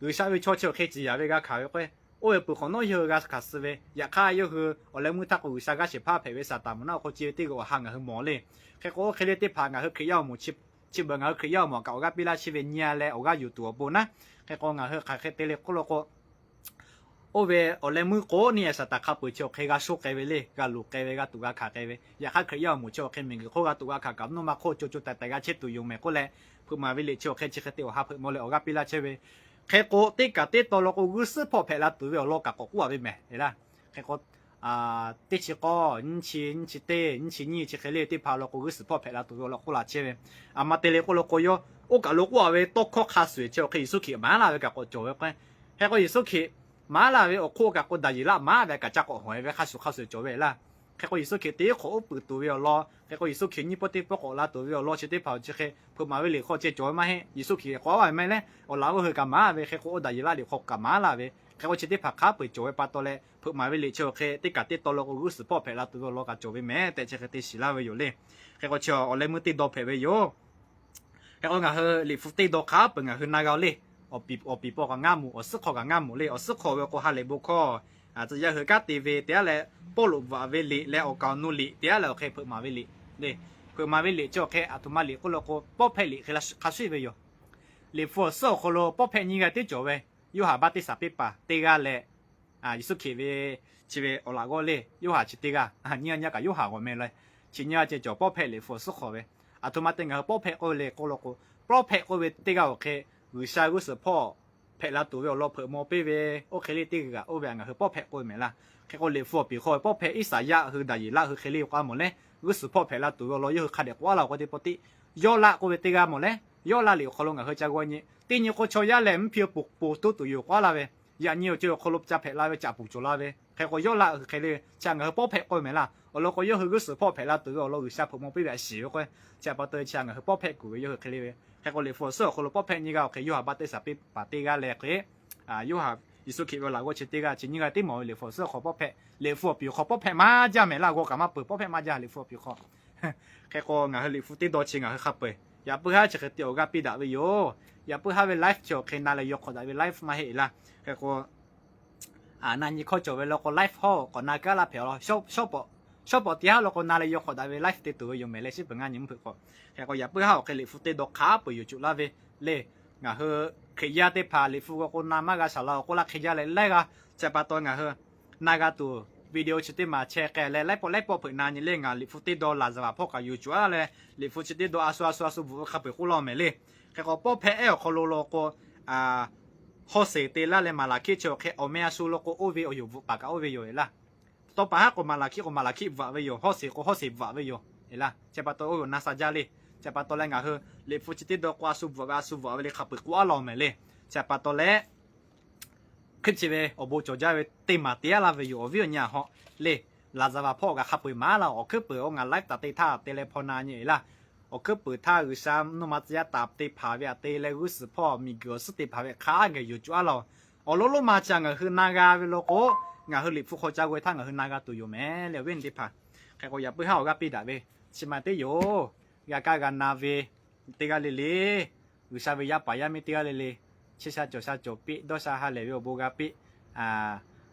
G'uiˬsha ve chaw chi awˬ hk'e ciˍ yanˍ ve g'a hkanˍ ve k'o, oˇ ve peuˬ hk'awꞈ nawˉ yawˇ hui g'a hkanˍ suh ve. Yaꞈ hk'aˇ, yawˇ hui awˬ leh meuˇ htaˇ k'o G'uiˬsha g'aˇ shehˍ hpaˇ hpehꞈ ve Saˍtanˍ moˍ naˆ awˬ hk'aw ce ve teˇ g'aˇ awˬ ha ngaˬ hui mawˬ le. Hk'e k'o, oˇ hk'e le teˇ hpaˍ ngaˬ hui Hkriꞈ yaˇ awˬ moˍ chi, chi beuꞈ ngaˬ hui Hkriꞈ yaˇ awˬ moˍ kaꞈ awˬ g'aˇ piˇ laˇ chehˇ ve nyi a leh awˬ g'aˇ yuˬ tuˬ awˬ bon naˉ. Hk'e k'o, ngaˬ hui hk'aˬ hk'e te le k'oˆ lo k'o, oˇ ve awˬ leh meuˇ k'o neˇ a Saˍtanˍ hk'a peu-eˬ chi awˬ hk'e g'a shoˆ k'ai ve le, g'a luˬ k'ai ve, g'a tuꞈ g'a hkanˍ k'ai ve. Yaꞈ hk'aˇ, Hkriꞈ yaˇ awˬ moˍ chi awˬ hk'e miˬguiˬ hk'oˆ g'a tuꞈ g'a hkanˍ kaꞈ mvuhˇ naw ma hk'oˆ co co taiˍ taiˍ g'a chehˇ tuˬ yoˬ mehˍ k'oˆ leh, hpeuꞈ maˍ ve liꞈ chi awˬ hk'e chi hk'e te awˬ ha hpeuꞈ maw leh awˬ g'aˇ piˇ laˇ chehˇ ve. Hk'e k'o, teˇ kaˬ teˇ taw law k'o, g'uˇ suhˉ hpawˇ hpehꞈ la tuˬ ve awˬ lawn kaꞈ k'awꞈ k'oˆ a ve mehˍ laˇ. Hk'e k'o, teˇ chi k'awˇ, nyiˇ chi, nyiˇ chi teˇ, nyiˇ chi nyiˇ chi hk'e le teˇ hpaˍ law k'o, g'uˇ suhˍ hpawˇ hpehꞈ la tuˬ ve awˬ lawn k'oˆ la chehˇ ve. Aˬ ma te le k'oˆ lo k'o, yawˇ oˇ kaˬ lo k'oˆ a ve tawˇ hkawˇ hk'a shuˍ shuˍ chi awˬ hk'e Yeˍsuˆ Hkriꞈ maˍ laˇ ve kaꞈ k'awꞈ cawˬ ve k'o, hk'e k'o Yeˍsuˆ Hkriꞈ maˍ laˇ ve awˬ hk'oˆ kaꞈ k'o Daˍyeˍlaˆ maˍ ve kaꞈ ca k'awꞈ hawˬ e ve hk'a shuˍ hk'a shuˍ cawˬ ve laˇ. Hk'e k'o, Yeˍsuˆ Hkriꞈ teˇ hk'awꞈ uˉ peunˍ tuˬ ve awˬ lawn, hk'e k'o, Yeˍsuˆ Hkriꞈ nyiˇ pawˆ teˇ pawˆ k'awꞈ la tuˬ ve awˬ lawn chi teˇ hpaˍ chi hk'e hpeuꞈ maˍ ve liꞈ hk'aw ceh cawˬ ve maˇ heˆ. Yeˍsuˆ Hkriꞈ k'awꞈ a ve maˇ heˆ leh, awˬ laꞈ g'awˇ hui kaꞈ maˍ ve, hk'e k'o, oˇ Daˍyeˍlaˆ liꞈ hk'aw kaꞈ maˍ laˇ ve, hk'e k'o, chi teˇ hpaˍ hk'a peu-eˬ cawˬ ve pa taw leh, hpeuꞈ maˍ ve liꞈ chi awˬ hk'e teˇ kaˬ teˇ taw law k'o, g'uˇ suhˍ hpawˇ hpehꞈ la tuˬ ve awˬ lawn kaꞈ cawˬ ve mehˍ tehꞈ chi hk'e te shiˍ laˇ ve yoˬ le. Hk'e k'o, chi awˬ leh meuˇ teˇ dawˇ hpehꞈ ve yoˬ. Hk'e k'o, ngaˬ hui liꞈ hpu teˇ dawˇ hk'a peu-eˬ ngaˬ hui na g'a le. Awˬ piˍ, awˬ piˍ paw kaꞈ ngaˇ moˍ, awˬ suhˉ hk'aw kaꞈ ngaˇ moˍ le. Awˬ suhˉ hk'aw ve k'o, ha lehˬ bon hkawˇ, tcuh yaˇ hui kanˉ te ve te a leh, Pawˇluꞈ bvuhꞈ ve liꞈ leh awˬ kaˍ awˬ nu liꞈ te a leh awˬ hk'e hpeuꞈ maˍ ve liꞈ le. Hpeuꞈ maˍ ve liꞈ chi awˬ hk'e aˬ htoꞈ ma liꞈ k'oˆ lo k'o, pawˇ hpehˇ liꞈ hk'a shuˍ ve yoˬ. Liꞈ hpu awˬ suhˉ awˬ hk'aw lo pawˇ hpehˇ nyiˇ g'aˇ teˇ cawˬ ve, Yoˇhanˬ baˆtiˆsaˬ piˇ paˍ teˇ g'aˇ leh, Yeˍsuˆ Hkriꞈ ve chi ve awˬ laꞈ g'awˇ le, Yoˇhanˬ chi teˇ g'aˇ, nyiˇ g'aˇ nyiˇ g'aˇ kaꞈ Yoˇhanˬ g'awˬ meh le. Chi nyiˇ g'aˇ ceh cawˬ pawˇ hpehꞈ Liꞈ hpu awˬ suhˉ hk'aw ve. Aˬ htoꞈ ma te ngaˬ hui pawˇ hpehꞈ k'oˆ ve le k'oˆ law k'o, pawˇ hpehꞈ k'oˆ ve teˇ g'aˇ awˬ hk'e G'uiˬsha g'uˇ suhˍ hpawˇ hpehꞈ la tuˬ ve awˬ lawn hpeuꞈ maw piˇ ve, oˇ hk'e le teˇ g'aˇ oˇ ve htaꞈ ngaˬ hui pawˇ hpehꞈ k'oˆ ve mehˍ laˇ. Hk'e k'o Liꞈ hpu awˬ piˍ hk'aw ve pawˇ hpehꞈ Iˉsaˍyaˆ hui, Daˍyeˍlaˆ hui hk'e le k'oˆ a mawˬ leh, g'uˇ suhˍ hpawˇ hpehꞈ la tuˬ ve awˬ lawn yawˇ hui hk'a dehꞈ k'oˆ a laˇ k'o teˇ pawˆ tiˉ, yawˇ laˆ k'oˆ ve teˇ g'aˇ mawˬ leh, yawˇ laˆ liꞈ awˬ hk'aw lo ngaˬ hui ca g'aw nyi teˇ nyi k'o chaw yaˇ lehˬ mvuhˇ hpi awˬ poˍ poˍ toˇ tuˬ yoˬ k'oˆ a laˇ ve, yaꞈ nyi awˬ ceuˬ awˬ hk'aw lo ca hpehꞈ la ve caꞈ puˍ cawˬ la ve. Hk'e k'o yawˇ laˆ hui hk'e le chi htaꞈ ngaˬ hui pawˇ hpehꞈ k'oˆ ve mehˍ laˇ. Awˬ lawn k'o yawˇ hui g'uˇ suhˍ hpawˇ hpehꞈ la tuˬ ve awˬ lawn G'uiˬsha hpeuꞈ maw piˇ ve a shiˍ ve k'o, chi htaꞈ pa taw chi htaꞈ ngaˬ hui pawˇ hpehꞈ kuˬ ve yawˇ hui hk'e le ve. Hk'e k'o Liꞈ hpu awˬ suhˉ awˬ hk'aw lo pawˇ hpehꞈ nyiˇ g'aˇ awˬ hk'e Yoˇhanˬ baˆtiˆsaˬ piˇ paˍ teˇ g'aˇ leh hk'e, Yoˇhanˬ Yeˍsuˆ Hkriꞈ ve awˬ laꞈ g'awˇ chi teˇ g'aˇ, chi nyiˇ g'aˇ tiˉ mawˬ ve Liꞈ hpu awˬ suhˉ awˬ hk'aw pawˇ hpehꞈ, Liꞈ hpu awˬ piˍ awˬ hk'aw pawˇ hpehꞈ maˇ jaˇ mehˍ laˇ. G'aw kaꞈ maˇ peuˬ, pawˇ hpehꞈ maˇ jaˇ Liꞈ hpu awˬ piˍ hk'aw. Hk'e k'o ngaˬ hui Liꞈ hpu teˇ dawˇ chi ngaˬ hui hk'a peu-eˬ yaꞈ puiˉ haˉ chi hk'e te awˬ g'aˇ piˇ daꞈ ve yoˬ. Yaꞈ puiˉ haˉ ve live chi awˬ hk'e na leh yaw hk'awꞈ daꞈ ve live maˇ heˆ laˇ. Hk'e k'o na nyi hkawˇ cawˬ ve law k'o live hawˉ k'awꞈ na kaˉ laˇ hpehꞈ law. Shawˉ pawˍ tiˉ haˉ law k'o na leh yaw hk'awꞈ daꞈ ve live te tuˬ ve yoˬ mehˍ leh shiˉ peuˬ ngaˇ nyi mvuhˇ hpeuꞈ k'o. Hk'e k'o yaꞈ puiˉ haˉ awˬ hk'e Liꞈ hpu teˇ dawˇ hk'a peu-eˬ yuˬ cuˬ laˇ ve le. Ngaˬ hui Hkriꞈ yaˇ teˇ hpaˍ Liꞈ hpu g'aw k'o na maˇ g'a shaˍ la awˬ k'oˆ laˇ hk'e jaˇ leh laiˉ g'aˇ. Chi pa taw ngaˬ hui na g'a tuˬ video chi teˇ maˬ chehˇ k'ai leh laiˉ pawˆ laiˉ pawˆ hpeuꞈ na nyi le. Ngaˬ Liꞈ hpu teˇ dawˇ laˍzaˍvaˍ hpawˇ kaꞈ yuˬ cuˬ a leh, Liꞈ hpu chi teˇ dawˇ a shu a shu a shu bvuhꞈ ve hk'a peu-eˬ k'oˆ laˇ mehˍ le. Hk'e k'o pawˇ hpehꞈ ehˉ awˬ hk'aw lo law k'o, Hawˇseˍ te laˇ leh Maˍlaˍhkiˆ chi awˬ hk'e awˬ meh a shu law k'o oˇ ve awˬ yoˬ bvuhꞈ paˍ kaꞈ oˇ ve yoˬ e laˇ. Tawˇ pa haˉ k'o Maˍlaˍhkiˆ k'o Maˍlaˍhkiˆ bvuhꞈ ve yoˬ. Hawˇseˍ k'o Hawˇseˍ bvuhꞈ ve yoˬ e laˇ. Chi pa taw oˇ ve awˬ na sha jaˇ le. Chi pa taw leh ngaˬ hui Liꞈ hpu chi teˇ dawˇ k'o a shu bvuhꞈ ve a shu bvuhꞈ ve le hk'a peu-eˬ k'oˆ a law mehˍ le. Chi pa taw leh hk'e chi ve awˬ bon cawˬ jaˇ ve teˇ maˬ te a laˇ ve yoˬ. Awˬ viˉ awˬ nyi a hawˆ le, laˍzaˍvaˍ hpawˇ g'a hk'a peu-eˬ maˍ laˇ. Awˬ hkuiˉ peuˬ oˇ ngaˬ live taˍ te htaˇ te leh hpaw na nyi e laˇ. Awˬ hkuiˉ peuˬ htaˇ G'uiˬsha mvuhˇ naw ma tcuh yaˇ taˍ te hpanˍ ve htaꞈ te leh g'uˇ suhˍ hpawˇ miˬguiˬ awˬ suhˉ te hpanˍ ve hk'a gaˬ yuˬ cuˬ a laˇ. Awˬ lawn lonˉ ma chi ngaˬ hui na g'a ve law k'o, ngaˬ hui Liꞈ hpu hk'aw ca g'aw e htaˇ ngaˬ hui na g'a tuˬ yoˬ mehˍ le awˬ viˉ awˬ nyi teˇ hpaˍ. Hk'e k'o yaꞈ puiˉ haˉ awˬ g'aˇ piˇ daꞈ ve chi ma teˇ yoˬ. G'a kaˇ g'a na ve teˇ g'aˇ le le, G'uiˬsha ve yaˇ paˍ yaˇ miˇ teˇ g'aˇ le le, chi sha cawˬ sha cawˬ piˇ, dawˇ sha ha lehˬ ve awˬ bon g'a piˇ.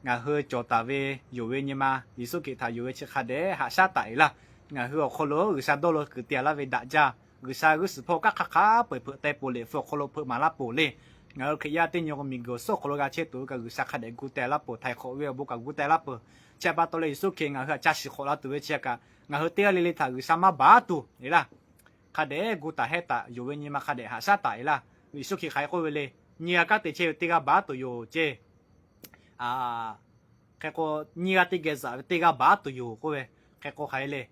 Ngaˬ hui cawˬ taˍ ve yonˍ ve nyi ma Yeˍsuˆ Hkriꞈ htaꞈ yonˍ ve chi hk'a dehꞈ haꞈ shaˉ taˍ e laˇ. Ngaˬ hui awˬ hk'aw lo G'uiˬsha dawˇ lo kuiˬ te a laˇ ve daꞈ jaˇ. G'uiˬsha g'uˇ suhˍ hpawˇ kaꞈ hk'aˬ hk'aˉ peu-eˬ hpeuꞈ teh peuˬ, Liꞈ hpu awˬ hk'aw lo hpeuꞈ maˍ laˇ peuˬ le. Ngaˬ hui Hkriꞈ yaˇ teˇ nyi k'o miˬguiˬ awˬ suhˉ awˬ hk'aw lo g'a chehˇ tuˬ ve kaꞈ G'uiˬsha hk'a dehꞈ gu teh laˇ peuˬ, htaiˍ hk'awꞈ ve awˬ bon kaꞈ gu teh laˇ peuˬ. Chi pa taw leh Yeˍsuˆ Hkriꞈ ngaˬ hui htaꞈ ca shiˍ hk'awꞈ la tuˬ ve chi kaꞈ ngaˬ hui teˇ g'aˇ le le htaꞈ G'uiˬsha maˇ baˬ tuˬ e laˇ. Hk'a dehꞈ gu taˍ hehˉ taˍ, yonˍ ve nyi ma hk'a dehꞈ haꞈ shaˉ taˍ e laˇ. Yeˍsuˆ Hkriꞈ hk'aˬ hk'e k'oˆ ve le, nyi g'a kanˉ te chehˇ ve teˇ g'aˇ baˬ tuˬ yoˬ ceˇ. Hk'e k'o nyi g'a teˇ geh zaꞈ ve teˇ g'aˇ baˬ tuˬ yoˬ k'oˆ ve, hk'e k'o hk'aˬ hk'e le,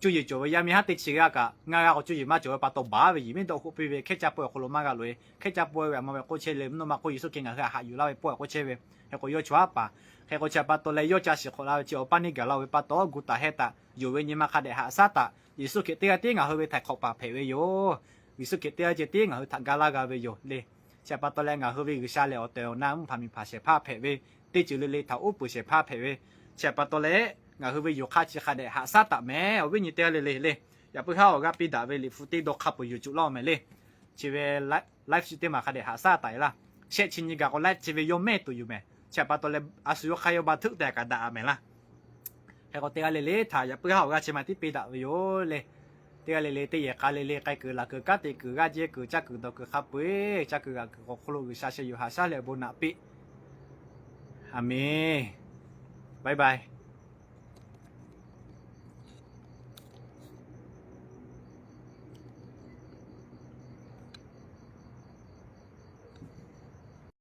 cuˇ yiˍ cawˬ ve yaˇ miˇ haˉ teˇ chi g'aˇ kaꞈ ngaˇ g'aˇ k'o cuˇ yiˍ maˇ cawˬ ve pa taw baˬ ve yiˍ miˉ dawˇ hoˆ piˇ ve hkehˉ caˇ pawehˇ awˬ hk'aw lo maˇ g'a loꞈ e. Hkehˉ caˇ pawehˇ ve a ma ve k'oˆ chehˇ le, mvuhˇ naw ma k'oˆ Yeˍsuˆ Hkriꞈ ngaˬ hui htaꞈ haꞈ yuˬ laˇ ve pawehˇ k'oˆ chehˇ ve. Hk'e k'o yawˇ chaw haˉ paˍ, hk'e k'o chi pa taw leh yawˇ ca shiˍ hk'awꞈ la ve chi awˬ paˇ neˇ gaˬ la ve pa taw gu taˍ hehˉ taˍ, yonˍ ve nyi ma hk'a dehꞈ haꞈ shaˉ taˍ. Yeˍsuˆ Hkriꞈ teˇ g'aˇ tiˉ ngaˬ hui ve htaiˍ hk'awꞈ paˍ hpehꞈ ve yoˬ. Yeˍsuˆ Hkriꞈ teˇ g'aˇ ceh tiˉ ngaˬ hui htaꞈ ga laˇ g'a ve yoˬ le. Chi pa taw leh ngaˬ hui ve G'uiˬsha lehˬ awˬ tehˬ awˬ na mvuhˇ hpaˍ miˬ hpaˍ shehˍ hpaˇ hpehꞈ ve, teˇ ceuˬ le le htaꞈ uˉ peunˍ shehˍ hpaˇ hpehꞈ ve, chi pa taw leh ngaˬ hui ve yonˍ hk'aˇ chi hk'a dehꞈ haꞈ shaˉ taˍ mehˍ awˬ viˉ nyi teˇ g'aˇ le le le. Yaꞈ puiˉ haˉ awˬ g'aˇ piˇ daꞈ ve Liꞈ hpu teˇ dawˇ hk'a peu-eˬ yuˬ cuˬ laˇ mehˍ le. Chi ve live chi teˇ maˬ hk'a dehꞈ haꞈ shaˉ taˍ e laˇ. Shehˆ chi nyi gaˬ k'o live chi ve yawˇ mehˇ tuˬ yoˬ mehˍ. Chi pa taw leh a shu yawˇ hk'aˇ yawˇ ba htuˆ tehꞈ kaꞈ daꞈ a mehˍ laˇ. Hk'e k'o teˇ g'aˇ le le htaꞈ yaꞈ puiˉ haˉ awˬ g'aˇ chi ma tiˉ piˇ daꞈ ve yoˬ le. Teˇ g'aˇ le le teˇ yehˬ k'a le le k'ai kuiˬ laˬ kuiˬ kanˉ te kuiˬ g'aˇ jehˇ kuiˬ caˇ kuiˬ dawˬ kuiˬ hk'a peu-eˬ caˇ kuiˬ g'aꞈ kuiˬ awˬ hk'aw lo G'uiˬsha sheh yuˬ haꞈ shaˉ leh awˬ bon naꞈ piˇ. Aˬ menˍ. Bye bye.